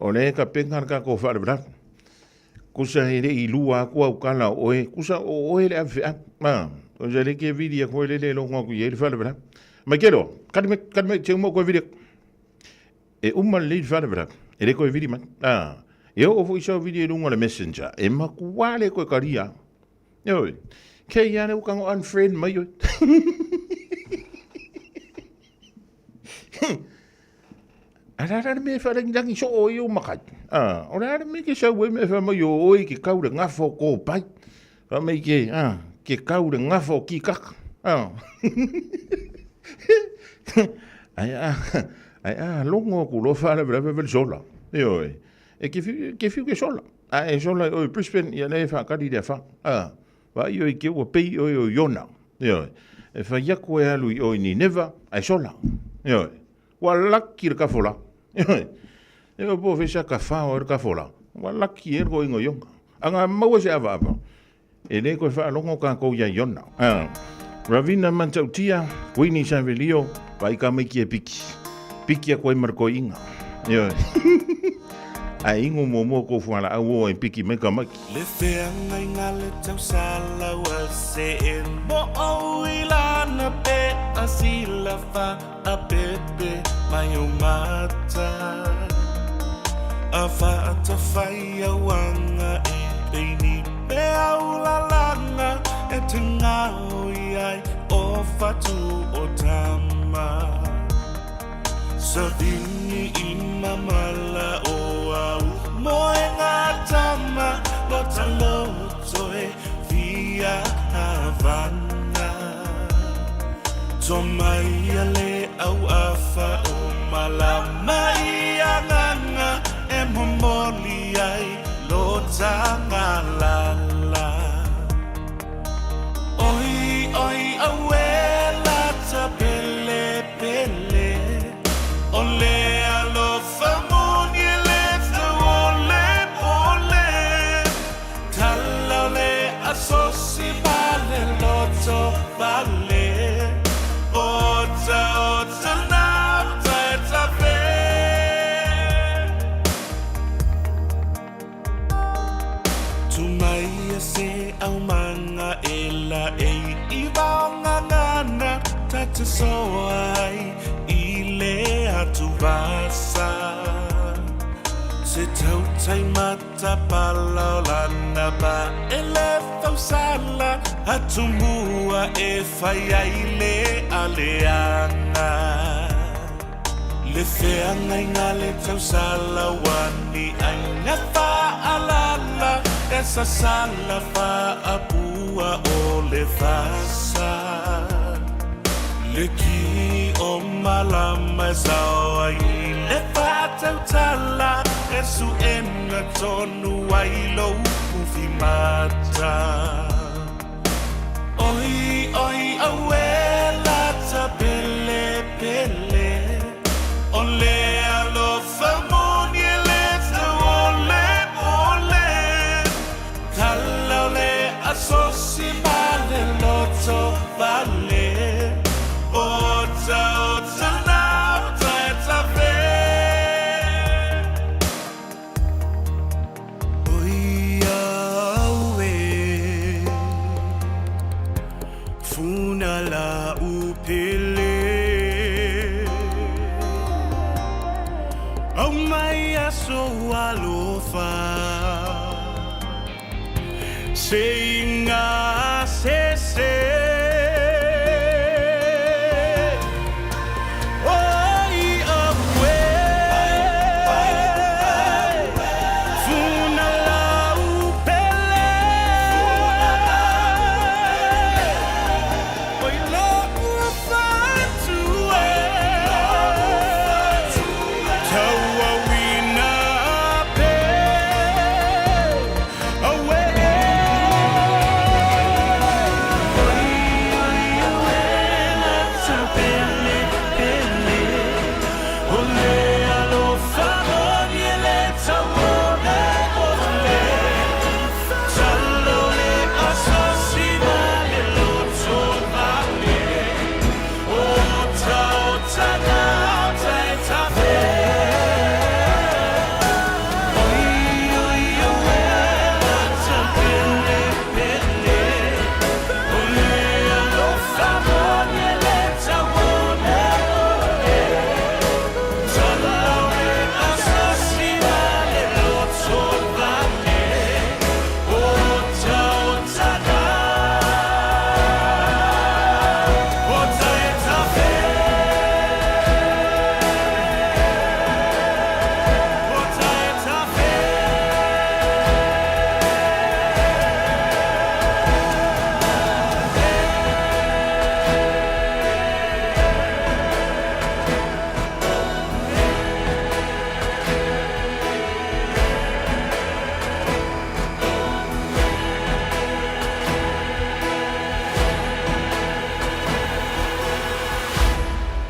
o le ka penga le kako faalavelave. Kusa e le i lua aku au kala o oe, kusa o oe le ave feau. A, o se le ke vili aku e le le longo aku i e le faalavelave. Mai ke loa, kali mai, kali mai, te uma koe vili aku. E uma lelei le faalavelave, e le koe vili mai. A, e oo foi sau vili e luga o le messenger, e makuā le koe kalia. Ioe, kei ia le uka ngo unfriend mai oe. A la la le mea e wharangirangi so o i o makai. A, o le a le mea ke sau e mea wha mai o oe ke kau le ngawha o kōpai. Wha mai ke, a, ke kau le ngawha o kikaka. A. Ai a, ai a, longo aku loa whaalavelave vele sola. Ioe, e ke whiu, ke whiu ke sola. A e sola i oe Brisbane, ia le e whakari le wha. A, wa i oe ke ua pei oe o Iona. Ioe, e whai aku e alu i oe Nineva, ai sola. Ioe, ua laki le kafola. Ioe, e o po fesa ka whao e le kafola. Ua laki e le ko ingo Iona. Anga maua se ava ava. E le koe faalogo kākou iā Iona. A. Ravina Matautia, Kuini Savelio, vai ka maiki e piki. Piki aku ai ma le koiinga. Ioe. Ae ingo muamua kou fualaau o e piki mai ka maiki. Le feagaiga le tausala ua see mo ou i lana pe a silafa a pepe mai o mata A faatafai auanga e peini pe au lalanga e te ngao i ai o fatu o tama Savini i mamala o au moe ngā tama lo taloto e fia havana To mai a le au afa o malama i anganga e momoli ai lo tangalala Oi oi aue lata pele pele O le alofa moni e le tau o le pole Tala o le asosi ma le loto vale Ota ota na ota e tafe Tumaia se aumanga e la e i vaongangana ta te soa ai i le atu vasa. Se tautai matapala o lana pa e le fausala Atumua e fai ai le aleaga Le feagaiga le tausala ua ni aiga faalala E sasala faapua o le fasa Le ki o malama e sao ai le faatautala E suʻena tonu ai lou ufimata Oi oi auē lata pelepele O le alofa moni e le tauole ole Tala o le asosi ma le loto vale Ota ota na ota e tafe Oi auē Funa la upele Au mai aso alofa Se inga se se Oi auē Funa la upele Oi lo'u fatu e Tauauina pe Auē Oi oi auē lata pelepele O le alofa moni e le tauoleole Tala o le asosi ma le loto vale Ota ota na ota e tafe Oi oi auē lata pelepele O le alofa moni e le tauoleole Tala o le asosi ma le loto vale Ota ota na ota e tafe Ota e tafe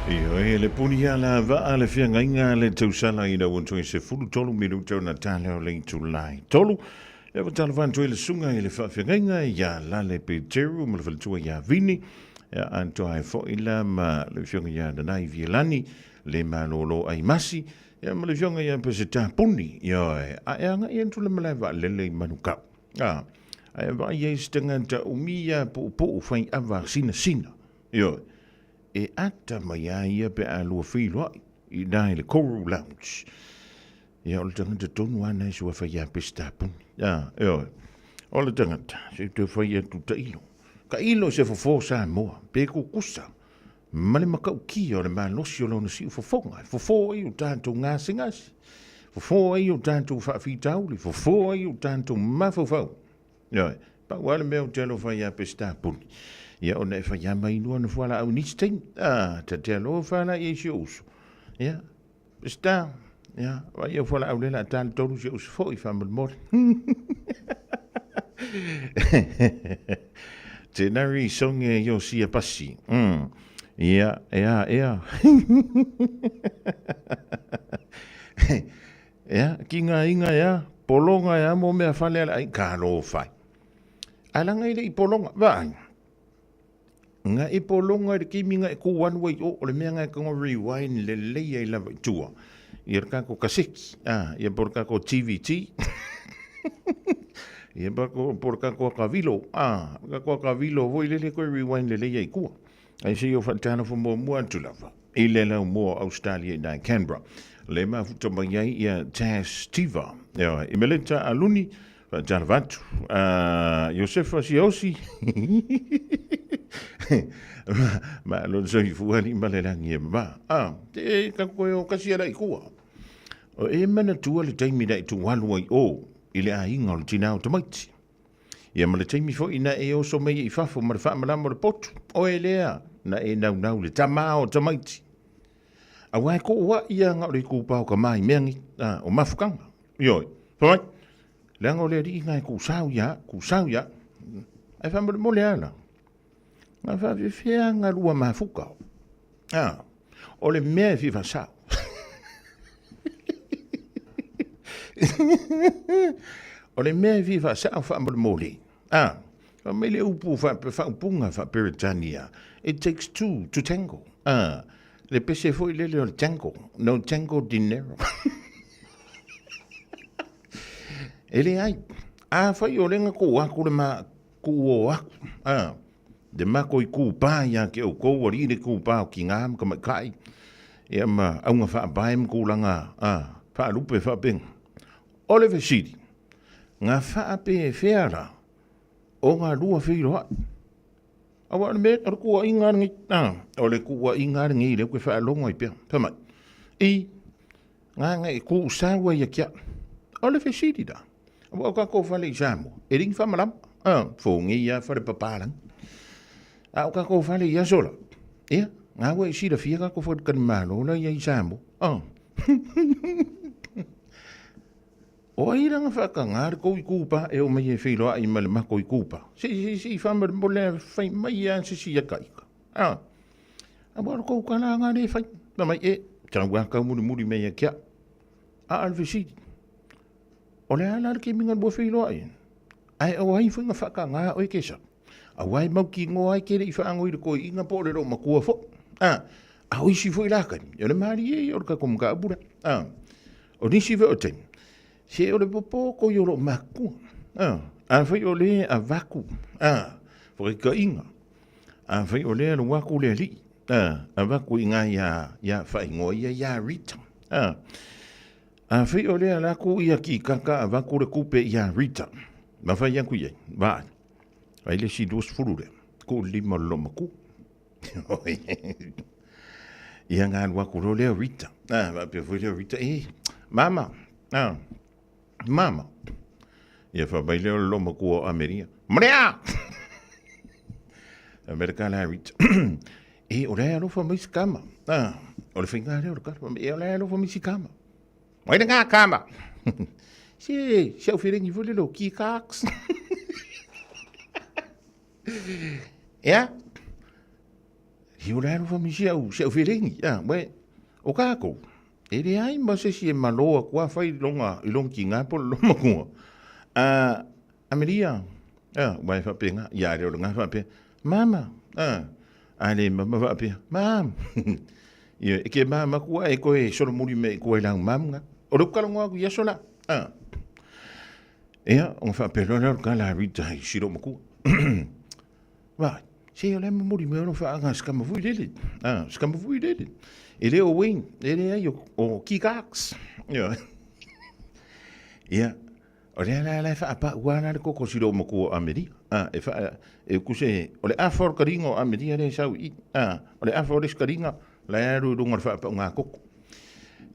Ioe, le puni ala vaa le feagaiga le tausala ina ua toe 13 minuta ona tala o le itula e tolu. E ua talofa atu ai le susuga i le faafeagaiga ia Lale Peteru ma le faletua ia Vini, ia atoa ai foi la ma le afioga ia Nanai Vielani, le malōlō ai masi, ia ma le afioga ia Peseta Puni, ioe, a e agai atu le malae vaalele i Manukau. A, ae vaai ai se tagata umi ia puupuu fai ava sinasina, ioe, e ata mai a ia pe a lua feiloai i na i le Coral Lounge. Ia, o le tagata tonu a nai sua fai a Peseta Puni. A, ioe, o le tagata, se toe fai atu tailo. Ka ilo se fofo Samoa, pe kukusa, ma le matautia o le malosi o lona siufofoga, e fofo ai o tatou gasegase, fofo ai o tatou faafitauli, fofo ai o tatou mafaufau. Ioe, pau lava le mea ou te alofa ai ia Peseta Puni, ia ona e fai lava mai lua na fualaau i nisi taimi. Ah, ta te alofa la i ai si ou uso. Ia, Peseta, ia, vaai au fualaau lea o le a ta le tolu si ou uso foi faamolemole. Tenari songe yo sia pasi. Ia, ea, ea. Ea, ki ngā inga ea, polonga ea mo mea whale ala ai, ka lo whai. Ai langa i le i polonga, vaai. Nga i polonga i le kimi nga i kū anu ai o, o le mea nga i kongo rewind le lei ai lava i tua. Ia le kako kaseki, ah, ia po le kako TVT. Ia po le kako akavilo, ah, le kako akavilo voi lele koe rewind le lei ai kua. Ai se i o whaatana fo mua mua atu lava. I le lau mua o Australia i nai Canberra. Le mafuta mai ai ia Tash Tiva. Ioe, i Meleta Aluni, faatalofa atu. Iosefa Siaosi, malo le soifua alii ma le lagi e mama. Ah, te ka koe o kasi ala i kua. O e manatua le taimi na i tualu ai o i le aiga o le tina o tamaiti. Ia ma le taimi foi na e oso mai i fafo ma le faamalama o le potu. O e lea na e naunau le tama o tamaiti. Aua e koo a ia nga o le ikupa o ka mai mea nei, a, o mafukanga. Ioe, fai mai, leaga o le alii nga e kuusau ia, kuusau ia. Ae faamolemole a la, nga faafefea nga lua mafuka. A, o le mea e fia faasao. O le mea e fia faasao faamolemole. A, fai mai le upu faaupuga faa-Peretania, it takes two to tango. A, le pese foi lele o le tango, no tango dinero. E leai, afai o lenga kou aku le ma ku o aku, a, le mako i kūpā ia ke oukou alii le kūpā o ki ngā ma ka maikai, ia ma auga faapae ma kulaga, a, faalupe faapenga. O le fesili, Nga faapefea la o nga lua feiloai? Aua o le mea, o le kuaiga lenei, a, o le kuaiga lenei lea ke faalogo ai pea. Fai mai, i, nga nga e kuusau ai ia kia. O le fesili la, aua o kākou fale i Samoa, e ringi whamalama, a, fōngi ia fale papalangi. A o kākou fale i aso la, ia, ngā ua i silafia kākou fale kalimalo la ia i Samoa, a. O ai la nga whaakanga le kou i kūpā e o mai e wheiloa ai ma le mako i kūpā. Se se se i whamare mo le whai mai a se si a kaika. A, a wa kou ka la nga le whai. Na mai e, tau a kau muri muri mei a kia. A al fesili. O le ala le ke minga mo wheiloa ai. Ai o ai whainga whaakanga o e kesa. A wai mau ki ngoa ai kere i whaango i le koi inga po le ro makua fo. A, a o isi fo i lākai. O le maari e o le kakomuka apura. A, O nisi foi o taimi, se o le popo ko i o loo makua. A, afai o le avaku, a, whakaikainga. Afai o le alu aku le alii, a, avaku i ngā ia, ia whaingoa ia ia Rita. A, afai o le alaku ia ki kaka avaku le kupe ia Rita. Ma whai aku ia, va, ai le si 20 le, ku lima lo maku. Ia ngā alu aku loa lea Rita. Ah, faapea foi lea Rita, e, mama, ah, mama. Ia fai mai lea o le lomakua o Ameria, Marea! Amerika la Rita. E, o le alofa mai si kama. Ah, o le whainga lea o le kala. E, o le alofa mai si kama. Mai le ngā kama. Se, se au whiringi foi le lo ki kaks. Ea, hi o le alofa mai si au, si au whiringi. Ea, we, o kākou, e le ai ma se si e malo a kua whai longa, i long ki ngā polo loma kua. A, Amelia, ea, wai whapenga, ia reo ngā whapea, mama, a, a le mama whapea, mam. Ia, e ke mama kua e koe solo muri me koe lau mamga. O le ukalongo aku ia sola, a. Ia, o whaapea loa ka la Rita hei siro makua. Vai, se o le momori me ono whaanga skama fui lele. Ah, skama fui lele. E le o Wayne, e le ai o Kikaks. Ia. Ia, o le ala ala e whaapa ua ala le koko siro makua o Ameria. Ah, e wha, e kuse, o le awha o le karinga o Ameria le sau i. Ah, o le awha o le skaringa, la e aru i runga le whaapa o ngā koko.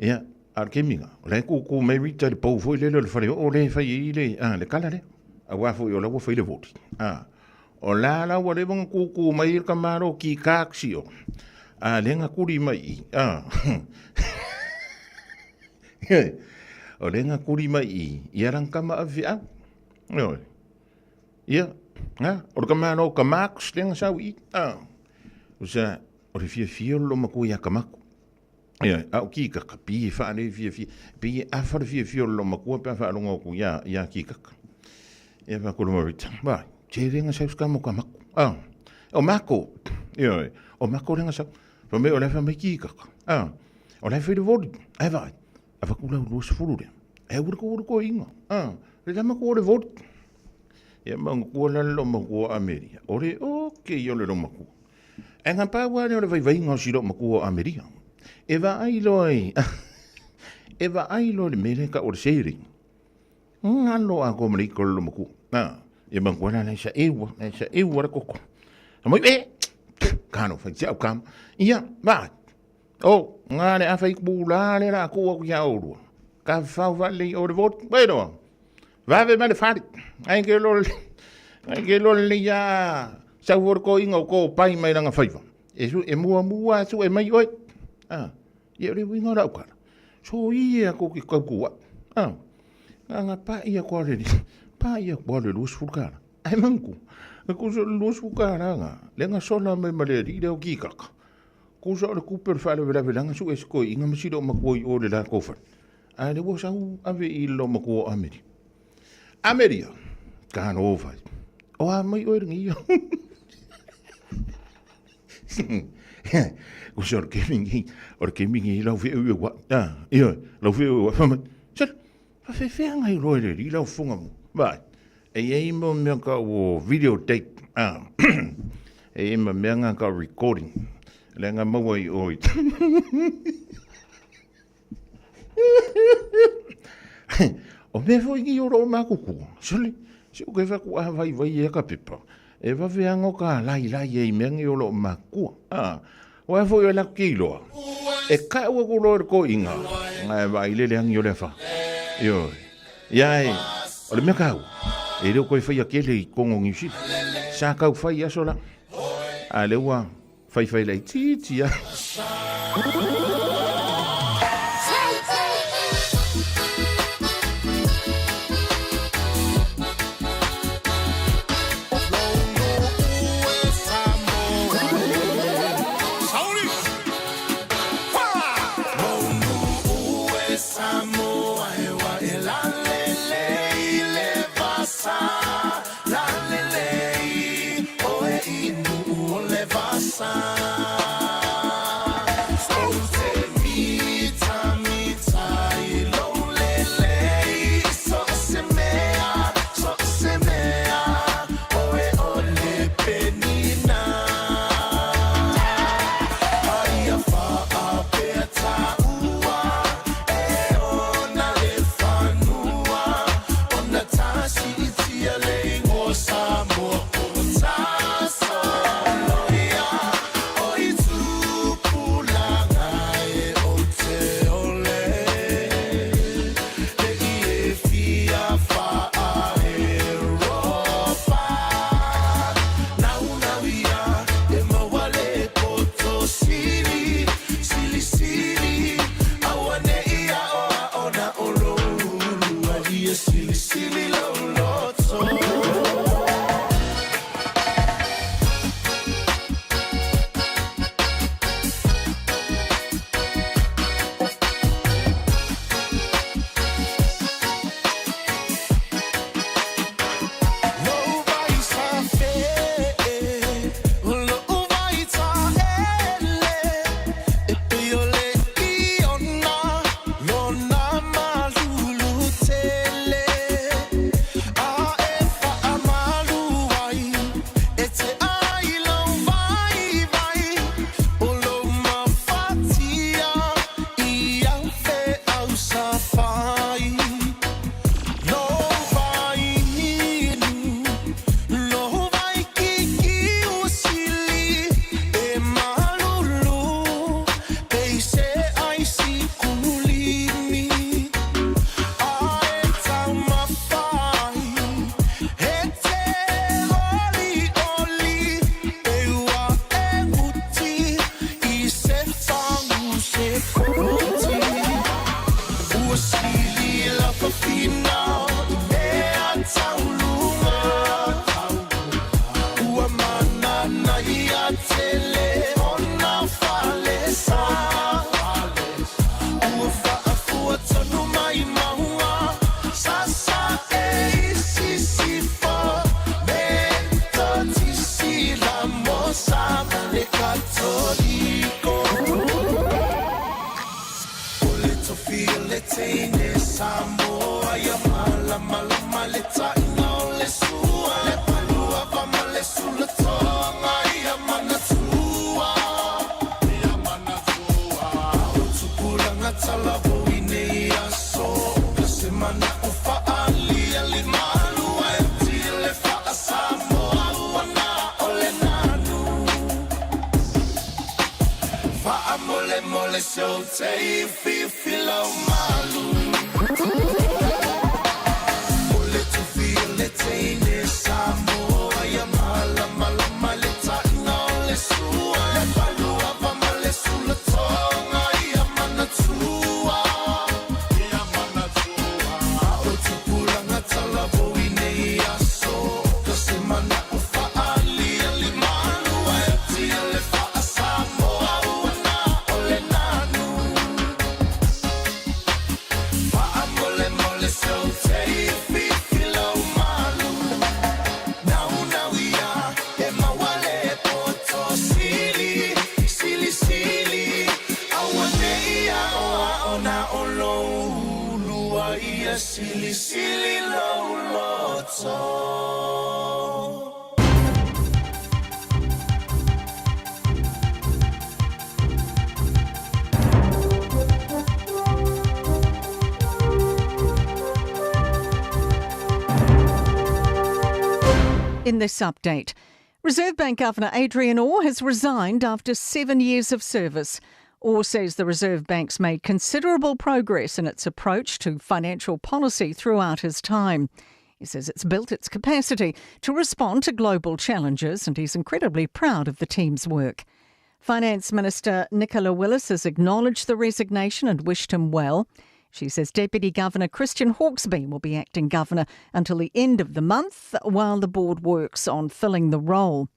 Ia, A o le kemiga, o la e kūkū mai Rita i le pou foi lele o le fale oo lea e fai ai le, a, le kala lea. Auā foi o la ua fai le voli. A, o la la ua leva ona kūkū mai le tamālo ki kāksi o. A, lea na kuli mai i, a, o lea na kuli mai i, ia lana tama ave feau. Ioe. Ia, a, o le tamālo o ka Marks lea na sau i i, a, o sa, o le fiafia o le lomatua iā Kamako. Ia, a o kikaka, pi e whaare fiafia, pi e awhare fiafia o le lomakua pe a whaalongo aku ia, ia kikaka. Ia wha kolo marita, vai, te renga sau ska mo ka mako. Ah, o mako, ia, o mako renga sau. Fa me o le wha me kikaka. Ah, o le wha voli, ai vai, a wha kula ulu sefulu le. E uru ko uru ko inga. Ah, le lama ko le voli. Ia ma kua la le lomakua Ameria. Ore o ke i o le lomakua. E ngā pāua ane o le vaivaiga o si loo makua o Ameria. E vaai loa i... E vaai loa i le mea lea e tau o le sharing. Galo atoa ma le ika o le lomatua. A, ia manatua la la e saeu lava, e saeu lava le toto. Fai mai, e, kano fai te au kama. Ia, vaai. O, ngā le awha i pūlā le la kua ku ia orua. Ka whau wale o le vot, wero. Vave ma le whare. Ai ke lo ai ke lo le ia sau hore ko inga o ko pai mai ranga whaiwa. E su e mua mua su e mai oi. Ah, ia le winga rau kara. So ia ko ki kau kua. Ah, nga pa ia ko le pa ia ko le lus fukara. Ai manku. Ko so lus fukara nga. Le nga sola me male ri le o ki kaka. Kusa o le kupe o le faalavelavelaga suʻe se toeʻina ma sila o matua i o le latou fale, ae le ua sau ave i le loomatua o Ameria. Ameria, talofa e, o a mai oe lenei au? Kusa o le kemi nei, o le kemi nei lau feʻu i ua, ioe, lau feʻu i ua, fai mai, sole, faafefea nai loa e le alii lau fofoga mo, vaai, E i ai mo mea ka o video tape, ah, e i ai ma mea ngā ka recording, le ngā maua i oi. O mea foi ki oro o makuku, sole, se o ke whaku a vai vai e ka pepa, e wawe ango ka lai lai e i mea ngi oro o makua. Ah, o a foi o laku ki iloa, e ka ua ku loa ko inga, ngā e vai lele angi o le wha. Ioi. Ia e, o le mea kāua, e leo koe whai a kele i Kongo Niu Sila. Sa kau whai aso la, a le ua whai whai lai titi a. mole so te fifi lau malu. O le tufi o le teine Samoa ia malamalama le taʻina o le sua. Le paluava ma le sulatoga ia manatua. Ia manatua. A o tupulaga talavou i nei aso. Ka se mana'o faaliali malu ae atia le faa-Samoa ua na o le nanu. Faamolemole seu te fifi lau malu. Naunau ia e maua le poto sili, sili sili. Aua ne i aoao na o lou ulu a ia silisili lou loto. In this update, Reserve Bank Governor Adrian Orr has resigned after 7 years of service. Orr says the Reserve Bank's made considerable progress in its approach to financial policy throughout his time. He says it's built its capacity to respond to global challenges and he's incredibly proud of the team's work. Finance Minister Nicola Willis has acknowledged the resignation and wished him well. She says Deputy Governor Christian Hawkesby will be acting governor until the end of the month while the board works on filling the role.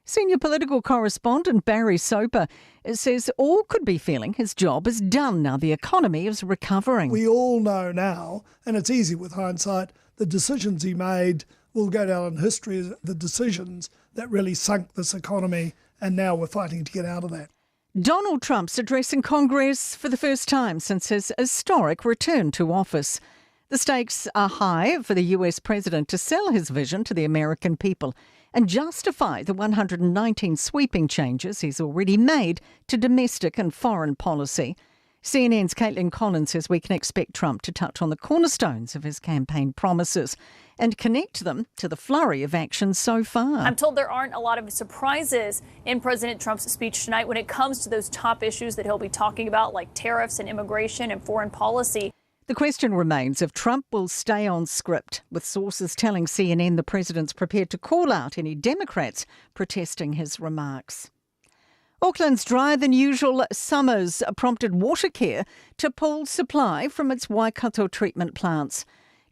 Senior political correspondent Barry Soper says all could be feeling his job is done now the economy is recovering. We all know now, and it's easy with hindsight, the decisions he made will go down in history as the decisions that really sunk this economy, and now we're fighting to get out of that. Donald Trump's addressing Congress for the first time since his historic return to office. The stakes are high for the US president to sell his vision to the American people and justify the 119 sweeping changes he's already made to domestic and foreign policy. CNN's Caitlin Collins says we can expect Trump to touch on the cornerstones of his campaign promises and connect them to the flurry of action so far. I'm told there aren't a lot of surprises in President Trump's speech tonight when it comes to those top issues that he'll be talking about, like tariffs and immigration and foreign policy. The question remains if Trump will stay on script, with sources telling CNN the president's prepared to call out any Democrats protesting his remarks. Auckland's drier than usual summers prompted Watercare to pull supply from its Waikato treatment plants.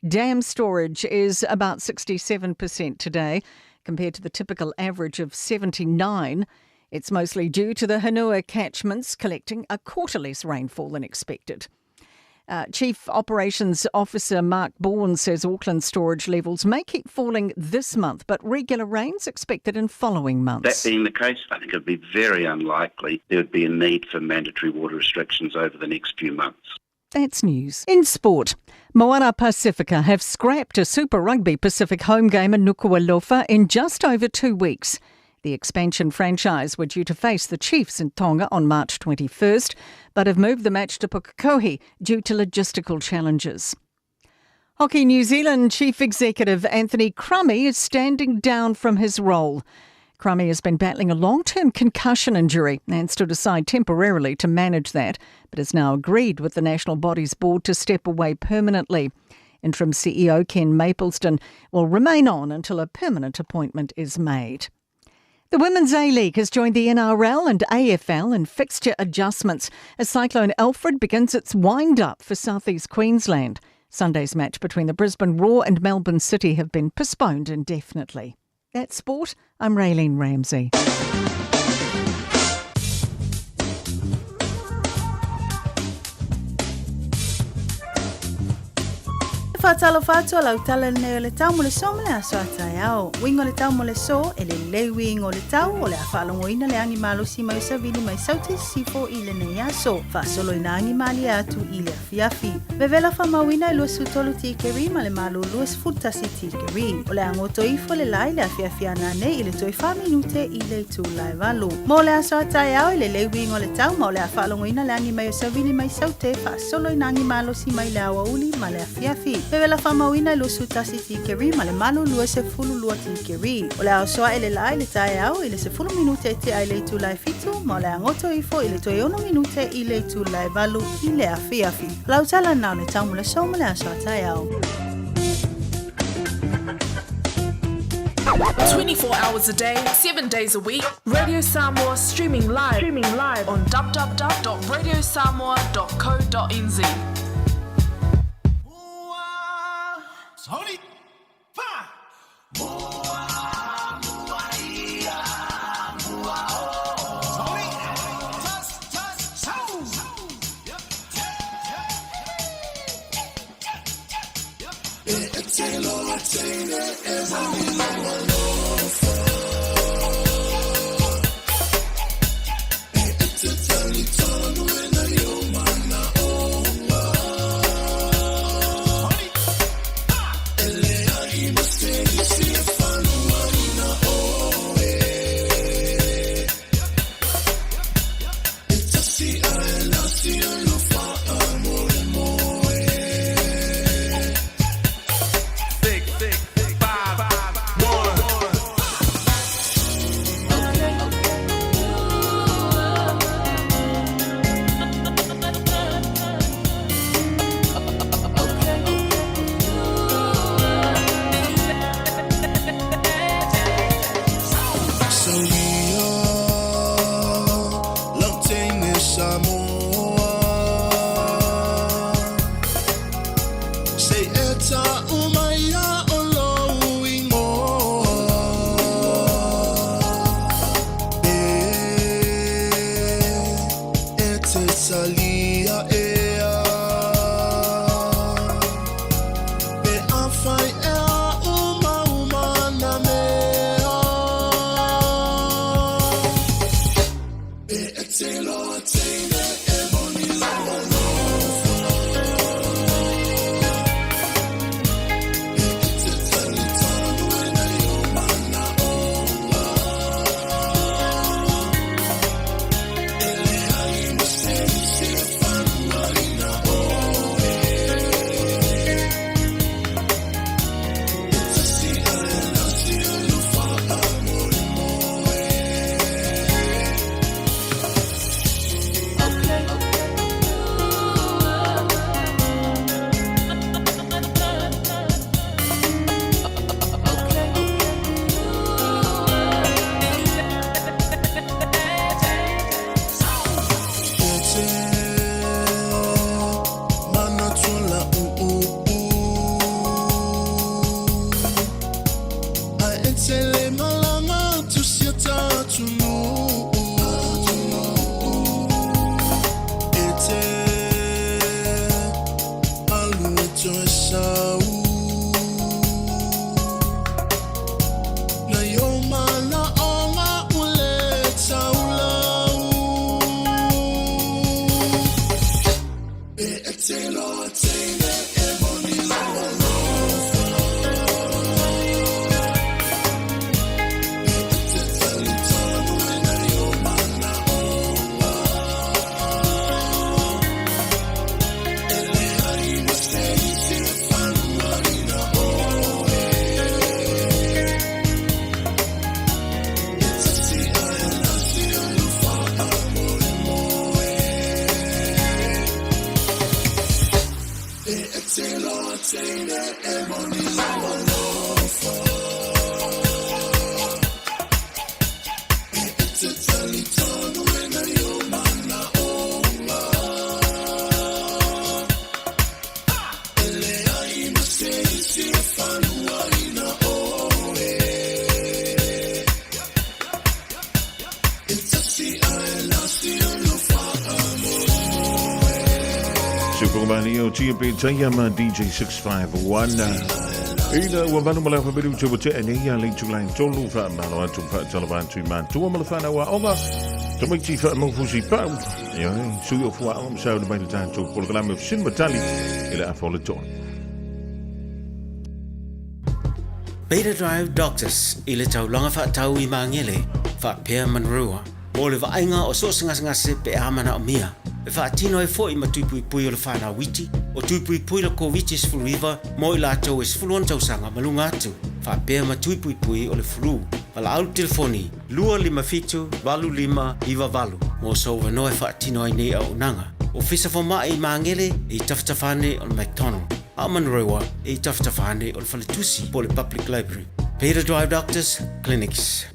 Dam storage is about 67% today, compared to the typical average of 79. It's mostly due to the Hunua catchments collecting a quarter less rainfall than expected. Chief Operations Officer Mark Bourne says Auckland storage levels may keep falling this month, but regular rains expected in following months. That being the case, I think it would be very unlikely there would be a need for mandatory water restrictions over the next few months. That's news. In sport, Moana Pasifika have scrapped a Super Rugby Pacific home game in Nuku'alofa in just over 2 weeks. The expansion franchise were due to face the Chiefs in Tonga on March 21st, but have moved the match to Pukekohe due to logistical challenges. Hockey New Zealand Chief Executive Anthony Crummy is standing down from his role. Crummy has been battling a long-term concussion injury and stood aside temporarily to manage that, but has now agreed with the National Bodies Board to step away permanently. Interim CEO Ken Maplesden will remain on until a permanent appointment is made. The Women's A-League has joined the NRL and AFL in fixture adjustments as Cyclone Alfred begins its wind-up for South East Queensland. Sunday's match between the Brisbane Roar and Melbourne City have been postponed indefinitely. That's sport. I'm Raylene Ramsey. E faatalofa atu a lau tala lenei o le tau mo le so ma le aso a taeao. Uiga o le tau mo le so, e lelei uiga o le tau, o le a faalogoina le agi malosi mai o savili mai Saute Sisifo i lenei aso. Faasoloina agi malie atu i le afiafi. Vevela faamauina e 23 tikeri ma le malo 21 tikeri. O le a goto ifo le la i le afiafi a nanei i le toe 4 minute i le itula e 8. Mo le aso a taeao e lelei uiga o le tau ma o le a faalogoina le agi mai o savili mai Saute faasoloina agi malosi mai le aoauli ma le afiafi. Le wela faamauina e 21 tikeri ma le 8 22 tikeri. O le a oso ae le la i le taeao i le 10 minute e tea i le itula e 7 ma o le a goto ifo i le toe 6 minute i le itula e 8 i le afiafi. O lau tala na o le tau mo le aso ma le aso a taeao. 24 hours a day, 7 days a week. Radio Samoa streaming live, streaming live on www.radiosamoa.co.nz. Supermani o Tia Pe Taia ma DJ 651. Ina ua vanu ma le awhaperu te watea nei a le tūlai tolu wha malo atu wha talava atu i mātua ma le whanau a onga. Tamaiti wha maufusi pau. Ia e, sui o fua onga masau na mai le tātou polokalame o sin matali i le afa o le toa. Beta Drive Doctors i le taulaga faatau i Magele faapea Manurewa mo le vaaiga o so o se gasegase pe a manaomia. E faatino ai foi ma tui puipui o le fanau iti, o tui puipui le Koviti-19 mo i latou e 16 tausaga ma luga atu, faapea ma tui puipui o le flu. Valaau le telefoni 257 8598 mo sou avanoa e faatino ai nei auaunaga. Ofisa Fomai i Magele e i tafatafa ane o le McDonald, a o Manurewa e i tafatafa ane o le Faletusi po o le Public Library. Pay to Drive Doctors Clinics.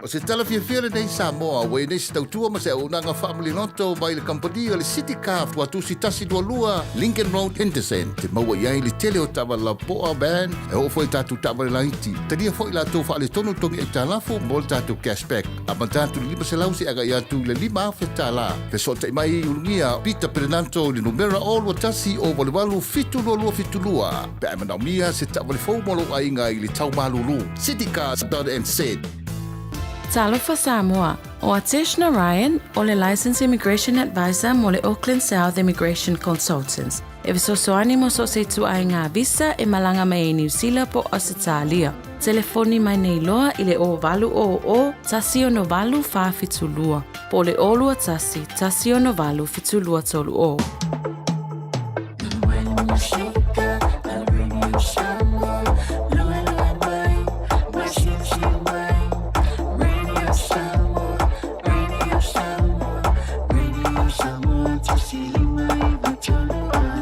O se tala fiafia lenei Samoa ua i nei se tautua ma se auaunaga faamaliloto mai le kamupani o le City Car Tuatusi 122 Lincoln Road Henderson. Te maua i ai le tele o taavale lapoa, van, e oo foi i tatou taavale laiti. Talia foi latou faaletonu togi aitalafu mo le tatou cash back. Amata atu i le 500 seia agai atu i le $5,000. Fesootai mai i Ulugia Peter Perenanto i le numera 021 088 7272 pe a e manaomia se taavale fou mo lou aiga i le tau malulu. Citycars.nz. Talofa Samoa, O Atesh Narayan, o le Licensed Immigration Advisor mo le Auckland South Immigration Consultants, e fesoasoani mo so o se ituaiga visa e malaga mai ai Niu Sila po o Ausetalia. Telefoni mai nei loa i le 0800 168 472 po o le 021 168 7230.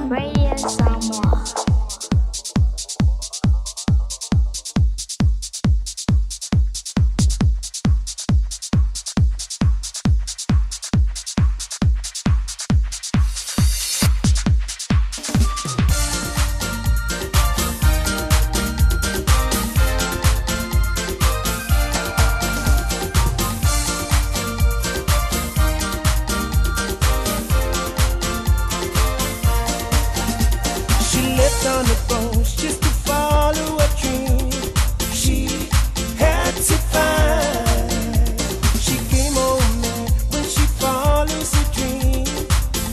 Radio Samoa. She left on the boat just to follow a dream. She had to find. She came home mad when she follows a dream.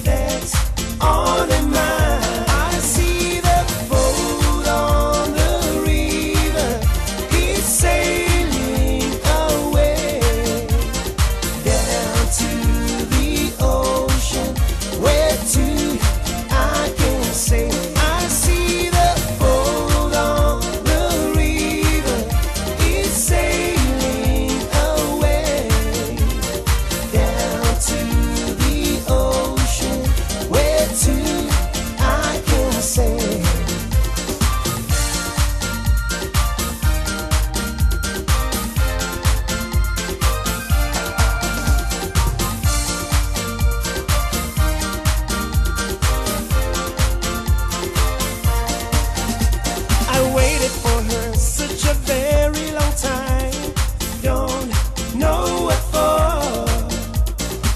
That's on her mind. I see the boat on the river. It's sailing away down to the ocean. Where to I can say I see the boat on the river. It's sailing away down to the ocean. Where to I can say. I waited for her such a very long time. Don't know what for.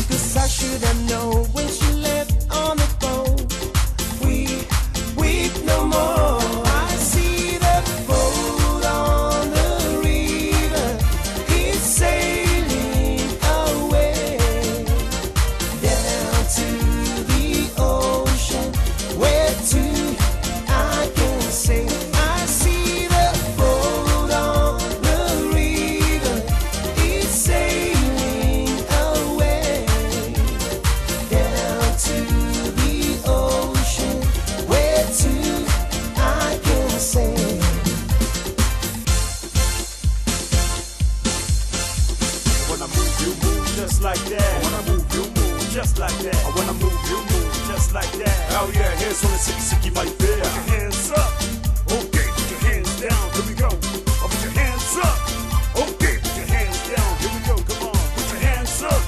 Cause I should have known when she left on the boat. We weep no more. I see the boat on the river. It's sailing away down to the ocean. Where to I can say I see the boat on the river. It's sailing away down to the ocean. Where to I can say. I wanna move you, move just like that. I wanna move you, move just like that. I wanna move you, move just like that. Oh yeah, hands on the sicky sicky my fair. Put your hands up. Okay, put your hands down. Here we go. Oh, put your hands up. Okay, put your hands down. Here we go. Come on. Put your hands up.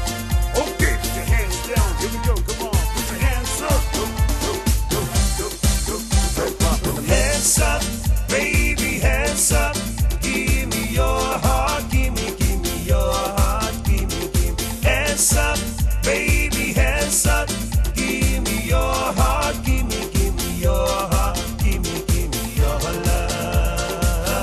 Okay, put your hands down. Here we go. Come on. Put your hands up. Go, go, go, go, go, go. go. Hands up, baby, hands up. Give me your heart, give me, give me your heart, give me, give me. Hands up, baby, hands up. Give me your heart, give me, give me your heart, give me, give me your love.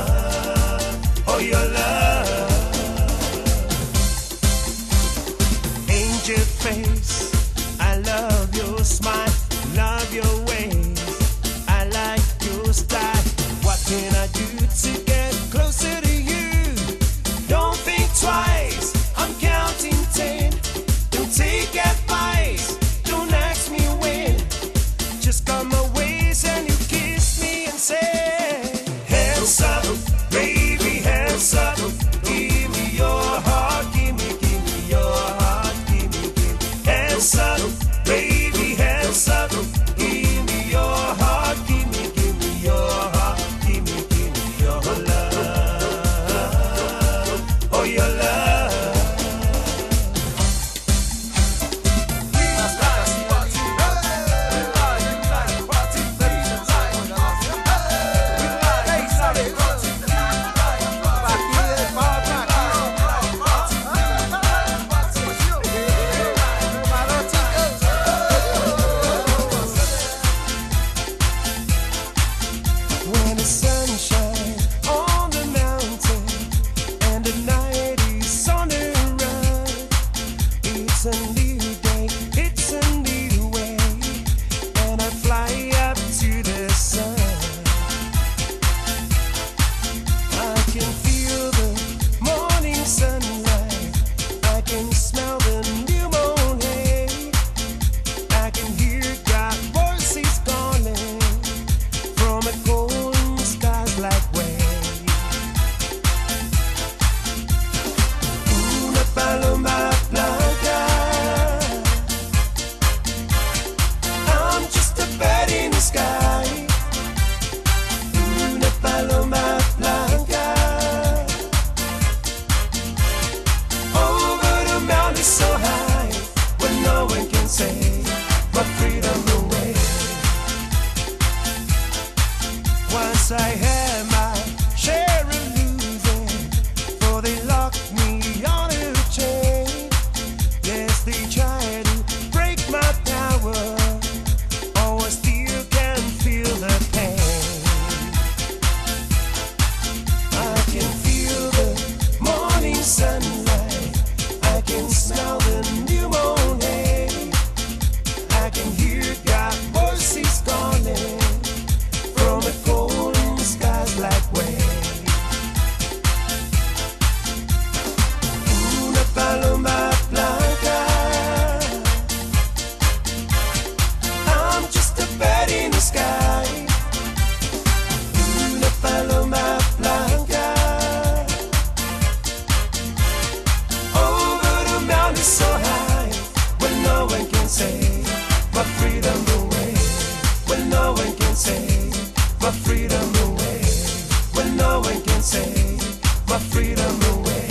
my freedom away.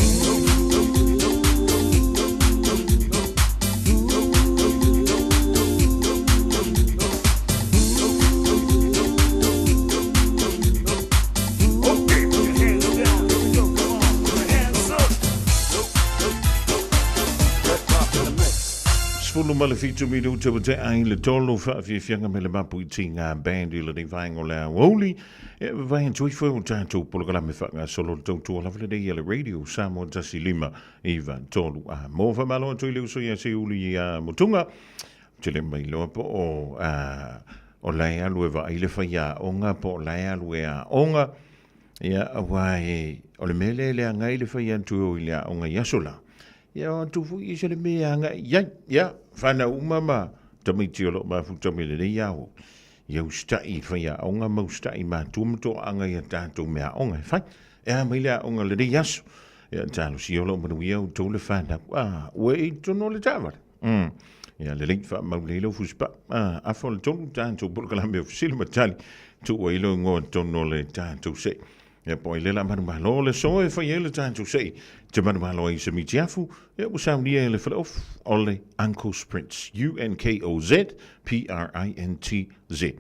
Okay, put your hands down. Here we go. Come on, put your hands up. Red pop in the mix. 17 minute ua tea ai le tolu faafiafiaga me le mapu i tiga band i lenei vaega o le aoauli e vavae atu ai foi o tatou polokalame faagasolo le tautua lava lenei a le Radio Samoa 1 5 9 3 a mo faamalo atu i le uso ia Seiuli ia Motuga te le mai loa po o a o lae alu e vaai le faiaoga po o lae alu e aoga ia aua e o le mea lea e leaga ai le fai atu e o i le aoga i aso la Ia o atu foi i se le mea agai i ai. Ia, whanau uma ma tamaiti o loo mafuta mai lenei ao. Ia usita'i i faiaoga ma usita'i matua ma toaaga i a tatou meaaoga e fai. E a mai le aoga lenei aso. Ia talosia o loo manuia outou le whanau. Ah, ua e i totonu o le taavale. Ia lelei faamau lelei lau fusipa. Ah, afa o le tolu tatou polokalame o fesili ma tali. Tuu ai lou igoa i totonu o le tatou see. Ia po ai le la manumalo le so e fai ai le tatou sei te manumalo ai se mitiafu ia ua saunia e le faleofu o le Uncle Prince U N K O Z P R I N T Z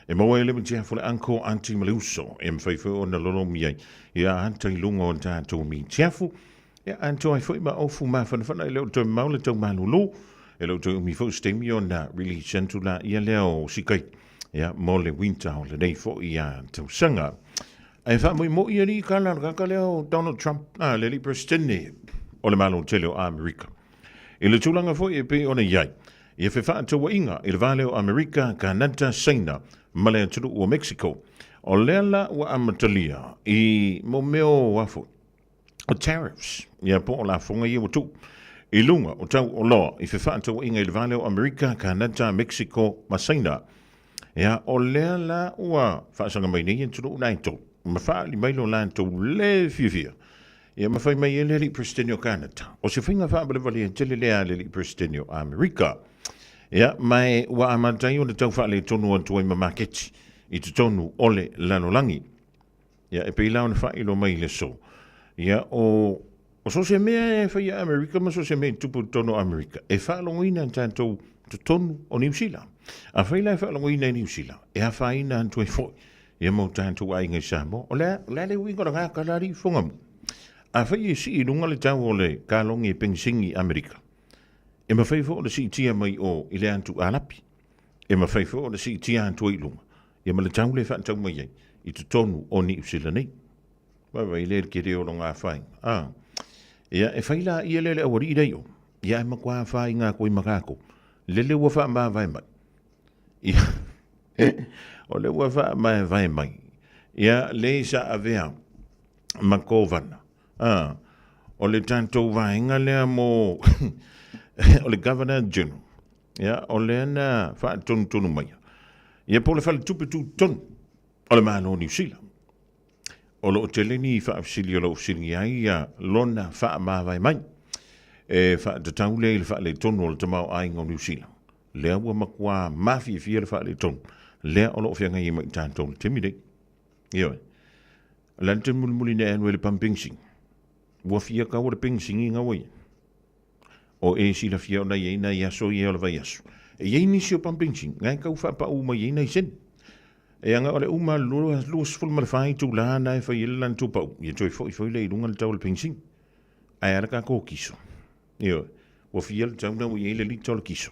e maua ai le mitiafu le uncle auntie ma le uso e mafai foi ona lolomi ai ia ata i luga o le tatou mitiafu ia atoa ai foi ma ofu mafanafana e le o toe mamao le tau malulu e le o toe umi foi se taimi ona release atu la ia lea o sikai ia mo le winter o lenei foi ia tausaga. Ae faamoemoe alii kala le kaka lea o Donald Trump, a le alii Peresetene o le Malo tele o Amerika. I le tulaga foi e pei ona i ai, ia fefaatauaiga i le va lea o Amerika, Kanata, Saina ma le atunuu o Mexico. O lea la ua amatalia i mo mea o a foi, o tariffs, ia po o lafoga ia ua tuu i luga o tau oloa i fefaatauaiga i le va lea o Amerika, Kanata, Mexico ma Saina. Ia, o lea la ua faasaga mai nei atunuu na e tolu, ma faaali mai lo latou le fiafia. Ia, ma fai mai e le alii Peresetene o Kanata, o se faiga faavalevalea tele lea a le alii Peresetene o Amerika. Ia, ma e ua amata ai ona tau faaletonu atu ai ma maketi i totonu o le lalolagi. Ia, e pei la ona faailoa mai i le aso, ia, o, o so o se mea e fai a Amerika ma so o se mea e tupu i totonu o Amerika, e faalogoina e tatou totonu o Niu Sila. Afai la e faalogoina e Niu Sila, e afaina atu ai foi ia ma o tatou aiga i Samoa. O le a, o le a le uiga o le gaka la alii fofoga mu? Afai e sii i luga le tau o le kalogi e penisini i Amerika, e mafai foi ona siitia mai o i le atu Alapi. E mafai foi ona siitia atu ai i luga, ia ma le tau lea e faatau mai ai i totonu o Niu Sila nei. Vaavaai lea i le tele o lona afaina. A, ia, e fai la ia lea le aualii lea i o, ia ae matua afaina atu ai ma tatou. Lele ua faamavae mai. Ia, o lea ua faamavae mai. Ia, le sa avea ma kovana. A, o le tatou vaega lea mo, o le Governor General. Ia, o lea na faatonutonu mai. Ia, po o le faletupe tutotonu o le Malo o Niu Sila. O lo o tele ni faafesili o lo o fesiligia ai ia lona faamavae mai. E faatatau lea i le faaletonu o le tamaoaiga o Niu Sila. Lea ua matua mafiafia le faaletonu. Lea o lo o feagai ai ma i tatou i le taimi nei. Ioe. O le a le taimi mulimuli na e alu ai i le pamu penisini? Ua fia kau o le penisini na ua i ai? O e silafia ona i ai nai aso ia o le vaiaso. E i ai nisi o pamu penisini na e tau faapaū mai ai nai sene. E aga o le uma 24 itulā na e fai ai le lana tuupaū, ia toe foi foi lea i luga le tau o le penisini. Ae a le tatou kiso? Ioe, ua fia le tau na ua i ai le lita o le kiso.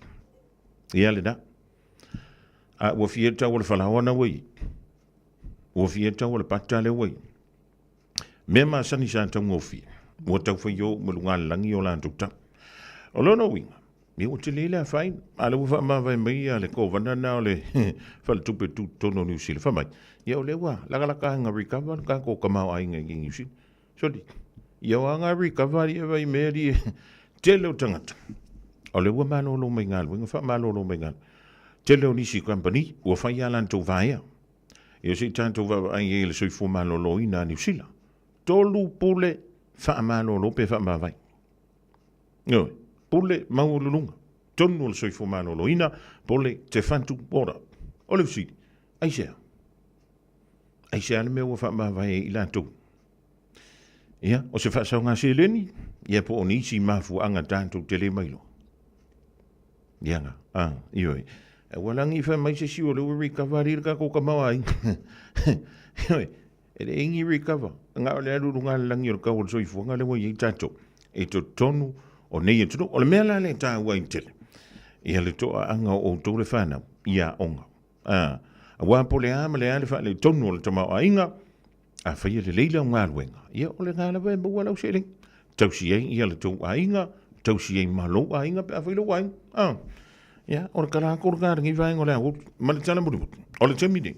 Ia lena. A ua fia le tau o le falaoa na ua i ai. Ua fia le tau o le pata lea ua i ai. Mea masani sa taugofie, ua tau fai o uma luga lagi o latou tau. O lona uiga, ia ua tele le afaina, a lea ua faamavae mai ia le kovana na o le faletupe tutotonu o Niu Sila, fai mai, ia o lea ua lakalaka anga recover le tatou tamaoaiga i Niu Sila. Soli, ia o anga recover ia vai mea li tele o tagata. O lea ua malolo mai galuega, faamalolo mai galuega. Tele o nisi company ua fai a latou vaea. Ia se i tatou vaavaai ai i le soifua maloloina a Niu Sila. Tolu pule faamalolo pe faamavae. Ioe, pule maualuluga, tonu o le soifua maloloina, pole te whatu ora. O le fesili, aisea? Aisea le mea ua faamavae ai i latou? Ia, o se faasaoga seleni, ia po o nisi mafuaaga tatou te le mailoa. Ia nga, a, ioe. Ua lagi fai mai se isi o lea ua recover alii le tatou tamaoaiga. Ioe, e leai ni recover. Na o le alu i luga o le lagi o le tau o le soifuaga lea ua i ai tatou i totonu o nei atunuu. O le mea la lea e taua ai tele, ia le toaaga o outou le fanau i aoga. A, aua po o le a ma le a le faaletonu o le tamaoaiga, afai e lelei lau galuega, ia o lena lava e maua lau seleni. Tausi ai ia le tou aiga, tausi ai ma lou aiga pe afai lou aiga. A, ia, o le tala atu lena a lenei vaega o le aoauli. Ma le tala mulimuli, o le taimi nei,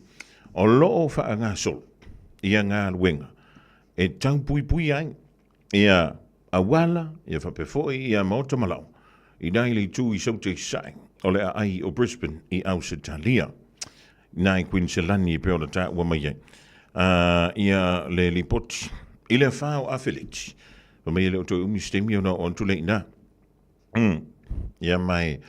o lo o faagasolo ia galuega e tau puipuia ai ia auala, ia faapea foi ia maota malao i nai le itu i Saute i Sasae o le aai o Brisbane i Ausetalia. Nai Kuiniselani e pei ona taua mai ai ia le lipoti i le afa o Afeleti. Fai mai e le o toe umi se taimi ona oo atu lea i ina. Ia ma e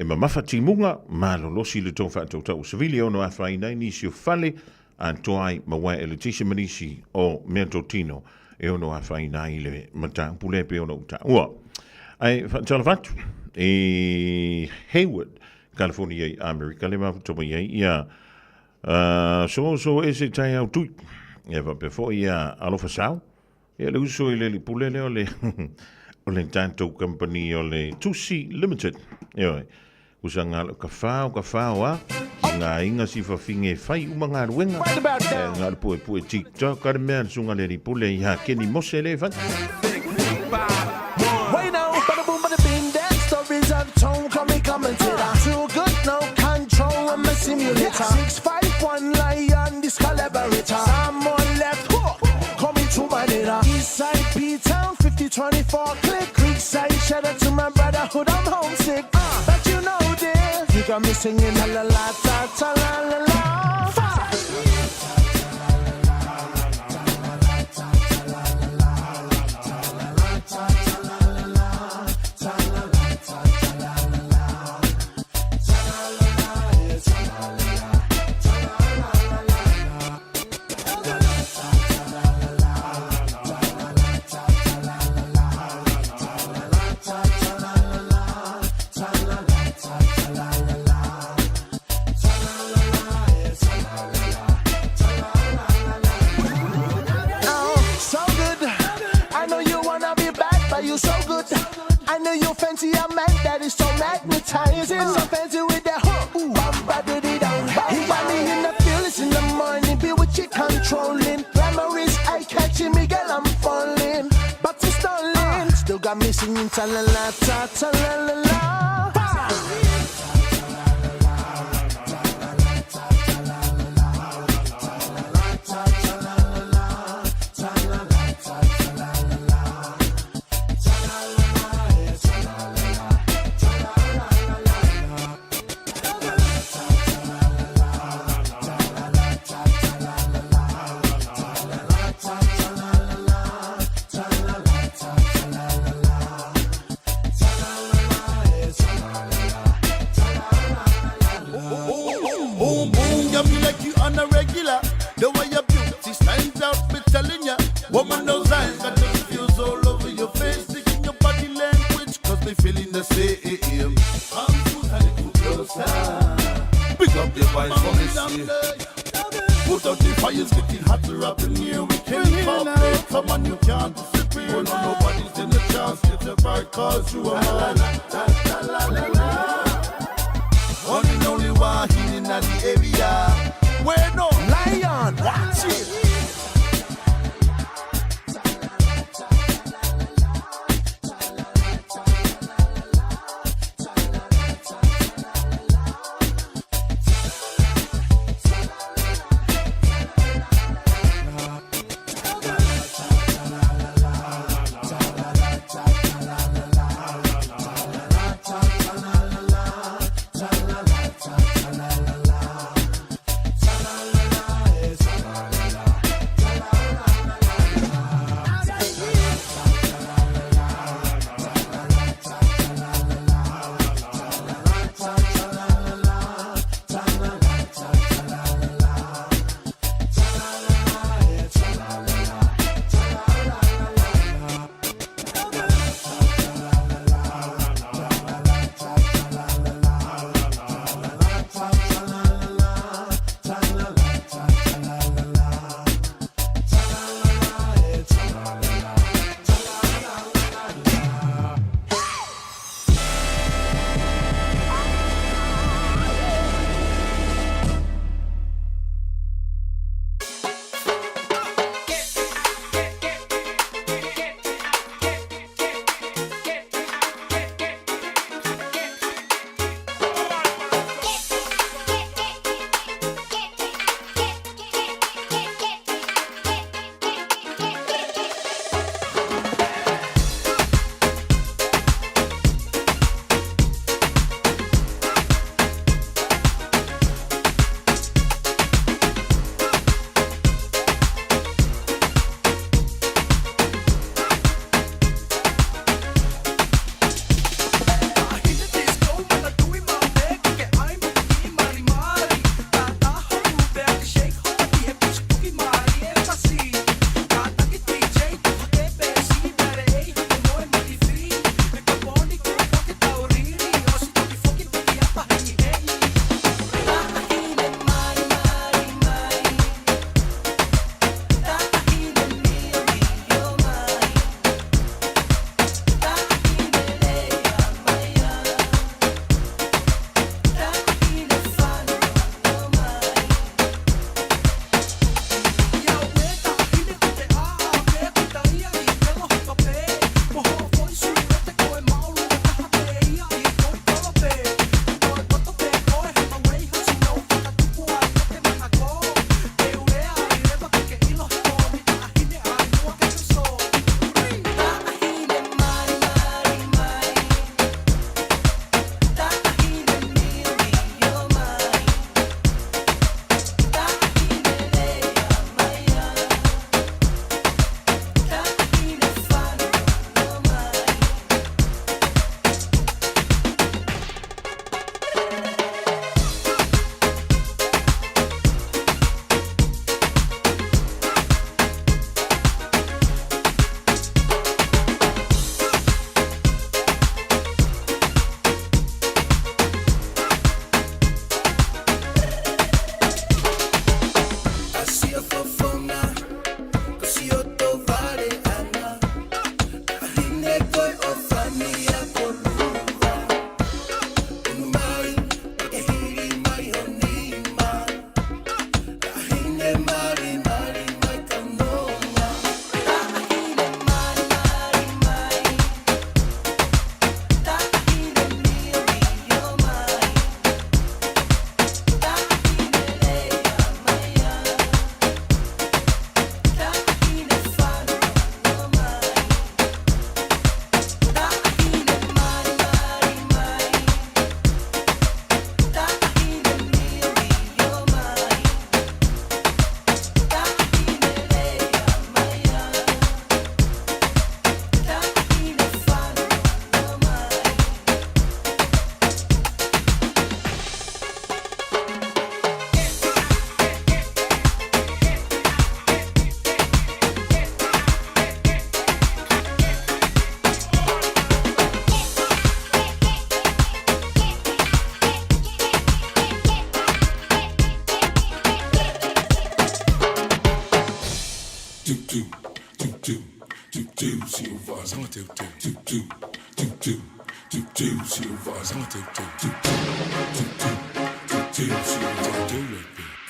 mamafa timuga, malolosi le tou faatautau o savili e ono afaina ai nisi o fale atoa ai ma uaea eletise ma nisi o meatotino e ono afaina ai le mataupu lea e pei ona ou taua. Ae faatalofa atu i Hayward, California i Amerika le mafuta mai ai ia so ese taeao tui. Ia faapea foi ia Alofa Sao. Ia le uso i le alii pule lea o le o le tatou kamupani o le Tusi Limited. Ioe. Usa ngā ka whao, ka whao a, ki ngā inga si whawhinge whai uma galuega. Ngā le pue pue TikTok, a le mea le sunga le alii pule i ha Kenny Mose le whai. Wait now, bada boom, bada bing, that stories I've told, call me commentator. Too good, no control, I'm a simulator. 651 lion, this collaborator. Someone left hook, call me to my nigga. Eastside P-Town, 5024 click. Creekside, shout out to my brotherhood, I'm homesick. But you know this, you got me singing la la la ta ta la la la. Five. Oh, so good. I know you wanna be bad, but you so good. I know you fancy a man that is so magnetizing. So fancy with that hook. Ooh, bum, ba, dee, dee, dum. He got me in the feelings in the morning, be with you controlling. Glamour is eye catching me, girl, I'm falling. But it's stalling. Still got me singing ta la la ta ta la la la. Boom, boom, got me like you on a regular. The way your beauty stands out, be telling ya. Woman, those eyes got those feels all over your face. Taking your body language, cause they feeling the same. Come closer. Pick up your voice for me, see. Put out the fires, getting hotter up in here. We can't pop it. Come on, you can't disappear. No, nobody's in the chance. Get a bright cause you are mine. La, la, la, la. One and only one in the area. Where no lion, watch it.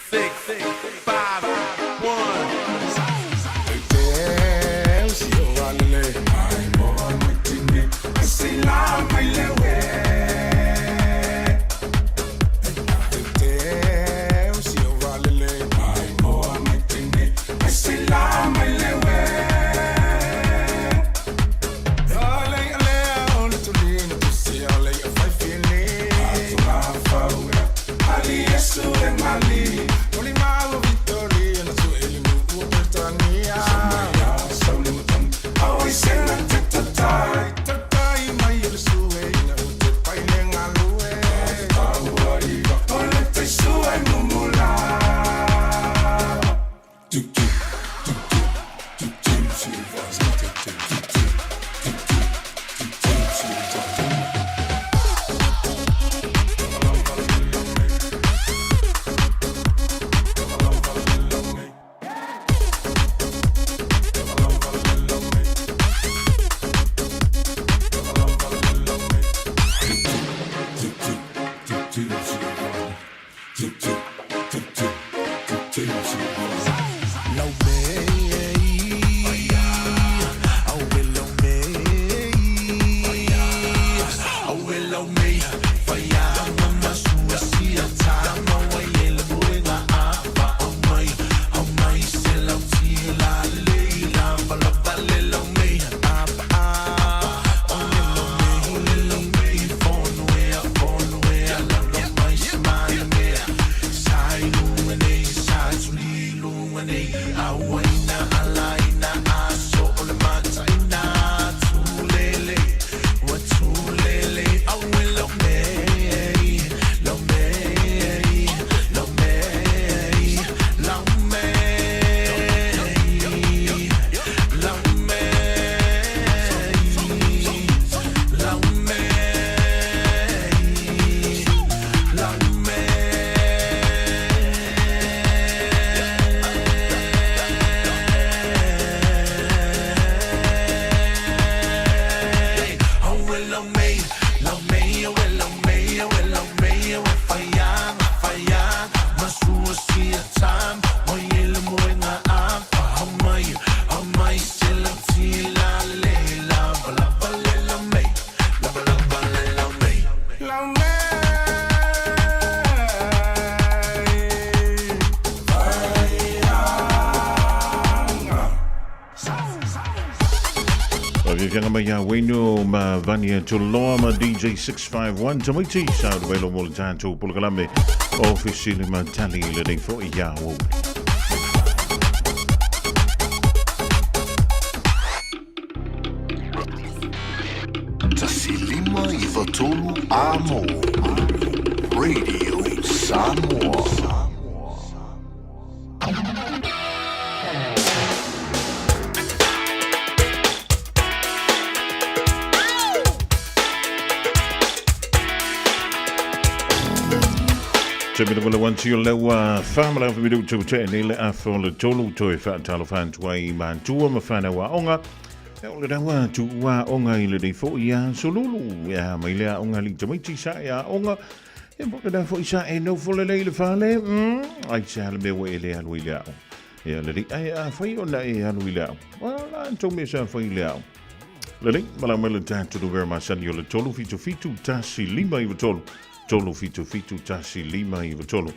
Six, five, one. Fiafiaga mai ia Wayno ma Vania Tuloa ma DJ 651 Tamaiti sa o le mo le tātou polokalame o Fesili ma Tali i lenei foi ia o. Tasi lima iva tolu a mo. Radio Samoa. Te mea wala wanti o lewa whamala o miru tau te nei le afa o le tolu toi whaatalo whantua i mātua ma whanau a onga. E o le rawa tu ua onga i le nei fo i a solulu. Ia mai le a onga li tamaiti sa e a onga. E mo le fo i sa e no fo le lei le fale. Ai sa le mea e le alu i le ao. Ia le li ai a whai o na e alu i le ao. Wala tau mea sa whai i le ao. Lelei, malau mai le tātou no vera masani o le tolu fitu fitu tasi lima iwa tolu. Tolu fitu fitu tasi lima iwa tolu.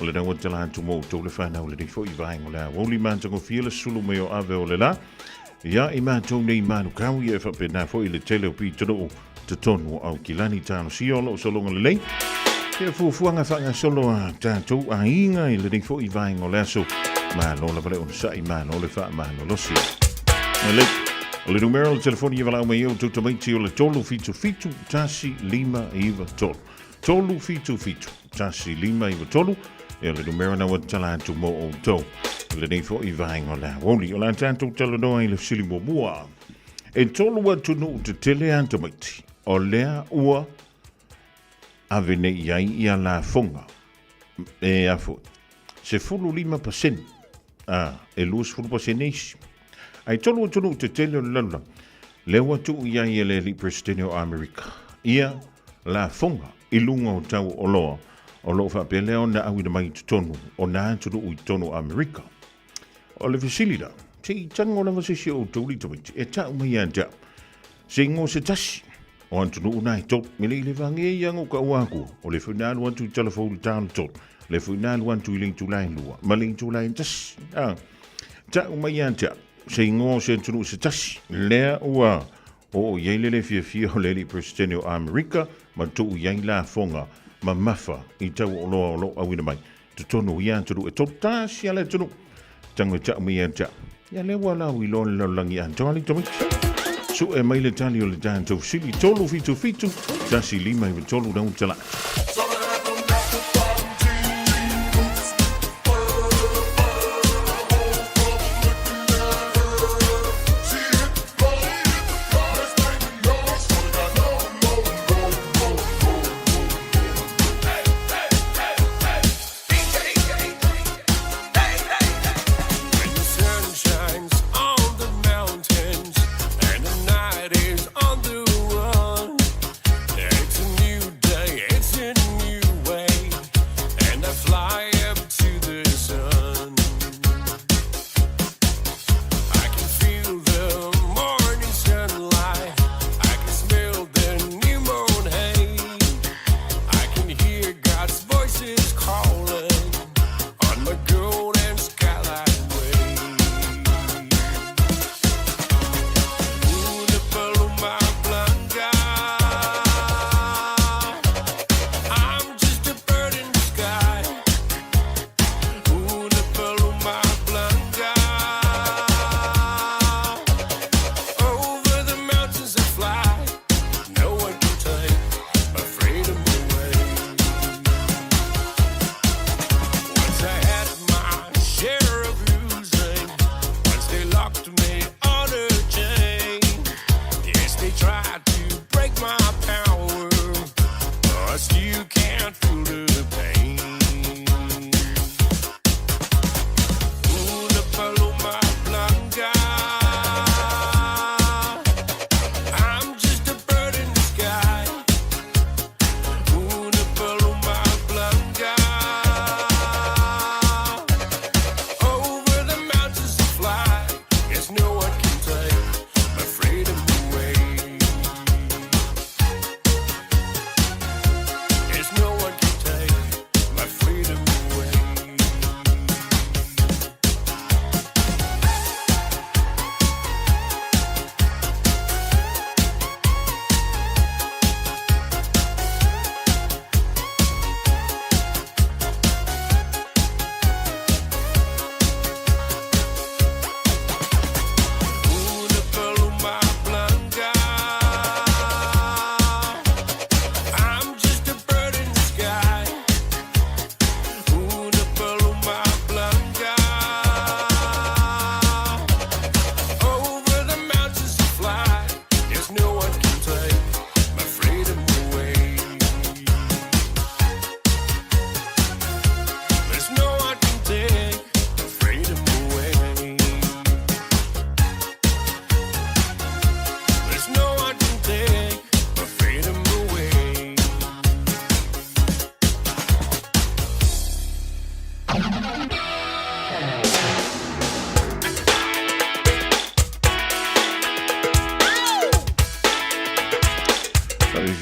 O le naua tala atu mo tau le whanau le rifo i vaengo le awauli mātango fia le sulu me o ave o le la. Ia i mātou nei manu kau ia e whapena fo i le tele o pitonoo te tonu au kilani tāno siolo o solonga lelei. Ia fuafuaga faagasolo a tatou aiga i lenei foi vaega o le aso. Malo lava le onosai, malo le faamalolosi. Lelei. O le numera o le telefoni e valaau mai ai o tou tamaiti o le 377 1593. 377 1593. E o le numera na ua tala atu mo outou. I lenei foi vaega o le aoauli. O le a tatou talanoa i le fesili muamua. E tolu atunuu tetele a tamaiti o lea ua ave nei i ai ia lafoga e a foi, 15%, a, e 20% isi. Ae tolu atunuu tetele o le lalolagi. Lea ua tuu i ai e le Alii Peresetene o Amerika ia lafoga i luga o tau o oloa o lo o faapea lea ona auina mai i totonu o nā atunuu i totonu o Amerika. O le fesili la, se i tago lava se isi o outou le tamaiti e tau mai ia te au, se igoa se tasi o atunuu na e tolu, me le i le vagea ia ngo ka ua aku, o le foi na alu atu i talafou i le ta o le tolu, le foi na alu atu i le itula e lua, ma le itula e tasi. A, tau mai ia te au, se igoa o se atunuu se tasi, lea ua oo i ai le le fiafia o le alii Peresetene o Amerika, ma tuu i ai lafoga mamafa i tau o oloa o lo o auina mai totonu o ia atunuu e tolu tasi a le atunuu. Tago e tau mai ia te au. Ia lea ua lau iloa le lalolagi atoa le tamaiti. Sue mai le tali o le tatou fesili 377 1593 lau talata.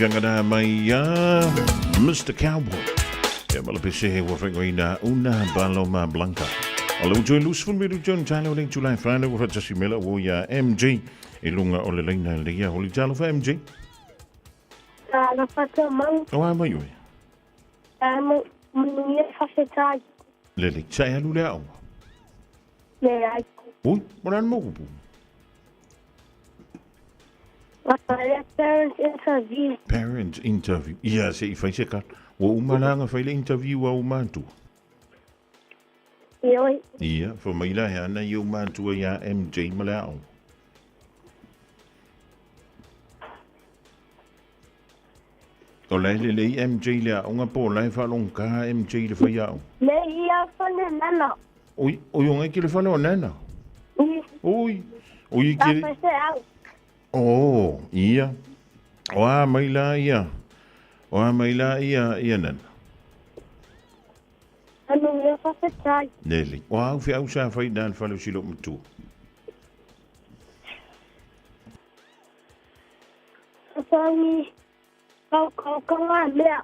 Fiangana mai ia Mr. Cowboy. Ia ma le pese ua whaingoina una Paloma Blanca. O le utu e lusfun me lutu talo le tulai whānau ua whatasi mela o ia MJ i lunga o le leina le ia holi talo fa MJ. Talofa Tamau. O a mai oe. Manuia whawhetai. Lele, sa e alu le aonga? Leai. Ui, mo le ana mokupu. Whaia parent interview. Parent interview. Ia, se i whai se ka. Ua uma langa whai le interview a o mātua. Ioi. Ia, wha mai la he ana i o mātua ia MJ ma le aonga. O la e lelei MJ le aoga po o la e faalogogā MJ i le faiaoga? Le ia fale nana. Oi, oi o ngai ke le fale o nana? Ui. Oi, oi ke... Sa au. Oh, ia. O a mai la ia. O a mai la ia, ia nana. Manuia faafetai. Lele. O a au feau sa fai na le fale o si lou matua. Totogi kaukau ka ngā mea.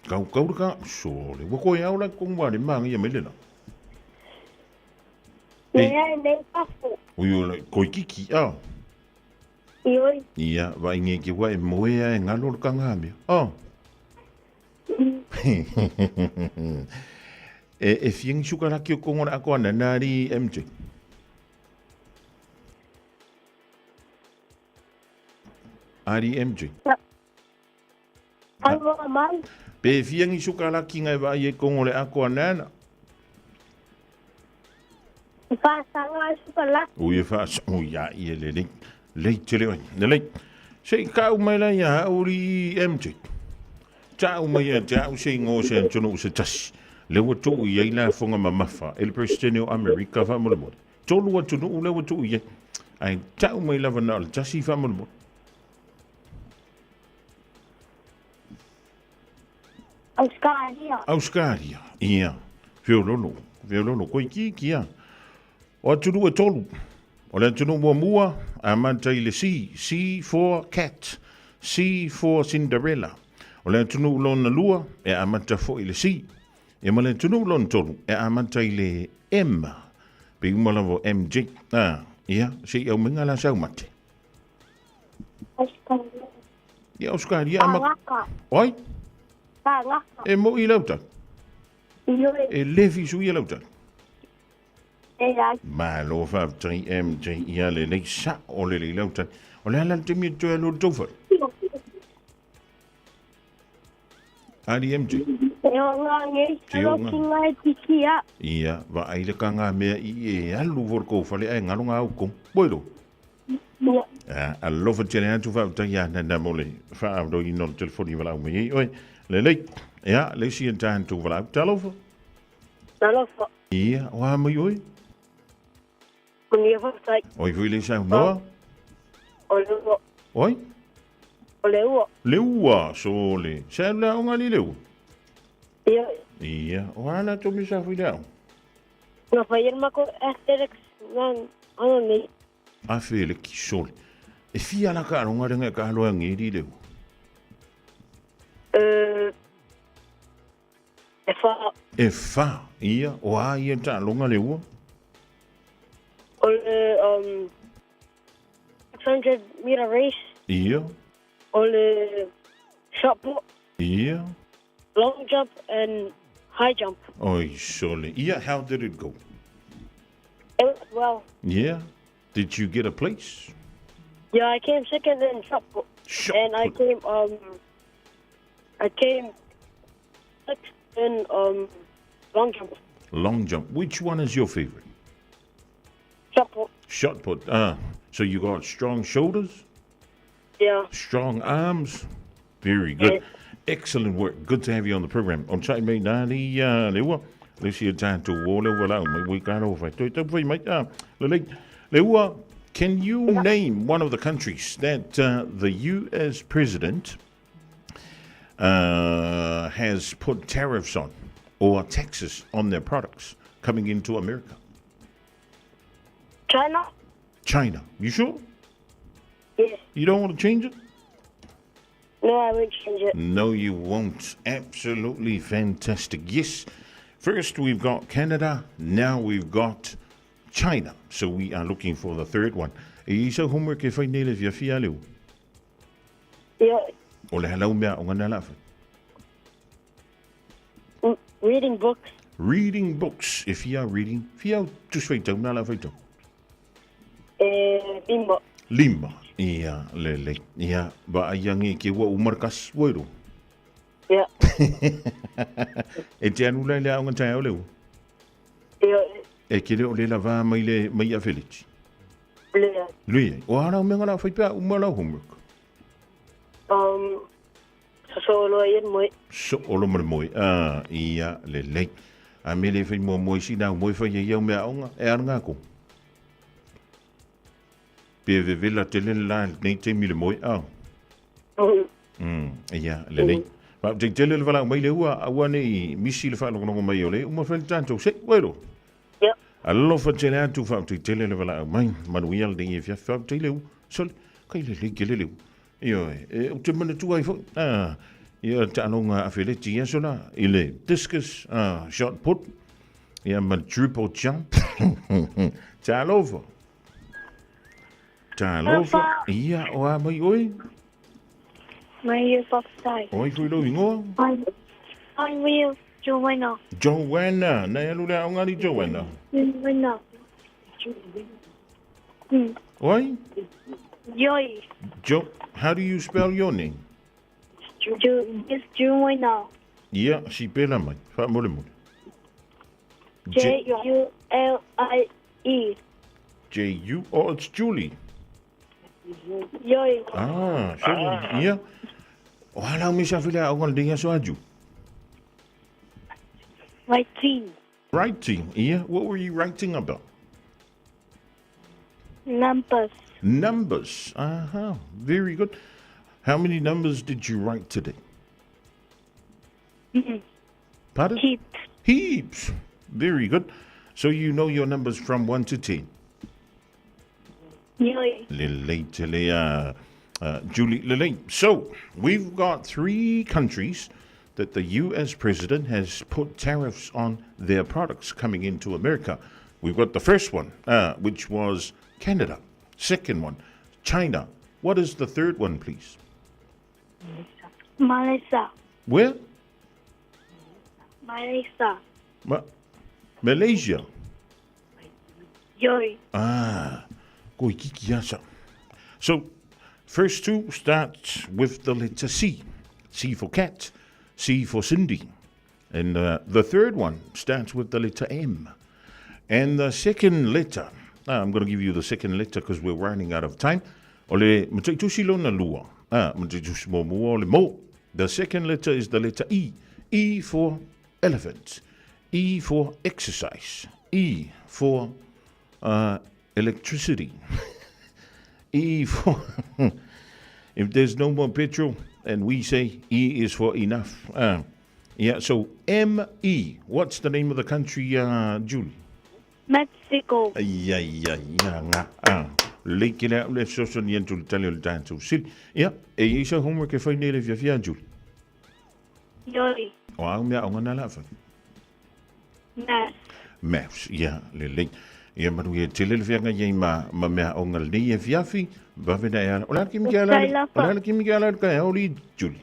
Kaukau le ka, sole. Ua koe au la kongu a le maanga ia mai le la. Leai nei fafo. Ui o le koi kiki, a. Ioi. Ia, vai nge ki wa e moe a e ngalo le ka ngā mea. A. E, e fiangi suka la ki o kongo la ako ana nā ri MJ. Ari MJ. Aua mai. Pe fiangi suka la ki ngai vai e kongo le ako ana ana. E whaasanga ai suka la. Ui e whaas, ui a i e le lei. Lei te leo, le lei. Se i kau mai la ia uri MJ. Tau mai ia te au se ingo se antono u se tasi. Le ua tuu i ai la fonga mamafa e le Presidente o Amerika faamolemole. Tolu atunuu le ua tuu i ai. Ae tau mai lava na o le tasi faamolemole. Auskaria. Auskaria, ia. Feololo, feololo, koe ki ki a. O atunuu e tolu. O le atunuu muamua, amata i le C, C for cat, C for Cinderella. O le atunuu lona lua, e amata foi i le C. E ma le atunuu lona tolu, e amata i le M. Pe uma lava o MJ. Ah, ia, se i aumenga la sau mate. Auskaria. Ia, Auskaria, ama... Pāngaka. Oi? Pāngaka. E mo i lauta. Ioe. E lefi sui e lauta. E ai. Malo faafetai MJ ia lelei sa o lelei lauta. O le ala le taimi e toe alu le taufale. Ali MJ. E o ngā ngei Te o ngā. ki ngai tiki a. Ia, va ai le ka ngā mea i e alu vor kou fale ai ngalo ngā au kong. Boiro. Ia. Ah, alofa tele atu faafetai ia nana mo le faaaloina o le telefoni valaau mai ai oe. Lelei. Ia, le isi e tatou valaau. Talofa. Talofa. Ia, o a mai oe? Manuia faafetai. Oi foi le saunoa? O le ua. Oi? O le ua. Le ua, sole. Sa le aoga li le ua? Ia. Ia, o a la tomi sa fui le aoga? Na fai ele mako athletics nan ano nei. A fe le ki sole. E fia la ka ronga renga ka aloa ngeri le ua? E wha. E wha, ia, o a ia taaloga le ua? O le um, 600 meter race. Ia. O le shot put. Ia. Long jump and high jump. Oi, sole. Ia, how did it go? It went well. Yeah. Did you get a place? Yeah, I came second in shot put. Shot and I put. came um I came sixth in um long jump. Long jump. Which one is your favorite? Shot put. Shot put. Ah, so you got strong shoulders? Yeah. Strong arms? Very good. Yeah. Excellent work. Good to have you on the program. On tai mei nā li uh, le ua. Le si e tātou o le ua lau mai ui ka rō whai. Toi tau whai mai. Ah, le le. Le ua, can you name one of the countries that uh, the US president uh, has put tariffs on or taxes on their products coming into America? China? China. You sure? Yes. You don't want to change it? No, I won't change it. No, you won't. Absolutely fantastic. Yes. First, we've got Canada. Now we've got China. So we are looking for the third one. E isa homework e whai nei le fia fia leo. Yeah. O le halau mea o ngana lafa. Reading books. Reading books. E fia reading. Fia tus whaitau, nā la whaitau. E lima. Lima. Ia, lelei. Ia, va ai ange ke ua umarkas wairo. Ia. E te anu lai le aonga tae au le ua. Ia. E ke leo le lava mai le mai a village. Lea. Lea. O ara umenga la whai pea uma lau homework. Um, so loa ia moe. So olo mo le moe. Ah, ia, lelei. A me le whai mua moe si nau moe whai e iau mea aonga, e ara ngā ko. Pe vevela tele le la nei taimi le moe a. Mm, ia, lelei. Faafetai tele le valaau mai le ua, aua ne i misi le faalogologo mai o le uma fai le tatou se, uelo. Alofa tele atu faafetai tele le valaau mai, manuia lenei afiafi, faafetai le ua, sole, kai lelei tele le ua. Ioe, e, ou te manatua ai foi, ah, ia taaloga afeleti i aso la, i le discus, ah, shot put, ia ma le triple jump. Talofa. Talofa. Ia, o a mai oe? Mai e whakatai. O ai foi lou ingoa? Ai, mai e Joanna. Joanna. Nei alu le aoga ni Joanna? Joanna. O ai? Joy. Jo, how do you spell your name? Jo, it's Joanna. Ia, si pela mai. Whaamole mole. J U L I E. J U, oh, it's Julie. Yoi. Ah, sorry. Ah. Ia. O hala me sa fila o ngol dinga so aju. Writing. Writing. Yeah. What were you writing about? Numbers. Numbers. Uh-huh. Very good. How many numbers did you write today? Mm. Pardon? Heaps. Heaps. Very good. So you know your numbers from 1 to 10? Yoi. Lelei tele, Julie Lelei. So we've got three countries that the US president has put tariffs on their products coming into America. We've got the first one, which was Canada. Second one, China. What is the third one, please? Malaysia. Where? Malaysia. Ma- Malaysia. Yoi. Ah, koi kiki asa. So, first two starts with the letter C. C for cat, C for Cindy. And the third one starts with the letter M. And the second letter, ah, I'm going to give you the second letter because we're running out of time. O le mataitusi lona lua. Ah, mataitusi muamua o le mo. The second letter is the letter E. E for elephant. E for exercise. E for electricity. E for... if there's no more petrol, and we say E is for enough. Yeah, so M-E. What's the name of the country, Julie? Mexico. Ai, ai, ai, ia, nga, a. Lei ke le au le fesoasoani atu le tali o le tatou sili. Ia, e i ai sau homework e fai nei le fiafia, Julie? Ioi. O au mea aoga na la fai? Maths. Maths, ia, lelei. Ia manuia tele le feagai ai ma, ma mea aoga lenei e fiafi, vave na e ala. O le a le kimi ke ala, o le a le kimi ke ala le kai ao li, Julie?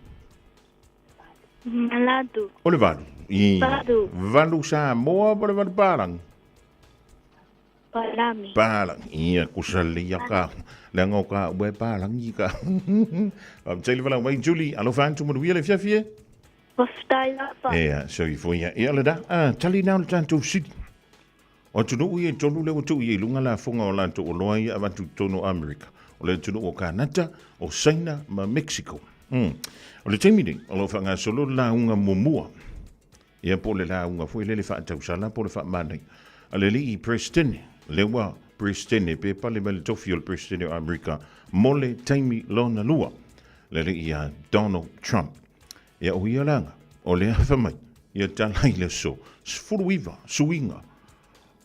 Malatu. O le valu. I. Valu. Valu Samoa po le valu Palangi? Palangi. Palangi. Ia, kusa leia ka. Leaga o ka ua e Palangi ka. Faafetai le valaau mai, Julie. Alofa atu manuia le fiafi e. Faafetai lava. Ea, soifua ia. Ia le da. Ah, tali nā o le tatou sili. O atunuu ia e tolu lea ua tuu i ai i luga lafoga o latou oloa ia avatu i totonu o Amerika. O le atunuu o Kanata, o Saina ma Mexico. Mm. O le taimi nei, o lo o faagasolo le lauga muamua, ia po o le lauga foi lele faatausala po o le faamanaia a le alii Peresetene, lea ua Peresetene pe pale mai le tofi o le Peresetene o Amerika mo le taimi lona lua, le alii ia Donald Trump. Ia o ia laga, o le afa mai, ia tala i le aso 19 suiga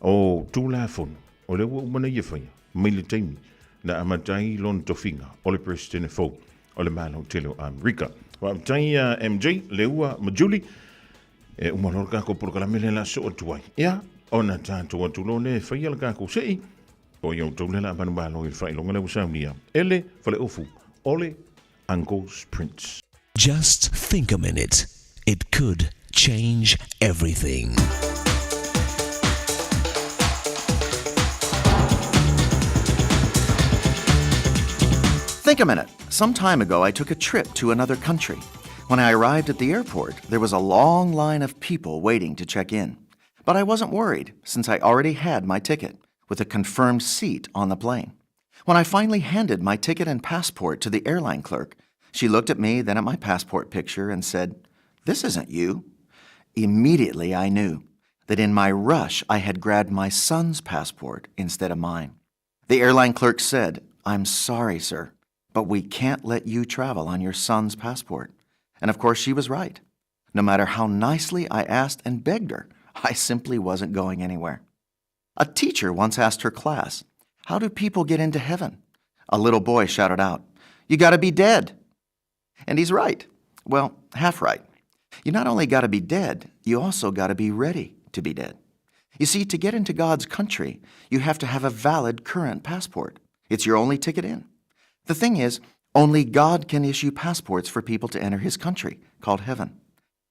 o Tulafono o lea ua uma nei e faia mai le taimi na amata ai lona tofiga o le Peresetene fou o le Malo tele o Amerika. Faafetai ia MJ, Leua ma Julie, e uma loa le kākou polokalame lea la soo atu ai. Ia, ona tātou atu loa lea e faia le kākou sei, o ia outou lea la manumalo i le faailoga lea ua saunia e le faleofu o le Uncle's Prince. Just think a minute. It could change everything. Think a minute. Some time ago, I took a trip to another country. When I arrived at the airport, there was a long line of people waiting to check in. But I wasn't worried since I already had my ticket with a confirmed seat on the plane. When I finally handed my ticket and passport to the airline clerk, she looked at me, then at my passport picture, and said, This isn't you. Immediately I knew that in my rush I had grabbed my son's passport instead of mine. The airline clerk said, I'm sorry, sir, but we can't let you travel on your son's passport. And of course, she was right. No matter how nicely I asked and begged her, I simply wasn't going anywhere. A teacher once asked her class, How do people get into heaven? A little boy shouted out, You gotta be dead. And he's right. Well, half right. You not only gotta be dead, you also gotta be ready to be dead. You see, to get into God's country, you have to have a valid current passport. It's your only ticket in. The thing is, only God can issue passports for people to enter his country, called heaven.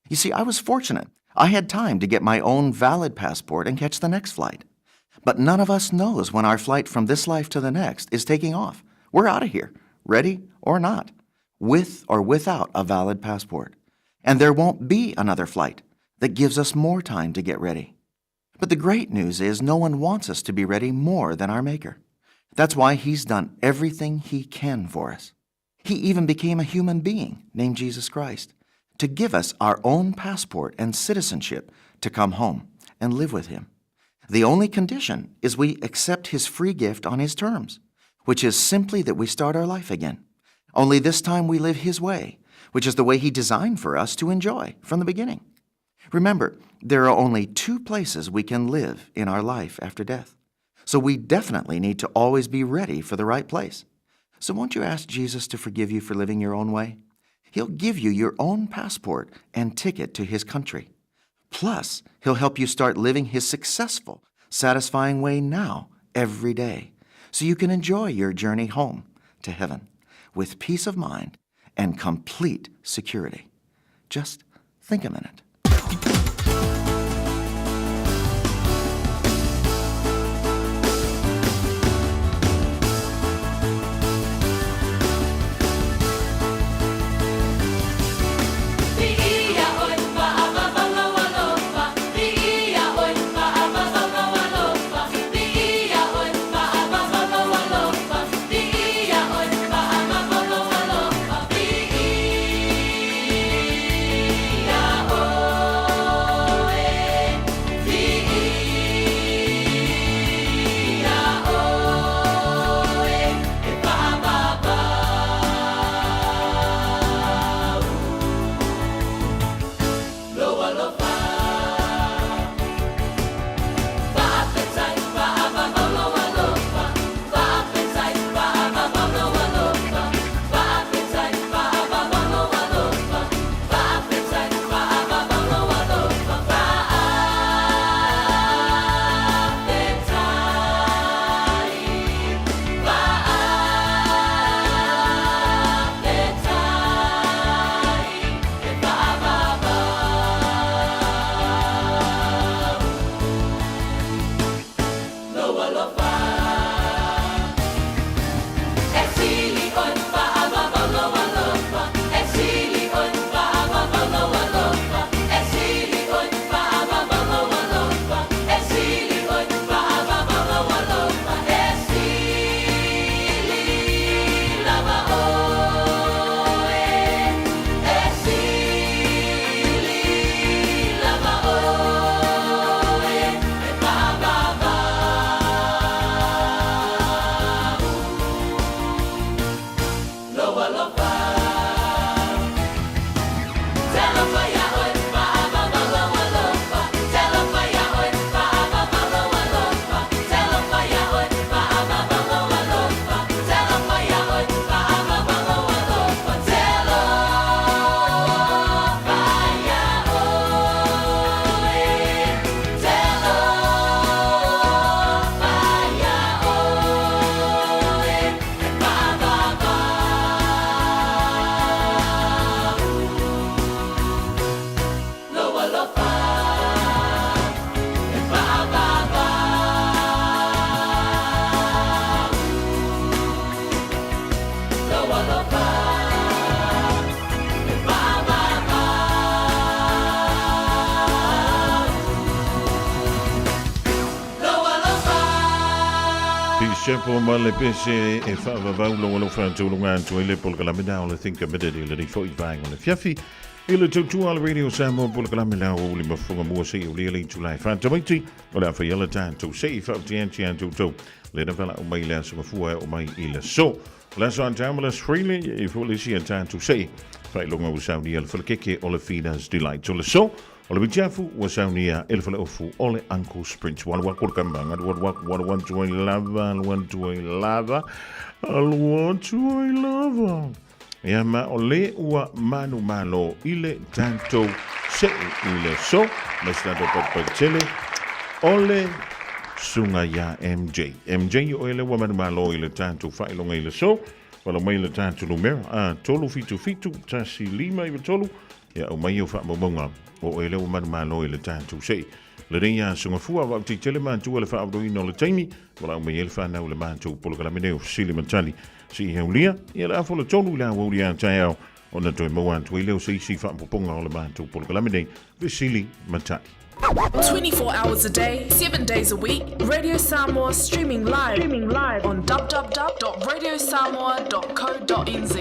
You see, I was fortunate. I had time to get my own valid passport and catch the next flight. But none of us knows when our flight from this life to the next is taking off. We're out of here, ready or not, with or without a valid passport. And there won't be another flight that gives us more time to get ready. But the great news is no one wants us to be ready more than our Maker. That's why He's done everything He can for us. He even became a human being named Jesus Christ to give us our own passport and citizenship to come home and live with Him. The only condition is we accept His free gift on His terms, which is simply that we start our life again. Only this time we live His way, which is the way He designed for us to enjoy from the beginning. Remember, there are only two places we can live in our life after death. So we definitely need to always be ready for the right place. So won't you ask Jesus to forgive you for living your own way? He'll give you your own passport and ticket to his country. Plus, he'll help you start living his successful, satisfying way now, every day, so you can enjoy your journey home to heaven with peace of mind and complete security. Just think a minute. Peace Chapel ma le pese e whaavavau lo alofa atu lunga atu i le polokalame na o le Think Committed i le rifo i vaenga o le fiafi i le tautua le Radio Samoa polokalame la o le mafunga mua se i o le le tulai whatamaiti o le awhaiala tātou se i whautianti atu tau. Lena valaau mai le aso mafua e oo mai i le aso. O le aso Antamalus Freely e fo le isi a tatou sei. Faailoga ua saunia le falekeke o le Feeders Delight. O le aso, o le vitiafu ua saunia e le faleofu o le Uncle Sprints. Ua alu aku le kamba, alu alu aku, alu atu ai lava, alu atu ai lava, alu atu ai lava. Ia ma o le ua manumalo i le tatou see i le aso, ma se tatou patupatutele o le susuga ia MJ. MJ o ele ua manumalo i le tatou faailoga i le aso, valaau mai le tatou numera a 377 1593, ia aumai au faamaumauga o oe lea ua manumalo i le tatou see. Lenei aso gafua, vaotei tele matua le faaoloina o le taimi, valaau mai ai le fanau i le matou polokalame nei o Fesili ma Tali. Se i aulia, ia le afa o le tolu i le aoauli a taeao, ona toe maua atu ai lea o se isi faaopoopoga o le matou polokalame nei, Fesili ma Tali. 24 hours a day, 7 days a week, Radio Samoa streaming live, streaming live on www.radiosamoa.co.nz.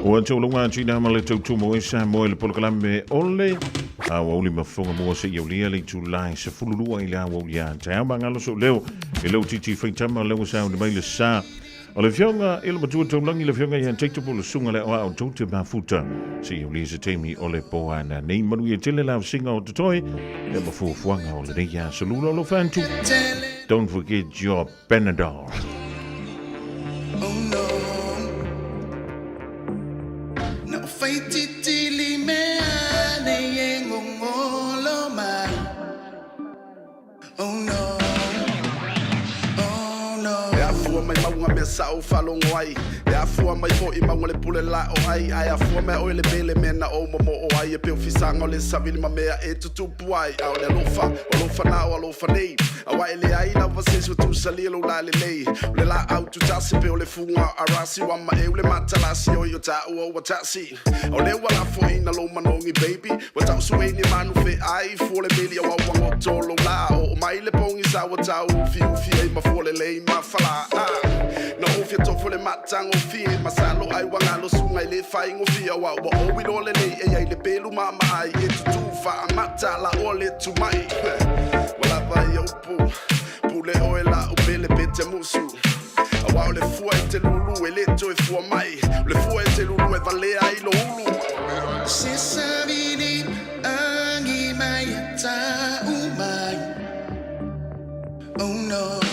Ua tauloga atu i ma le tautumo e Samoa i le polokalame o le aoauli mafofoga mua se i aulia le itulai 12 i le aoauli a taeao. Magalo sou leo i lou titi faitama lea ua sauni mai le sa O le Afioga i le Matua Taulagi, le Afioga ia Jacob o le Susuga le Aoao tou te mafuta. Se i aulia se taimi o le po ana nei manuia tele la singa o totoe e ma fuafuaga o lenei aso lula o lo whantu. Don't forget your Panadol. Oh no. Na o whaititili mea nei e ngongolo mai. Oh no. Oh no. E afua mai mauga mea sa ou faalogo ai, E afua mai foi mauga le pule la o ai, Ae afua mai oe le mele mea na ou momoo ai, E pei o fisaga o le savili ma mea e tutupu ai, A o le alofa, o alofa na o alofa nei, Aua e leai lava se isi ua tusalia lou lalelei, O le laau tutasi pei o le fuga o Arasi, Ua maeu le matalasi oi o taua ua tasi. O lea ua lafoina lou manogi baby Ua tau suei ni manu feai Fua le meli aua ua goto lou la Oo mai le pogisa ua tau ufiufi ai ma fua lelei ma falā Na ou fia tofo le matagofie Masalo ai ua galo suga i le faigofie Aua ua ou iloa lelei e iai le pelu maamaai E tutū faamata la oa le tumai Ua lava ia upu Pule oe lau pele pe te musu Aua o le fua e te lulu e le toe fua mai O le fua e te lulu e valea ai lo ulu Se savili agi mai e tau mai Oh no.